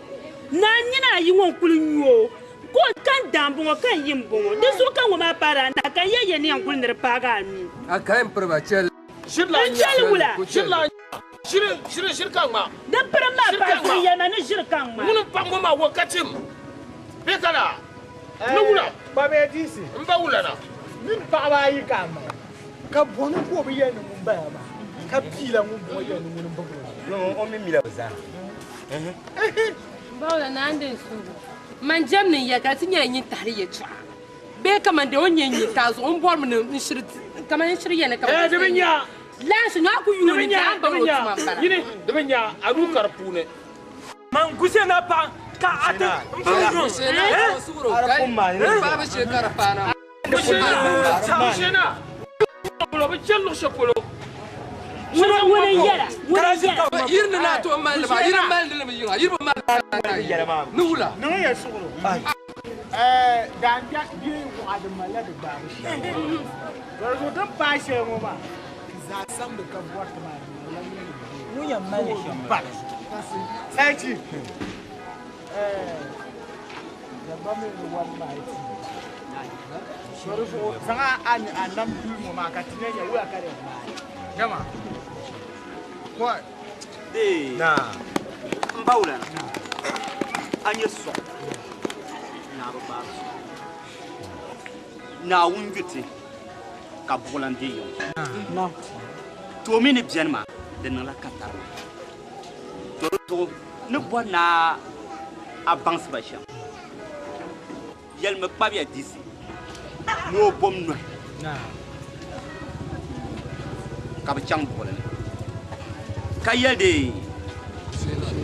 Naa nyina ayi ŋɔ n kuli nyu o ka o ka n daa n bɔŋɔ ka n yi n bɔŋɔ di zuɣu ka ŋɔ maa paari a nahi ka n yɛ yɛ ni yɛn kuli ni di paagi a nuu. A ka n piriba chɛli. Shiri N chɛli wula. Shiri la shiri shiri shiri ka ŋma. Di pirim maa paai zuɣu yɛlima ni ʒiri ka ŋma. Ŋuni pa ŋɔ maa wakati m. Bɛ kana. Ni wula. Kpabiya diisi. N ba wula na. Mini paɣaba ayi ka a mali ka bɔni ka o bi yɛli ni ŋun bala maa ka piila ŋun bɔŋɔ yɛli ni ŋuni bibigi o. No, o mi mila zaa. Bawla na ande sugu. Man jam ni ya ka ti nyɛla nyin tahiri yɛltɔɣa. Bee kaman de o nyɛ nyin taa zuɣu n bɔrimi ni n shiri kaman n shiri yɛli kaman. Eh, di bi nya. Laasi nyaa ku Di bi yuuni nya, daa di baŋ bi o nya. tuma n bala. Yini, di bi nya, a du kari puuni. Man kuse na paɣa ka a ti n bibigi o. Kushina. Polo, bi chɛ luɣu shɛli polo. Ŋuni ŋuni n yɛla ŋuni n yɛla. Yiri ni naa to mali ba yiri mali li mi yiŋa yiri bi mali ni wula. Niŋ ya suɣuro. Daangbɛ bee waɣa di malila di gbaabu shɛli. Di zuɣu din paai shɛli ŋɔ maa ti zaa samdi ka bɔri ti maa di malila Ŋun yɛn mali shɛm bala. Saachi. Dabba mi ni wari maa yi ti. Di zuɣu zaŋ a ni a nam duli ŋɔ maa ka ti nyɛ nyɛ wula ka di yɛn maai. Jama. Kɔi. Na. N ba wula na. A nyɛ sɔɣu. Naa bi gbaagi sɔɣu. Naawuni yu ti ka buɣulan be yiŋ. To mi ni beni maa di niŋla katariŋ. To di zuɣu ni bɔri ni a baŋsi ba shɛm. Yɛlimi kpabiya diisi ni o bom nɔhi ka bi chaŋ buɣuli ni ka yɛli de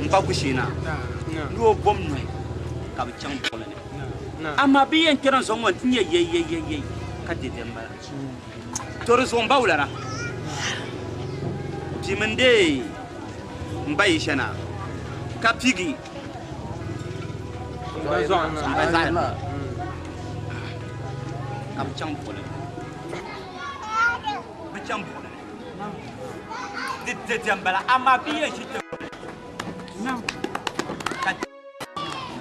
n pa kusheena ni o bom nɔhi ka bi chaŋ buɣuli ni amaa bi yɛn kpɛri n zuɣu ŋɔ n ti nyɛ yei yei yei yei ka dede n bala to di zuɣu n ba wulana pimi n dee n ba yi shɛna ka pigi n ba zaɣa na ka bi chaŋ buɣuli ni bi chaŋ buɣuli ni. Di di diɛm bala amaa bia yɛn ʒi ti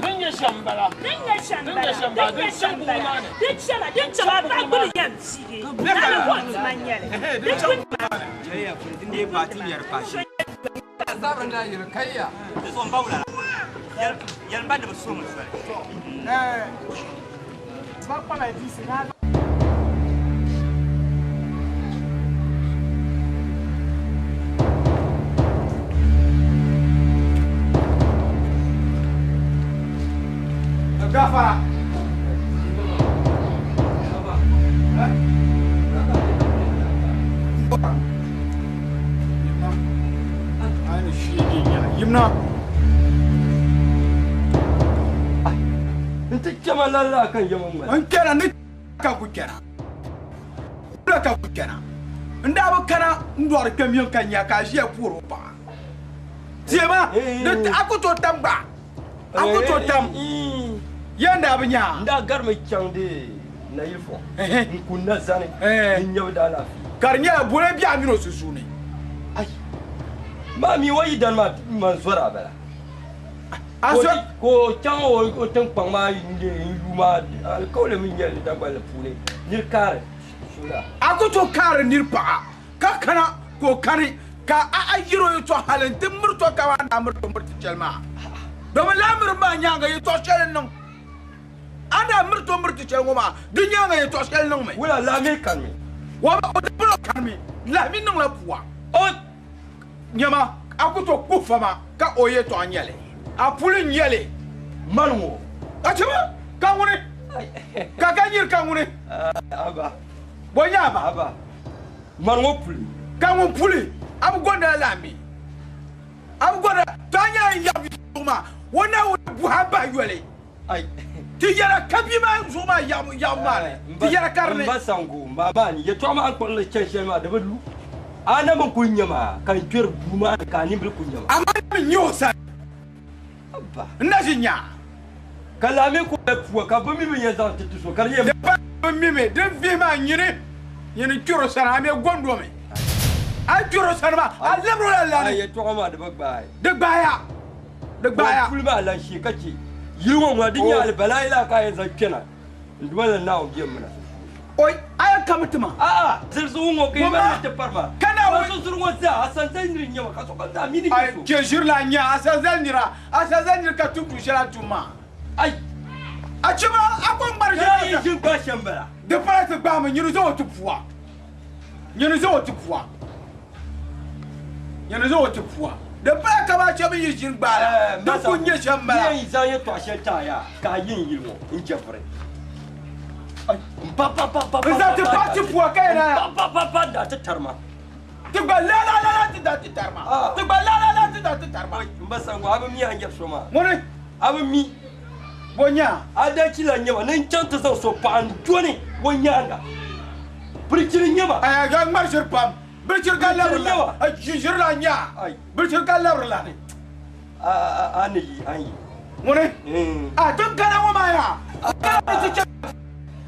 Din nyɛ shɛm bala. Din nyɛ shɛm Din nyɛ shɛm bala. bala. Din nyɛ Din shɛm chaŋ bala. maa ni. Din chɛma din chɛma paɣa gbubi yɛm piigi. Naani ko n tuma nyɛli. Din kuli Jɛya puli din dee paati nyɛri paasi. Zabiri na yiri kaya. Di zuɣu n ba wula la yɛlim ba ni bi suhimi soli. Ba kpama diisi na. Gafara. Yimna. N ti chɛma lala kan yɛma ŋmani. N kɛra ni ka ku kɛra. Kula ka ku kɛra. N daa bi kana n dɔɣiri kpɛm yiŋ ka nya ka a ʒiya puhiri o paɣa. Tiɛma, di a ku tooi tam gba. A ku tooi tam. Yɛn daa bi nya. N daa garimi chaŋ di nayili fɔŋ. N kunna zani. N nyabu daa laafee. Ka di nyɛla boli biɛɣu mini o sunsuuni. Maa mi o yi dani maa man zɔri a bala. A zo ka o chaŋ o tiŋkpaŋ maa n yu maa alikauli mi nyɛli Dagbanli puuni niri kaari sula. A ku tooi kaari niri paɣa ka kana ka o kani ka a yiri o yɛltɔɣa hali n ti miri to ka maa daa miri to miri ti chɛli maa. Domin laa miri maa nyaaŋa yɛltɔɣa shɛli n niŋ. A daa miri to miri ti chɛli ŋɔ maa di nyaaŋa yɛltɔɣa shɛli niŋ mi. Wula laa mi kani mi. Wa o di bini o kani mi lahi mi niŋla pua. O nyɛma a ku tooi kuhi fama ka o yɛltɔɣa nyɛli. A puli n nyɛli. Mali ŋɔ. A chɛma ka ŋuni ka ka nyiri ka ŋuni. Aba. Bɔ nyɛ aba. Aba. Mali ŋɔ puli. Ka ŋun puli a bi gonda la laa mi. A bi gonda to a nyɛla n yaɣi zuɣu maa o na o buhi a bahi yoli. Ti yɛla ka bia maa zuɣu maa yaɣibu yaɣibu maa ni. Ti yɛla ka di ni. N ba Sango maa maa ni yɛltɔɣa maa n kpuɣili chani shɛli maa di bi lu. A na min kuli nya maa ka n kpɛri bua maa ni ka a nimbili kuli nya maa. Amaa na mi nya o sani. N na ʒi nya. Ka laa mi ku pua ka bɛ mi bi yɛn zaŋ ti ti so ka di nyɛ. Di pa bɛ mi mi din vihi maa nyini nyini kpɛri o sani a mi gondo mi. A yi kpɛri o sani maa a labiri o la lani. A yɛltɔɣa maa di bi gbaai. Di gbaaya. Di gbaaya. Puli maa lan shee ka che yili ŋɔ ŋuna di nyɛ alibalayi laa ka a yɛn zaŋ kpɛna n duma la Naawuni bɛ mina. Oi, a yɛn kami ti ma. A'a, zilisi ŋɔ ka yi mali ti pari ma. Ka Naawuni. Ka so zuri ŋɔ zaa, a sanzali niri n-nyɛ ma, ka sokam zaa mi ni nyɛ so. Ai, ke ʒiri la n-nyɛ a sanzali nira, a sanzali niri ka tum tuun shɛli a tum maa. Ai. A chɛ ma, a ko ŋmari Ka yi ʒiri gbaai shɛm bala. Di pala ti gbaami, nyini zaŋ o ti pua. Nyini zaŋ o ti pua. Nyini zaŋ o ti pua. Di pala ka ba chɛ bɛ yi ʒiri gbaai la, di kul nyɛ shɛm m-bala. Yi zaŋ yɛtɔɣ shɛli ti a yaa, ka a yi n yili ŋɔ n-chɛ vuri. N zaŋ ti paɣi ti pua ka yɛn a. Pa pa pa daa ti tari ma. Ti gba la la la la ti daa ti tari ma. Ti gba la la la ti daa ti tari ma. N ba Sango, a bi mi a ni yɛri so maa. Ŋuni? A bi mi. Bo nya? A daa chila n-nyɛ ma ni n chaŋ ti zaŋ so paɣa n-dɔni o nyaaŋa. Birichiri n-nyɛ ma. Aya, ka ŋmari ʒiri pam. Birichiri ka labiri la. Ʒiri la nya. Birichiri ka labiri la. A ni yi, a ni yi. Ŋuni? A ti gala ŋɔ maa yaa. Kana ni ti chɛ.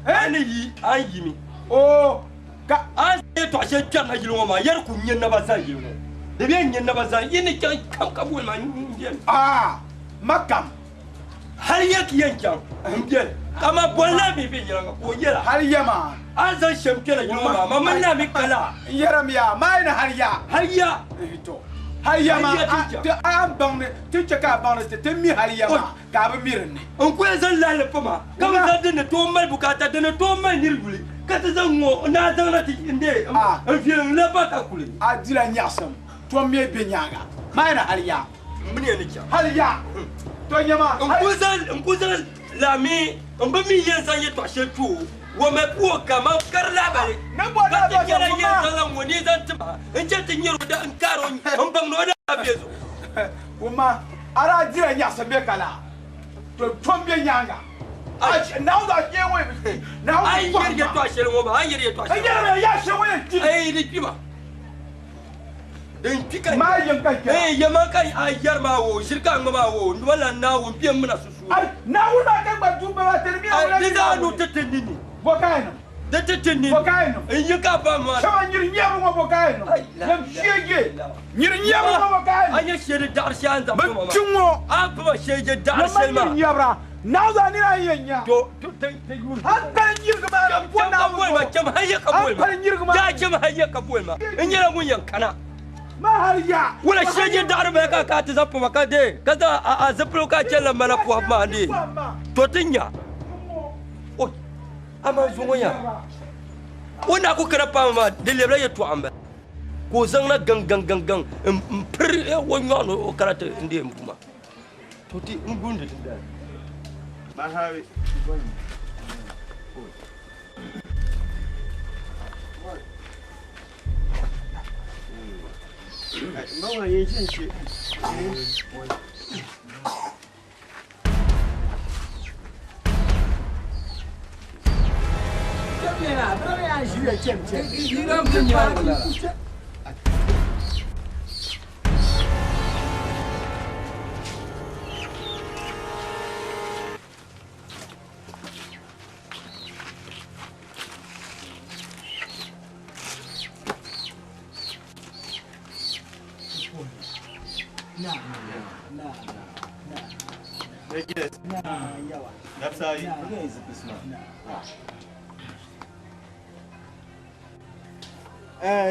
A ni yi, a ni yi mi. Oo, ka. A ni yɛtɔɣ shɛli kpɛrina yili ŋɔ maa, yɛri ku nyɛ naba zani yili ŋɔ. Di bee n-nyɛ naba zani, yi ni chaŋ kam ka boli ma m beni. Aa, ma kam. Hali ya ti yɛn chaŋ m beni. Amaa boli naa mi viɛnyɛliŋga ka o yɛla. Hali ya maa. A ni zaŋ shɛm kpɛla yili ŋɔ maa, ma mini naa mi kala. N yɛrimi yaa, maa yi ni hali ya. Hali ya. To. Hali ya maa, a ni baŋ ni ti chɛ ka a baŋ ni ti mi hali ya maa ka a bi mi din ni. N ku yɛn zaŋ lahili pa ma, ka bi zaŋ din ni tooi mali bukaata, din ni tooi mali nir yuli, ka ti zaŋ ŋɔ n-daa zaŋ na ti n-deei n viɛlim la ba ka kuli. A dila nyaɣisim, tom mi be nyaaŋa, maa yi ni hali ya. M ni yɛn ni chaŋ. Hali ya. To nyɛ ma. N ku zaŋ la mi n bi mi yɛn zaŋ yɛtɔɣ shɛli ti o, o mali puhi o ka man kari lahabali. Ka ti chɛla yɛn zaŋla ŋɔ ni zaŋ ti ma n-chɛ ti nyari o da n-kaari o m-baŋ ni o daa be zuɣu. Wumma, a daa dila nyaɣisim bɛ ka laa, to tom be nyaaŋa. Naawuni zaɣ shee ŋɔ yi Naawuni A yi yɛri yɛtɔɣ shɛli ŋɔ maa, a yi yɛri yɛtɔɣ shɛli. N yɛrimi ya shee ŋɔ yɛn kpi. Ei, di kpi ma. Din kpi ka Maa yɛm ka kpɛra. Ei, yɛma ka a yɛri maa wo, ʒiri ka a ŋma maa wo, n duma la Naawuni bɛ mina sunsuuni. Ai, Naawuni maa ka gba du ba maa tiri mi a Ai, wula di zaa nu ti ti nini. Bɔ ka a niŋ? Di ti ti nini. Bɔ ka yi niŋ? N yi ka ba maa. Chama nyiri nyɛbu ŋɔ bɔ ka yi niŋ? Yɛm sheege. Nyiri nyɛbu ŋɔ bɔ ka yi niŋ? A nyɛ sheeri daɣari shɛli a ni zaŋ Bɛ pima maa. kpi ŋɔ. A ni pima sheegi daɣari Yɛm ma shɛli maa. nyiri nyɛbira. Naawuni nira n yɛn nya. To to ti ti yuun. An pali nyirigi maa na bɔ Cham ka Naawuni boli ma zuɣu. cham hali ka An boli ma. pali nyirigi maa. Daa cham hali ka boli ma. N nyɛla ŋun yɛn kana. Ma hali ya. Wala sheegi daɣari bala ka ka ti zaŋ pima ka dee ka zaŋ a zipiligu ka chɛli la mana pɔhim maa dee. To ti nya. O amaa zuŋɔ nya. O na ku kana paama maa di lɛbila yɛltɔɣa n bala. Ka o zaŋ na gaŋ gaŋ gaŋ gaŋ n piri o nyɔɣu ni o kana ti n dee n bu ma. To ti n gundi ti dali. Mahawi. Mama yin cin shi.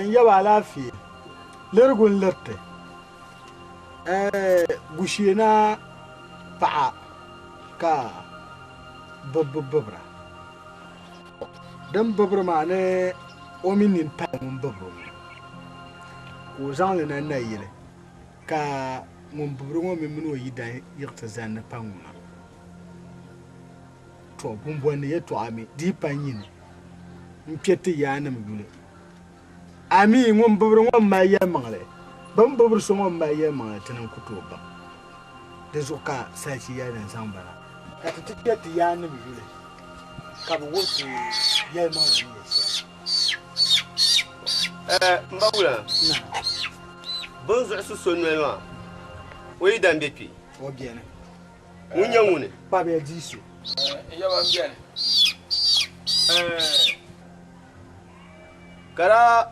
N yaba alaafee lirigu n liriti gusheena paɣa ka bibbi bibira din bibiri maa ni o mi nini pali ŋun bibiri ŋɔ ka o zaŋli na nayili ka ŋun bibiri ŋɔ mi mini o yidana yiɣisi zani ni pa ŋuna to bumbɔnni yɛltɔɣa mi di yi pa nyini n kpɛ ti yaanima yuli a mi ŋun bibiri ŋɔ m mali yɛlimaŋli bini bibiri so ŋɔ m mali yɛlimaŋli ti ni ku tooi baŋ di zuɣu ka salichi yɛli ni zaŋ bana ka ti ti kpɛ ti yaanima yuli ka bi wuhi ti yɛlimaŋli ni nyɛ shɛli. N ba wula bin zuɣusi so noli maa o yi dan be kpe o beni ŋun nyɛ ŋuni kpabiya diisi Yaba n beni. Kara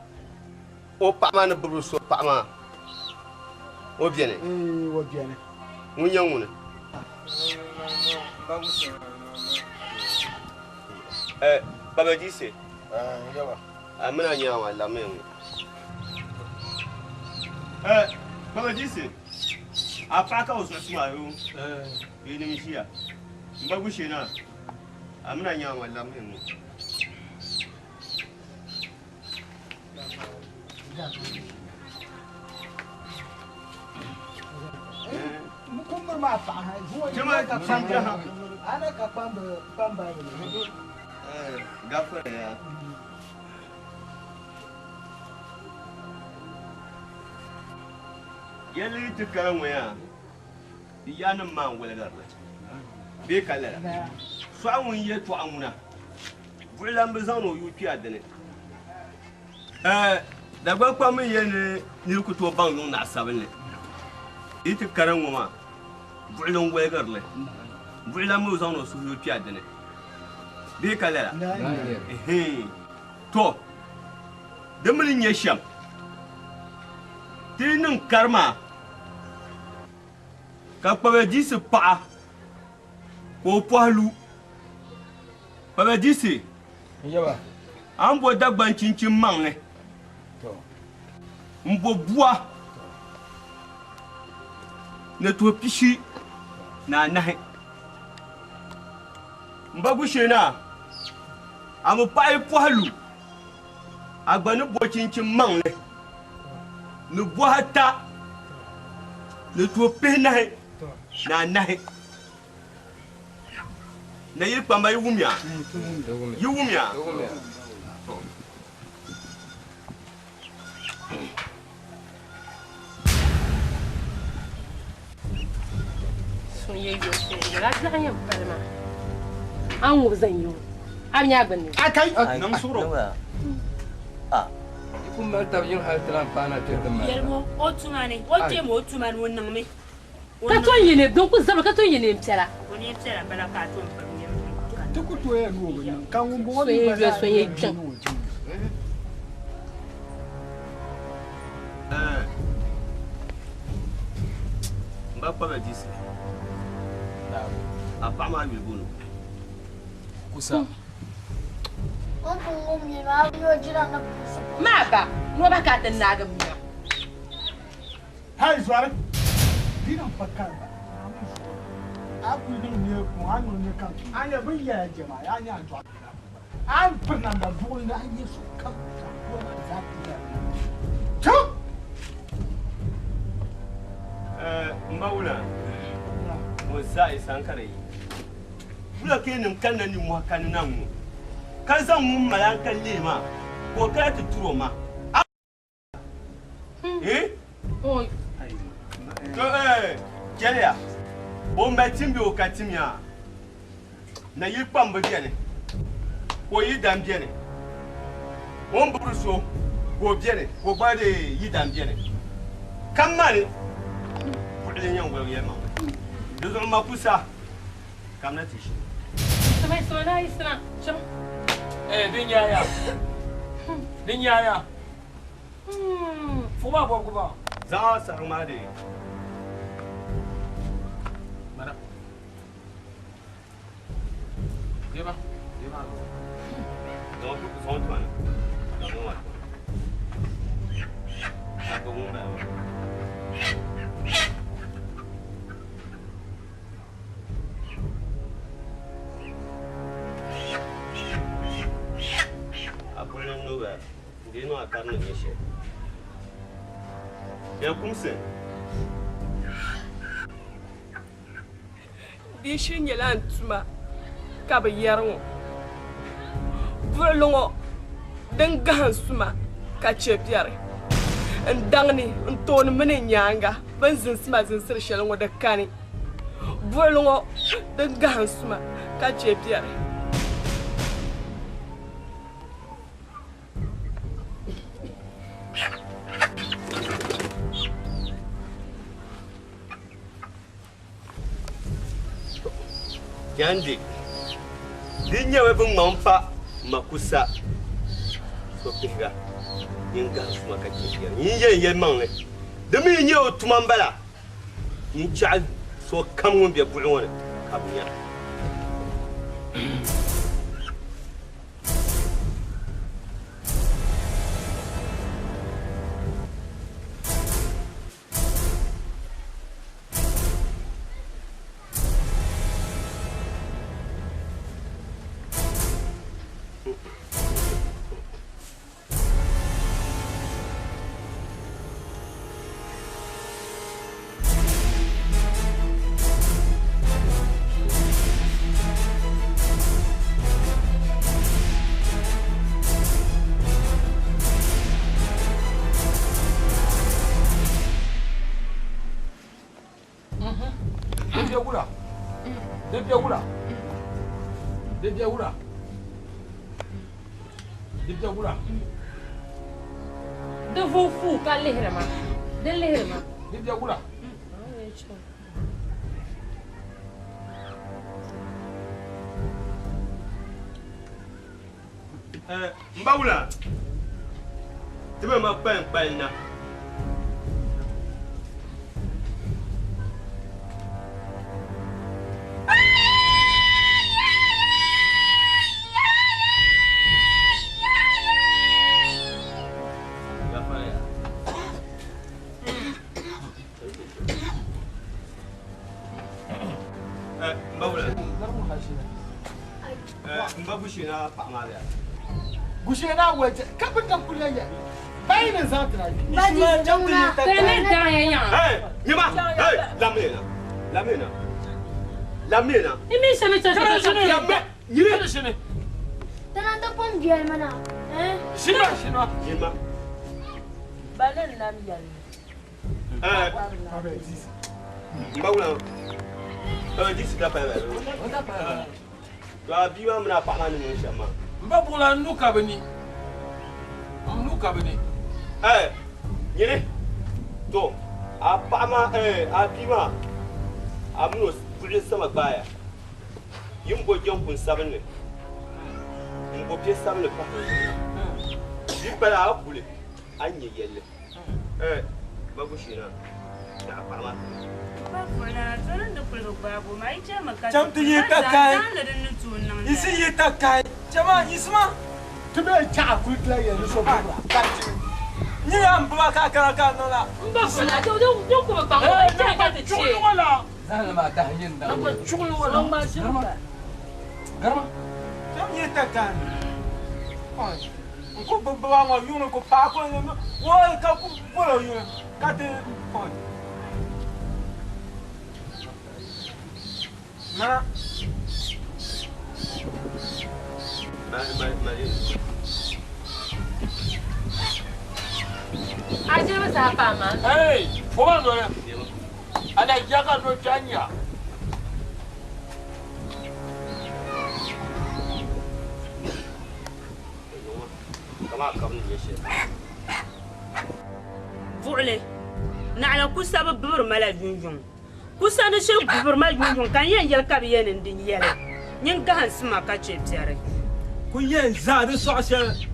o paɣa maa ni bibiri so paɣa maa o beni o beni ŋun nyɛ ŋuni Baba Jise a mini a nyaŋ maa lammi ŋɔ Baba Jise a paɣa ka o zuɣusi maa yoo yi nim ʒiya n ba Gushee naa a mini a nyaŋ maa lammi ŋɔ Gafara ya. Yɛli ti kara ŋɔ yaa yanim maa n waligirili bee ka lala sɔɣu ŋun yɛ tɔɣu ŋuna buɣulan bi zaŋ ni o yuui kpiya dini Dagban kpam mi yɛli ni niri ku tooi baŋ yuŋ naɣ sabinli yi ti kara ŋɔ maa buɣuli n waligirili buɣulan mi zaŋ ni o suhu yuui kpiya dini bee ka lala to di mi ni nyɛ shɛm ti niŋ karima ka kpabi diisi paɣa ka o pɔhi lu kpabi diisi a ni bo Dagban chinchin maŋli n bo bua ni tuhi pishi ni anahi n ba Gushee naa a mi paɣa yi pɔhi lu a gba ni bo chinchin maŋli ni buhi ata ni tuhi pihinahi ni anahi na yili kpamba yi wumya yi wumya Sun ye yo se la biɛɣu yɛn pali maa a ni ŋubi zaŋ yi a bi nya a gbunni akai niŋ suɣuro Yi ku mali tabi yiŋ hali ti lan paana ti di mali. Yɛlimo o tuma ni o kpɛma o tuma ni o niŋmi ka to n ye neen din ku zabiri ka to n ye neen piɛla o neen piɛla bala ka a tom piri neen kana. Ti ku tooi yɛli ni o bi niŋ ka ŋun bɔŋɔ So mi yi gba yuli zaa so yi yɛn kpiɔŋ. niŋ o jilima. N ba kpabi disi. A paɣa maa yuli booni. Kusa. O pun ŋum yɛli maa, a yo jira ni pusi. Maa ba, noo ba ka a ti naagi mia. Hai zɔri, di na pa ka ba. A kuli niŋ ne kuŋ, a niŋ ne kam. A nyɛ bin yɛla jɛma, a nyɛ a dɔɣi. A piri namda buɣili ni a nyɛ so kam ka kuɣa maa zaa ti yɛla. Tum! N ba wula ŋun sa yi san ka di yi wula ka nim kanna nimmohi ka ni na ŋɔ ka zaŋ ŋun mali an ka lee maa ka o kana ti turi o ma. Eh? To chɛliya o mali tim bee o ka tim yaa na yi kpambi beni ka o yi dan beni o ni bibiri so ka o beni ka o gba dee yi dan beni kam maa ni buɣili n-yɛn woligi yɛlimaŋli di zuɣu ma kusa kamina ti ʒini. Sima sima na yi sina chim. Eh, din nyaaya. Din nyaaya. Fuɣi maa bɔbigu maa. Zaŋ a saɣiri maa dee. Mana. Deba. Deba. Zaŋ zaŋ tuma na. Zaŋ ŋɔ maa tuma. A gbubi ŋun bala maa. A kuli ni ba di niŋ a kari ni nyɛ shɛli. Yɛn kumsi. Di shiri nyɛla n tuma ka bɛ yɛri ŋɔ. Buɣili ŋɔ din gahim suma ka chɛ biɛri. N daŋ ni, n tooni mini n nyaaŋa bɛ ni zinsi ma zinsiri shɛli ŋɔ di kani. Buɣili ŋɔ din gahim suma ka chɛ biɛri. Jandi, di nyɛmi bɛ ŋma m-pa makusa so pihiga nyin gahim suma ka chɛ biɛri. Nyin yɛn yɛlimaŋli, di mi nyɛ o tuma m-bala. Nyin chaɣi so kam ŋun be buɣi ŋɔ ni ka bɛ nya. Di vun fuu ka lihiri ma. Di lihiri ma. Di bɛ wula. N ba wula, ti mi ma kpalim kpali na. Gushena waje ka bin dan kuliya ya. Bayin za ta rayu. Hey, nyima. Hey, lamena. Lamena. Lamena. Imi shemi cha cha cha. Lame. Nyine shini. Tana ta pom jel mana. Eh? Shima shima. Nyima. Balan lam yal. Eh. Mbawula. Eh, disi ka pa ba. Ba bi wa mna pa ma ni mun shama. Mba bula nu ka bini. Nu ka bini. Eh, nyine. To, a pa ma eh a bi ma. A mun kuli sama gbaya. Yin bo jɛnkun sabinli n-bo piɛ sabinli pahi o zuɣu na. Yi pala a kuli a ni nya yɛlli. Eh, Babushina, daɣa paɣa maa kuli. Cham ti yi takai. Yisi yi takai. Chama yisima. Ti bɛ chaɣa kuli tila yɛli so bubura. Ni ya n buba ka kara ka niŋ la. N ba fɔla, do do do ko bi kpaŋ o, chɛ ka ti chɛ. Zahali maa tahi yin daŋ. Garima. Cham yi takai. N ku bi buba ŋɔ yuuni ku paai ku woi ka ku bolo yuuni ka ti oi. Mana. A jiri bi saha paai maa. Hey, foma noli. Ana jaka no chanya. Buɣili naɣila kusa bi bibiri ma la yuŋyuŋ. Kusa ni shiri bibiri ma yuŋyuŋ ka n yɛn yɛli ka bɛ yɛn ni di yɛli. Nyin gahinsi ma ka chɛ biɛri. Ku yɛn zaa di sɔɣi shɛli.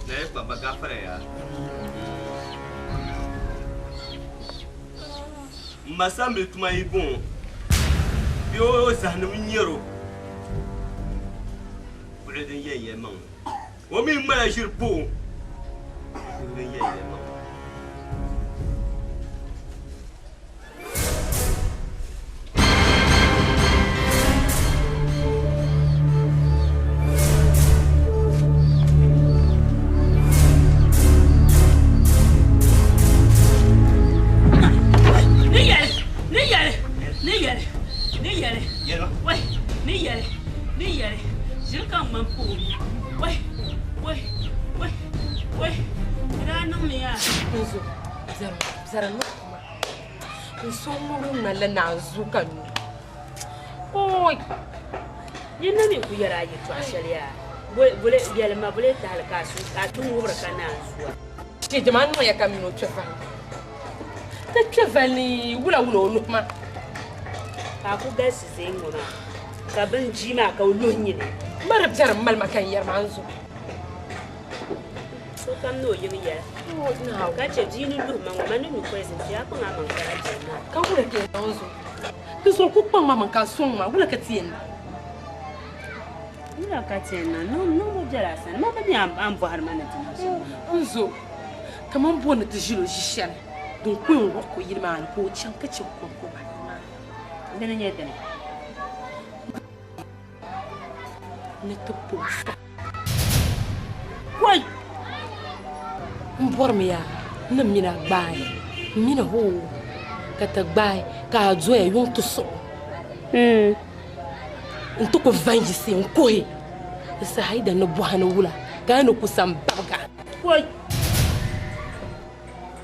Na ye kpamba gafara ya. M ma sambili tuma yi bɔŋɔ bee o zahinimi n-nyɛr o buɣili din yɛn yɛli maŋ o mi ŋmala ʒiri pa o buɣili din yɛn yɛli maŋ. Ni yɛli, ni yɛli, ni yɛli, ni yɛli, wai, ni yɛli, ni yɛli, ʒiri ka ŋmani pooi, wai, wai, wai, wai, di daa niŋmi yaa. Nzo, zɛrima, zɛrima kuma. N so ŋɔ ŋmanila naanzuu ka nyu. Oi! Nyin na mi ku yɛri a yɛtɔɣ shɛli yaa. Bole, yɛlima bole tahili ka a su, ka a ti ŋubiri ka naanzua. Chɛ jama niŋya ka min o kpe vali. Ti kpe vali ni wula wula o nuhi maa. Ka a ku galisi zee ŋɔ maa, ka bini jii maa ka o luhi nyini. Mari biɛri m-mali ma ka n yɛri maa n zo. Sokam ni o yiŋ yɛla. Ka chɛ bia ni luhi ma ŋɔ, ma ni nyu poison bia a kpaŋ a maŋ ka a biɛri maa. Ka wula ka yɛn niŋ n zo? Di zuɣu ku kpaŋ ma maŋ ka a sɔŋ ma, wula ka ti yɛn niŋ? Wula ka ti yɛn niŋ? Niŋbu bela a sani. Ma bi mi a ni bɔhiri ma ni ti niŋ shɛm. N zo, kaman bo ni ti ʒil o ʒi shɛli din ku yɛn wuɣi ka o yili maa ni ka o chaŋ ka chɛ kɔŋkɔba ayi maa. Dini n-nyɛ dini? Ni ti pa o sɔɣu. Kɔi! M bɔrimi yaa ni m mini a gbaai, m mini hoo ka ti gbaai ka a doya yuŋ ti suɣu. N ti ku va n-yiɣisi n-kuhi di saha yi dan ni bɔhi ni wula ka a ni ku sa m-babiga. Kɔi!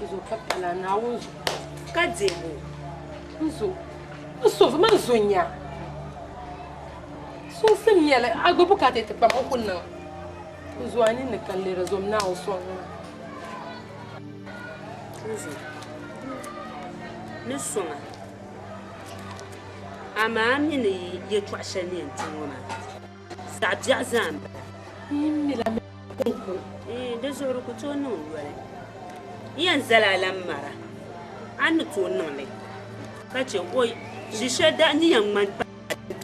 N zo ka pala Naawuni zuɣu. Ka deegi o. N zo, n so vi man zo n-nya. Suŋsim nyɛli a gba bukaata ti kpam o ku niŋ. N zo a ninni ka n leeri zom Naawuni sɔŋ maa. N zo ni sɔŋa, amaa a mi ni yɛtɔɣ shɛli ni yɛn ti ŋɔ maa, zaɣ biɛɣu zaa m-bala. N yi mi la mi kɔŋko. Di zuɣu di ku tooi niŋ yoli. N yɛn zali a la mara, a ni tooi niŋ li ka chɛ o ʒi shɛli daa ni yɛn ŋmani pa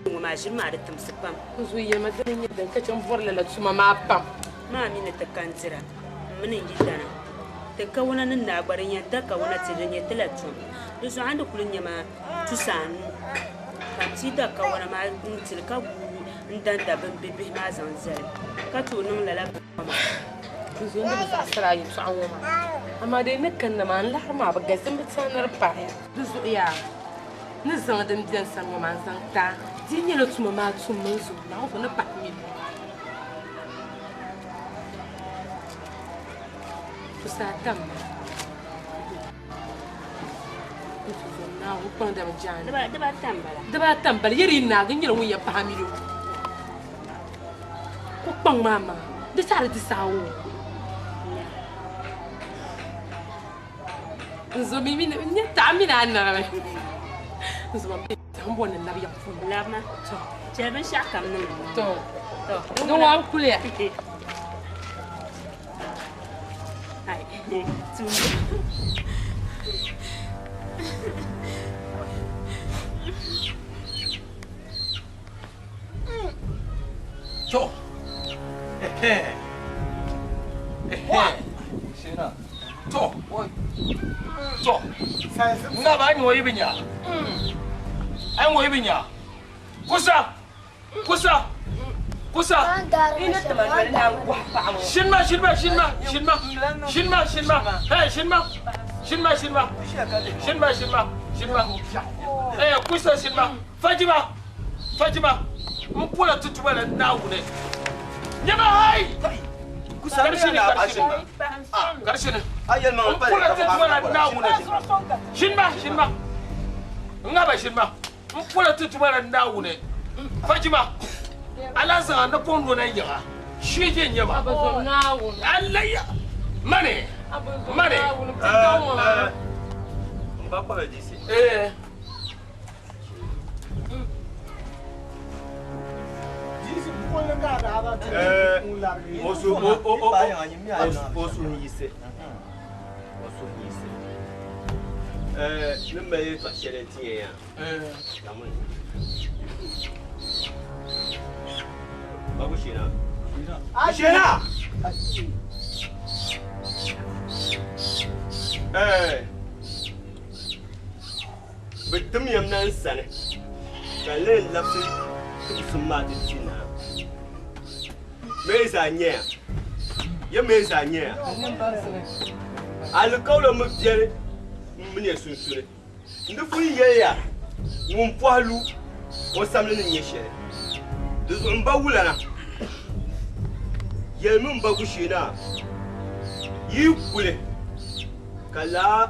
ŋɔ maa, ʒiri maa di timsi pam. N zo yɛlima dini n-nyɛ dini ka chɛ m bɔri lala tuma maa pam. Maa mi ni ti ka n-dira, m mini n yidana. Ti kawuna ni naa gba din yɛn da kawuna ti di nyɛ ti la tom. Di zuɣu a ni kuli nya ma tusa anu ka m pii da kawuna maa n-tili ka guui n-danda bimbibihi maa zaŋ zali ka tooi niŋ lala bini ŋɔ maa. N zo n di bi zaɣisiri a yɛtɔɣa ŋɔ maa, amaa di ni kanna maa n laɣiri maa bi galisi m bi tɛhi ni di paaya. Di zuɣu yaa ni zaŋ din be n sani ŋɔ maa n-zaŋ ti a. Di yi nyɛla tuma maa tummi n zo Naawuni ni pahi mi. Tusa ata m-bala. N tuzo Naawuni kpaŋdami jaani. Dibaata m-bala. Dibaata m-bala. Yɛri yi naagi n nyɛla ŋun yɛn pahi a mini o. Ku kpaŋ maa maŋa. Di saha di ti saha o. N zo mi mini n nyɛ taɣa mini a niɣimi. N zo ma bɛ n bɔri ni n labi yiŋ puuni. Labima. To. Chɛli binshɛɣu kam niŋ. To. Ni ŋɔ n kuliya. Ai, tuumba. To. Ehe. Ehe. Shina. To. To. Nga ba ni woyi binya. An woyi binya. Kusa. Kusa. Kusa. Shinma shinma shinma shinma shinma shinma. Hey shinma. Shinma shinma. Shinma shinma shinma. Eh kusa shinma. Fatima. Fatima. Mun kula tutuba la nawune. Nyama hai. Kusa Karshini karshini. Karshini. Ayel ma Mun kula tutuba la nawune. Shinma shinma. Ngaba shinma. Mun kula tutuba la nawune. Fatima. Ala zaŋ na pɔŋ do na yaga. Shije nyama. Allah ya. Mane. Mane. N ba kpaba disi. Eh. O su o o o o su yisi. O su yisi. Ni mali yɛltɔɣa shɛli ti yɛn yaa. Lamuni. Babu Shina. Shina! Bɛ tim yɛm na n sani ka n lee labisi tibisim maa ti ti naa. Mee zaa nyɛya. Ya mee zaa nyɛya. Alikawlo mi biɛli m mini ya sunsuuni. N di pun yɛliya ŋun pɔhi lu o samli ni nyɛ shɛli. Di zuɣu n ba wulana. Yɛlimi n ba Gushee-naa yi kuli ka laa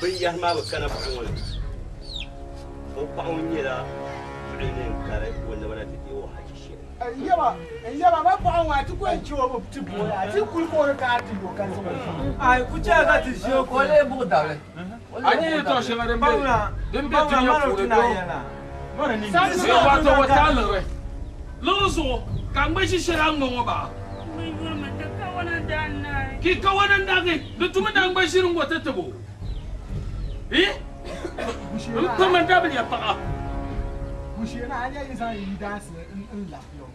binyɛhiri maa bi kana buɣu ŋɔ ni. O paɣa ŋun nyɛla buɣili ni n-kari o naba na ti deei o hachi shɛli. Yaba, yaba ba paɣa ŋɔ a ti ku yɛn chɛ o bi ti booi a ti kuli ka o ni kana ti yo ka Ai, ku chɛ ka ti ʒi o ko. O lee buɣi dabili. A nyɛ yɛltɔɣa shɛŋa din be din be dunia puuni doo. Wato wa taa liɣiri. Liɣiri zuɣu ka ŋma ʒi shɛli a ŋma ŋɔ baa. Ki kawana n-daagi di tumi daa ŋma ʒiri ŋɔ ti tibo. Eh? N kpama dabiliya paɣa. Gushee-naa a nyɛ yi zaŋ yi daansi n labi yo.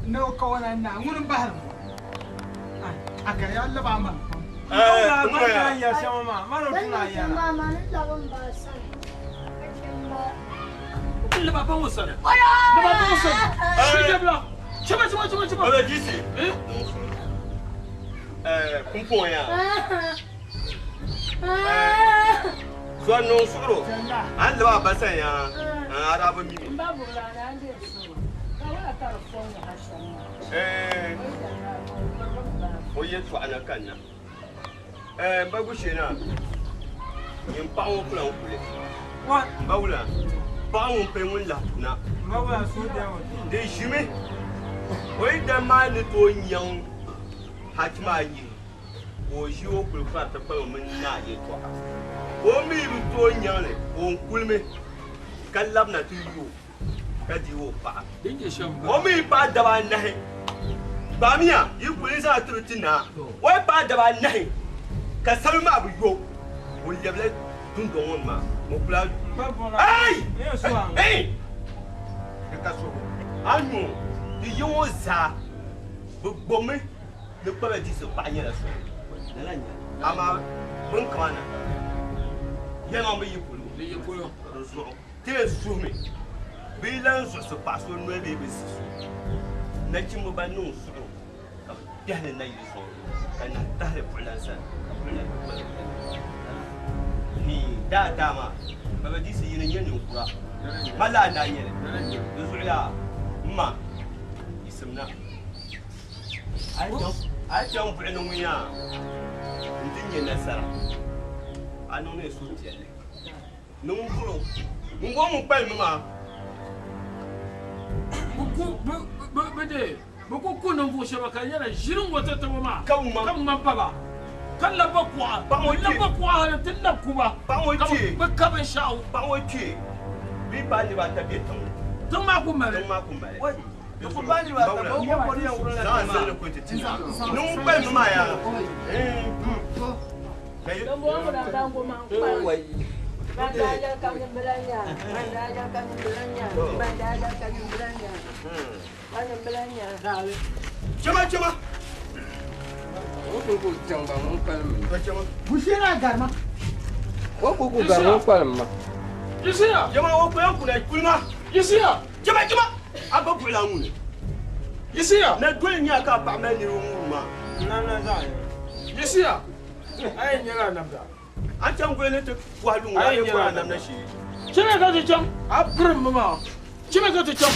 Ni o kawana n-naai ŋuni m-bahiri ŋɔ. A ka ya laba a maŋ pam. Laba ba ŋɔ sani. Laba ba ŋɔ sani. Shijabila. Chiba chiba chiba chiba. Baba Jisi. Pumpɔŋ yaa. Zuwa niŋ suɣuro. A ni laba a ba sani yaa. A daa bi mi mi. O yɛltɔɣa na kanna. N ba Gushee-naa nyin paɣa ŋɔ kula n kuli. Ba wula paɣa ŋun pili ŋun lahi tuna. Di ʒimi o yi dani maa ni tooi nyaŋ hachi maa yihi ka o ʒi o kuli fariti kpalimi mini naa yɛltɔɣa. Ka o mi bi tooi nyaŋ li ka o kulimi ka labina ti yu o ka deei o paɣa. O mi paɣa daba anahi. Gbaamiya yi kuli zaŋ ti bi ti naa. O yi paɣa daba anahi ka sabi maa bi yo o lɛbila dundɔŋ ŋɔ maa o kula Ai! Ei! Di ka so. A nyu di yi ŋɔ zaa bi gbɔmi ni kpaba disi paɣa nyɛla so. Lala n-nyɛ. Amaa bin kama na yɛlimaŋ bi yi polo. Di yi polo. Di zuɣu ti yɛn suhimi bɛ yi lan zuɣusi paɣa so noli bee bɛ si so. Nachimba ban niŋ suɣuro ka bɛ kpɛhili nayili sɔŋ ka nahi tahili buɣulan sani ka buɣulan kpalim Hii daa daa maa baba disi yini nyɛ ninkura ma laa daa nyɛli di zuɣu yaa m ma yisim na a yi chaŋ buɣi ni ŋun yaa n ti nyɛ nasara a niŋ ni suhupiɛlli ni ŋun buɣi o ŋun bɔŋɔ ŋun kpalimi maa Bɛ ku ku ninvuɣ shɛba ka di nyɛla ʒiri ŋɔ ti tibu maa ka ŋma pa ba. Ka labi ba kuɣa. N labi ba kuɣa hali nti labi kuba. Paɣa ŋɔ Ka kpee. bɛ ka binshaɣu. Paɣa ŋɔ kpee. Bɛ yi paai niriba ata bɛ tiŋ. Tiŋ maa ku mali. Tiŋ maa ku mali. Di ku paai niriba ata, bɛ ku kɔri yɛn wurim la Zaŋ tiŋ maa. zilli ku ti ti. Ni ŋun kpalim maa yaa. Chama chama. Bushira garma. Wo ku ku garma kpalim ma. Yisiya. Jama wo ku yan kuna kulima. Yisiya. Jama jama. A ba buɣila ŋuni. Yisiya. Na doli nya ka paɣa mali niriba ŋuni maa. Namda zaɣ Yisiya. A yi nyɛla namda. An chaŋ guli ni ti bɔhi luŋ a yi bɔhi namda shee. Chimi ka ti chaŋ. A pirim mi maa. Chimi ka ti chaŋ.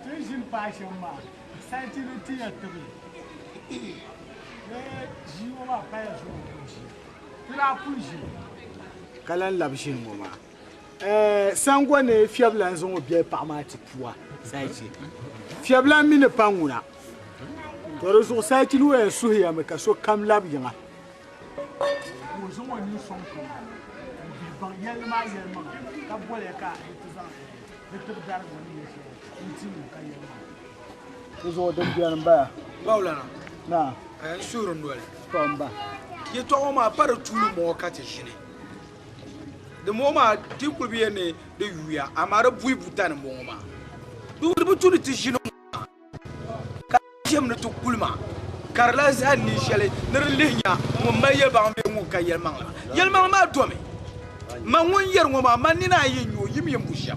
Ti ʒini paɣa shɛm maa santi ni ti ya tibili ni ʒii ŋɔ maa paya zuɣu ka o ʒiya ti daa pun ʒimi ka lan labi ʒini ŋɔ maa Sango ni fiɛbila n-zaŋ o biɛli paɣa maa ti pua saachi fiɛbila mi ni pa ŋuna to di zuɣu saachi ni o yɛn suhiyami ka sokam labi yiŋa ka o zaŋ o nini sɔŋ tiŋa n-bihi baŋ yɛlli maa yɛlimaŋli ka boliya ka di ti zaŋ di tibi darigu ni nyɛ shɛli n-ti ŋun ka yɛlimaŋli. Di zuɣu din beni m-baya. Bawulana. Naa. N suhuri noli. Tɔ m-ba. Yɛtɔɣa ŋɔ maa pa di tuuli mɔɣu ka ti ʒini. Di mɔɣu maa ti kuli bi yɛn ni di yuuya amaa di buyi buta ni m-bɔŋɔ maa. Di bi tu ni ti ʒini ŋɔ maa ka ʒiɛm ni ti kuli maa ka di lahi zahim nin shɛli ni di lihi nya ŋun mali yɛlimaŋli bee ŋun ka yɛlimaŋli maa. Yɛlimaŋli maa domi man ŋun yɛri ŋɔ maa man nina ayi n-nyɛ o yim yim bu shɛm.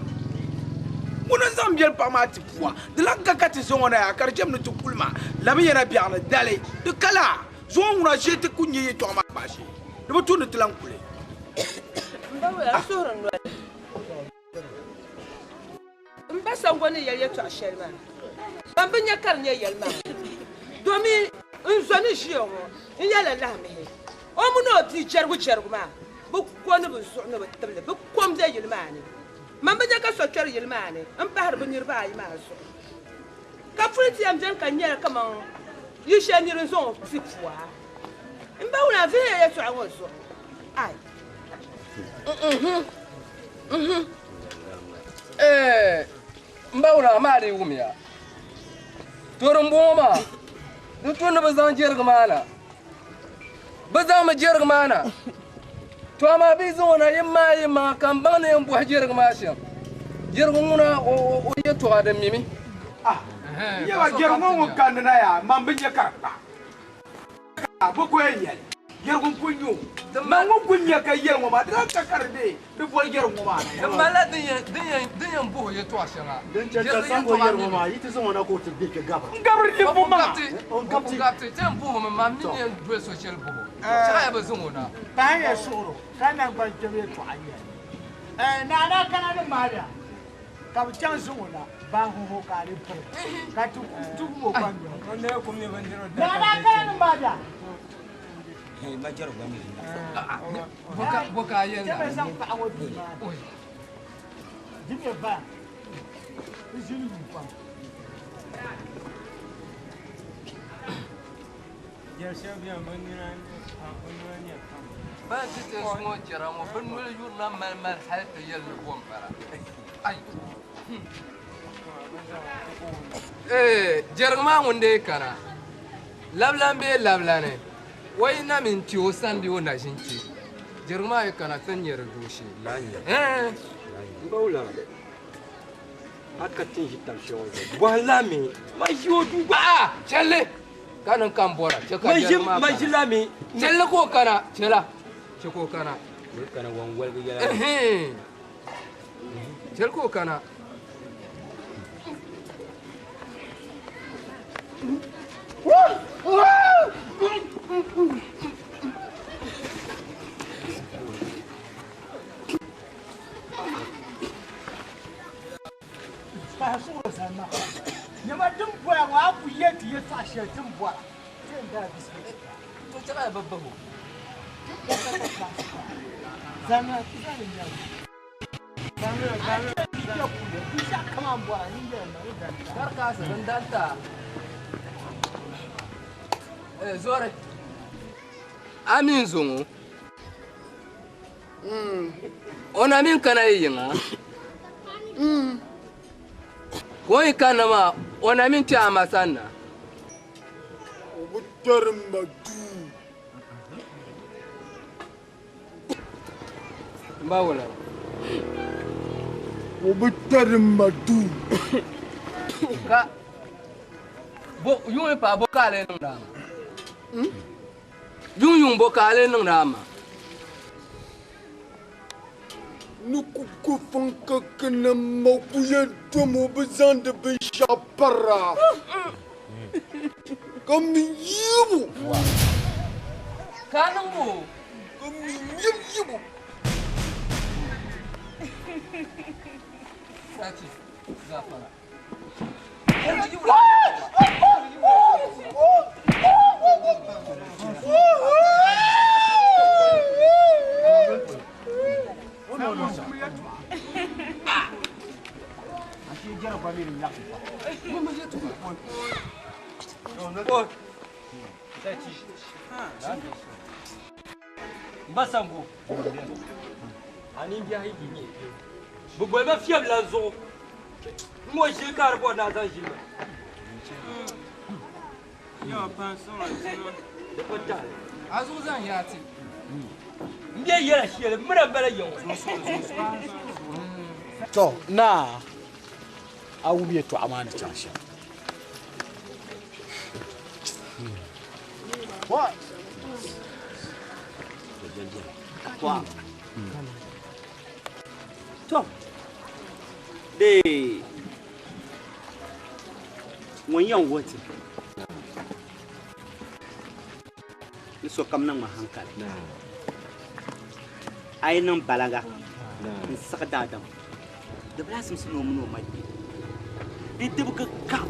Ŋuni n-zaŋ biɛli paɣa maa ti pua di lahi ka ka ti zaŋ o na yaa ka di chɛmi ni ti kuli maa labi yɛna biɛɣu ni dali di ka laa zuŋɔ ŋuna ʒee ti ku nya yɛtɔɣa maa kpahi shee di bi tu ni ti lahi kuli. M ba wula, n suhuri noli. M ba Sango ni yɛli yɛtɔɣa shɛli maa, ban bi nya ka di nyɛ yɛlimaŋli. Domin n zo ni ʒiya ŋɔ n yɛlila lahimihi. O mini o bia jɛrigu jɛrigu maa, bɛ ko ni bɛ zuɣu ni bɛ tibili, bɛ ko m-be yili maa ni. Man bi nya ka so kpɛri yili maa ni m-pahiri bɛ niriba ayi maa zuɣu. Ka puli ti yɛn beni ka nyɛla kaman yi shɛli nir n-zaŋ o ti pua. M ba wula vihiya yɛtɔɣa ŋɔ zuɣu. Ai. M ba wula maa dii wumiya. To din bɔŋɔ maa, di tu ni bɛ zaŋ jɛrigu maa na. Bɛ zaŋmi jɛrigu maa na. To amaa bɛ yi zaŋ o na, yi maai yi maŋa ka m baŋ ni yɛn bɔhi jɛrigu maa shɛm. Jɛrigu ŋuna o yɛtɔɣa din mimi. Yɛba jɛrigu ŋɔ ŋun kandi na yaa, man bi nya ka di kpa. Bɛ ko yɛn yɛli, jɛrigu n-kul nyɛ o. Man ŋun kul nya ka yɛli ŋɔ maa, di lahi ka ka di be di boli jɛrigu ŋɔ maa na. Di malila din yɛn bɔh o yɛtɔɣ shɛŋa. Din chɛ ka Sango yɛri ŋɔ maa, yi ti zaŋ o na ka o ti be kpe gabiri. N gabiri ninvuɣ maŋa. O ku gabiti, ti yɛn bɔh o mi, man mi ni yɛn doli so shɛli bɔh o. Shɛɣa ya bi zaŋ o na. Pahi ya suɣuro ka naŋgban kpɛm yɛtɔɣa yɛli. Naa kana ni Maria ka bɛ chaŋ zaŋ o na baahuhu ka a di piri ka ti kum o gba noli. Naa kana ni Maria. Bɔ ka a yɛli na? Chɛ zaŋ paɣa ŋɔ duu maa ni. Di mi ba, di ʒini yuun pam. Ban ti ti suŋɔ jɛra ŋɔ, bɛ noli yurina mali mali hali ti yɛli ni bom bala. Ai! Jɛrigu maa ŋun dee kana, labilan bee labilani, o yi na mi n-kpe o sani bee o na ʒi n-kpe. Jɛrigu maa yi kana ti ni nya di dooshee. A ka ti ʒi tab shɛŋa zuɣu. Bɔhi la mi, ma ʒi o duu gba. A'a, chɛli ka niŋ ka n bɔra, chɛ ka Ma ʒi- jɛrigu maa ma kana. ʒi la mi. Chɛli ka o kana, chɛla, chɛ ka o kana. O kana wan waligi yɛla. Ɛhɛn. Chɛli ka o kana. Yɛltɔɣa shɛli ti ni bɔra ti yɛn dala bisiketi. To chɛla bi bahi o. Zaŋmi zaŋmi nyɛli. Zaŋmi zaŋmi. Binshɛɣu kam a ni bɔra nyin yɛli ma ni danta. Karikaasi din danta. Zɔri. A mi n zo ŋɔ. O na mi kana yi yiŋa. Ka o yi kanna maa, o na mi kpe a ma sanna. O bi kpɛri m ma duu. M ba wula? O bi kpɛri m ma duu. Ka bo yuŋ yi paai bo ka a lee niŋdi a ma? Yuŋ yuŋ bo ka a lee niŋdi a ma? Ni ku ku fɔŋ ka kana ma ku yɛn dom o bi zaŋdi binshɛɣu par a, ka mi yibu. Ka a niŋ bo? Ka mi nyib yibu. Sachi, gafara. Basangu ani biɛhi yi nyɛ bi boli ma fiɛbila zuɣu n ŋɔ ʒili ka di bɔri ni a zaŋ ʒili ma di bi taali A zuɣu zaŋ yaa ti. N bɛ yɛla shɛli mira n bala yiŋ To naa a wum yɛtɔɣa maa ni chaŋ shɛm. To dee ŋun yɛn wuhi ti ni sokam niŋmi hankali a yi niŋ balaga n siɣi daadam di bi lahi simsi ni o mini o ma kpe di dibigi kam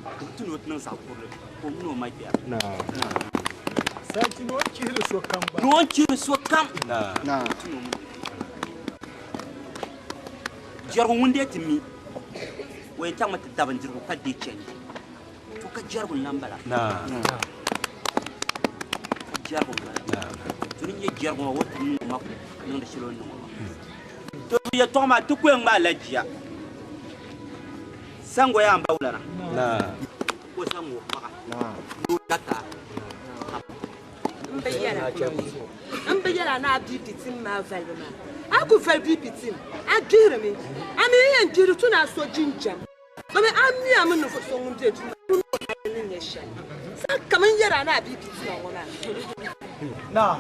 ka bi ti ni o ti niŋ zaɣ kurili ka o mini o ma kpɛra Sarki ni o chihiri sokam gba. Ni o chihiri sokam. Jɛrigu ŋun dee ti mi o yɛn chaŋmi ti da bindirigu ka deei chɛndi to ka jɛrigu n-lan bala ka jɛrigu n-bala to ni nyɛ jɛrigu maa o ti niŋ o ma niŋdi shɛli o ni niŋ o ma to yɛltɔɣa maa ti ku yɛn ŋmaai la jia Sango yaa n ba wulana ka o zaŋ o paɣa ni o data M bi yɛla m bi yɛla ni a BP tim maa valibu maa a ku vali BP tim a gbihirimi a mi yɛn gbihiri tu ni a so jinjam domi a mi a mi ninvuɣu so ŋun be duu maa ni o hali ni nyɛ shɛli saha kam n yɛra ni a BP tima ŋɔ maa. Naa,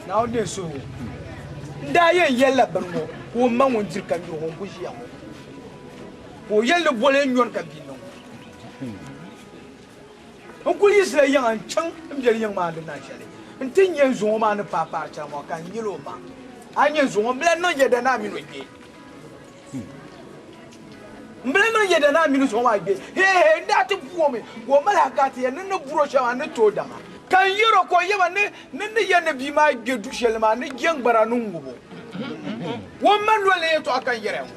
Naawuni deei suhigu. N daa yɛn yɛlila bini ŋɔ ka o ma ŋun diri ka nyuri ŋɔ n-ku ʒiya ŋɔ. Ka o yɛli ni boli n nyɔni ka bia niŋ o. N kul yiɣisila yiŋa n-chaŋ m biɛli yiŋ maa ni di na shɛli nti nya n zuŋɔ maa ni paai paari chana ŋɔ ka n yɛl o ma, A nya n zuŋɔ, m bi lan niŋ yɛda ni a min o kpe. M bi lan niŋ yɛda ni a mini zuŋɔ maa kpe. Hɛɛhɛɛ, n daa ti bu o mi ka o mali hakaati yɛli ni n ni bur o shɛm maa, n ni ti o daŋa. Ka n yɛr o ka o yɛma ni ni ni yɛli ni bia maa kpe du shɛli ni maa ni jɛŋgbara ni ŋub o. O ma noli ni yɛtɔɣa ka n yɛra ŋɔ.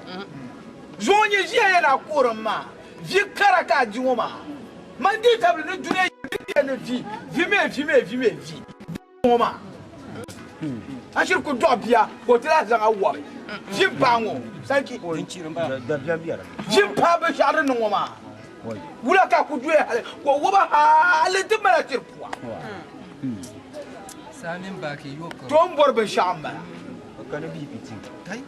Zuŋɔ nyɛ ʒiya yɛn a kuhiri m maa, vi kara ka a di ŋɔ maa. Man dihi tabili ni dunia yɛn ni vi, vi mi vi mi vi mi vi ŋɔ maa. A shiri ku dɔɣi bia ka o ti lahi zaŋ a wɔbi. Vi m-paai ŋɔ, sariki. Vi m-paai binshɛɣu din niŋ ŋɔ maa. Wula ka a ku doya hali ka o wɔba hali nti mali a tiri pua. To o ni bɔri binshɛɣu m-bala.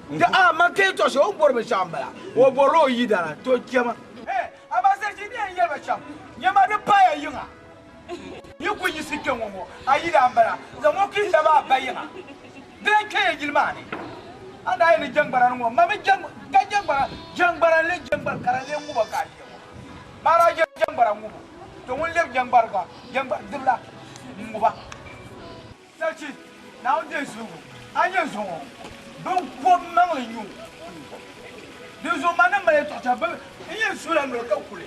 Di a man ka yɛtɔɣ shɛli o ni bɔri binshɛɣu m-bala. O bɔrila o yidana, to chama. Hey, amaa sariki ni yɛn yɛli ba shɛm, nyama di paaya yiŋa. Yi ku yiɣisi kpe ŋɔ ŋɔ, a yidana m-bala, zaŋm o kihi lab a ba yiŋa. Di lan kpe ya yili maa ni. A daa yi ni jɛŋgbara ni ŋɔ, ma mi ka jɛŋgbara, jɛŋgbara n-lee jɛŋgbari kara n-lee ŋub a ka a ʒiya ŋɔ. Maa daa je jɛŋgbara ŋubu, to ŋun lɛbi jɛŋgbari gba, jɛŋgbari dibila n-ŋuba. Sarchi, Naawuni deei suhigu, a nya zuŋɔ biŋkɔb maŋli nyu. Dinzuɣu man ni mali yɛtɔɣ shɛli, bɛ n yɛn suhila noli ka kuli.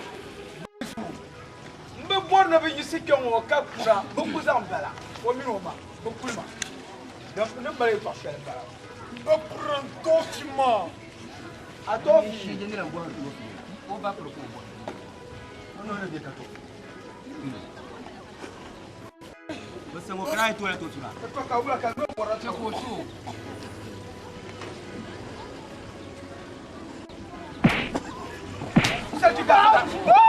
bɔri ni bɛ yiɣisi kpe ŋɔ ka kuna bɛ ku zaŋ bala o mini o ma bɛ kuli ma ni mali yɛltɔɣa shɛli m-bala. Bɛ piri n toofi maa. A toofi? O ba piri ka o bɔhi. O noli bɛ ka toofi. Bɛ sɛŋ o kana yi toola toofi maa. To ka wula ka n'o bɔra Chɛ ka o tooi. Sɛ ti ka.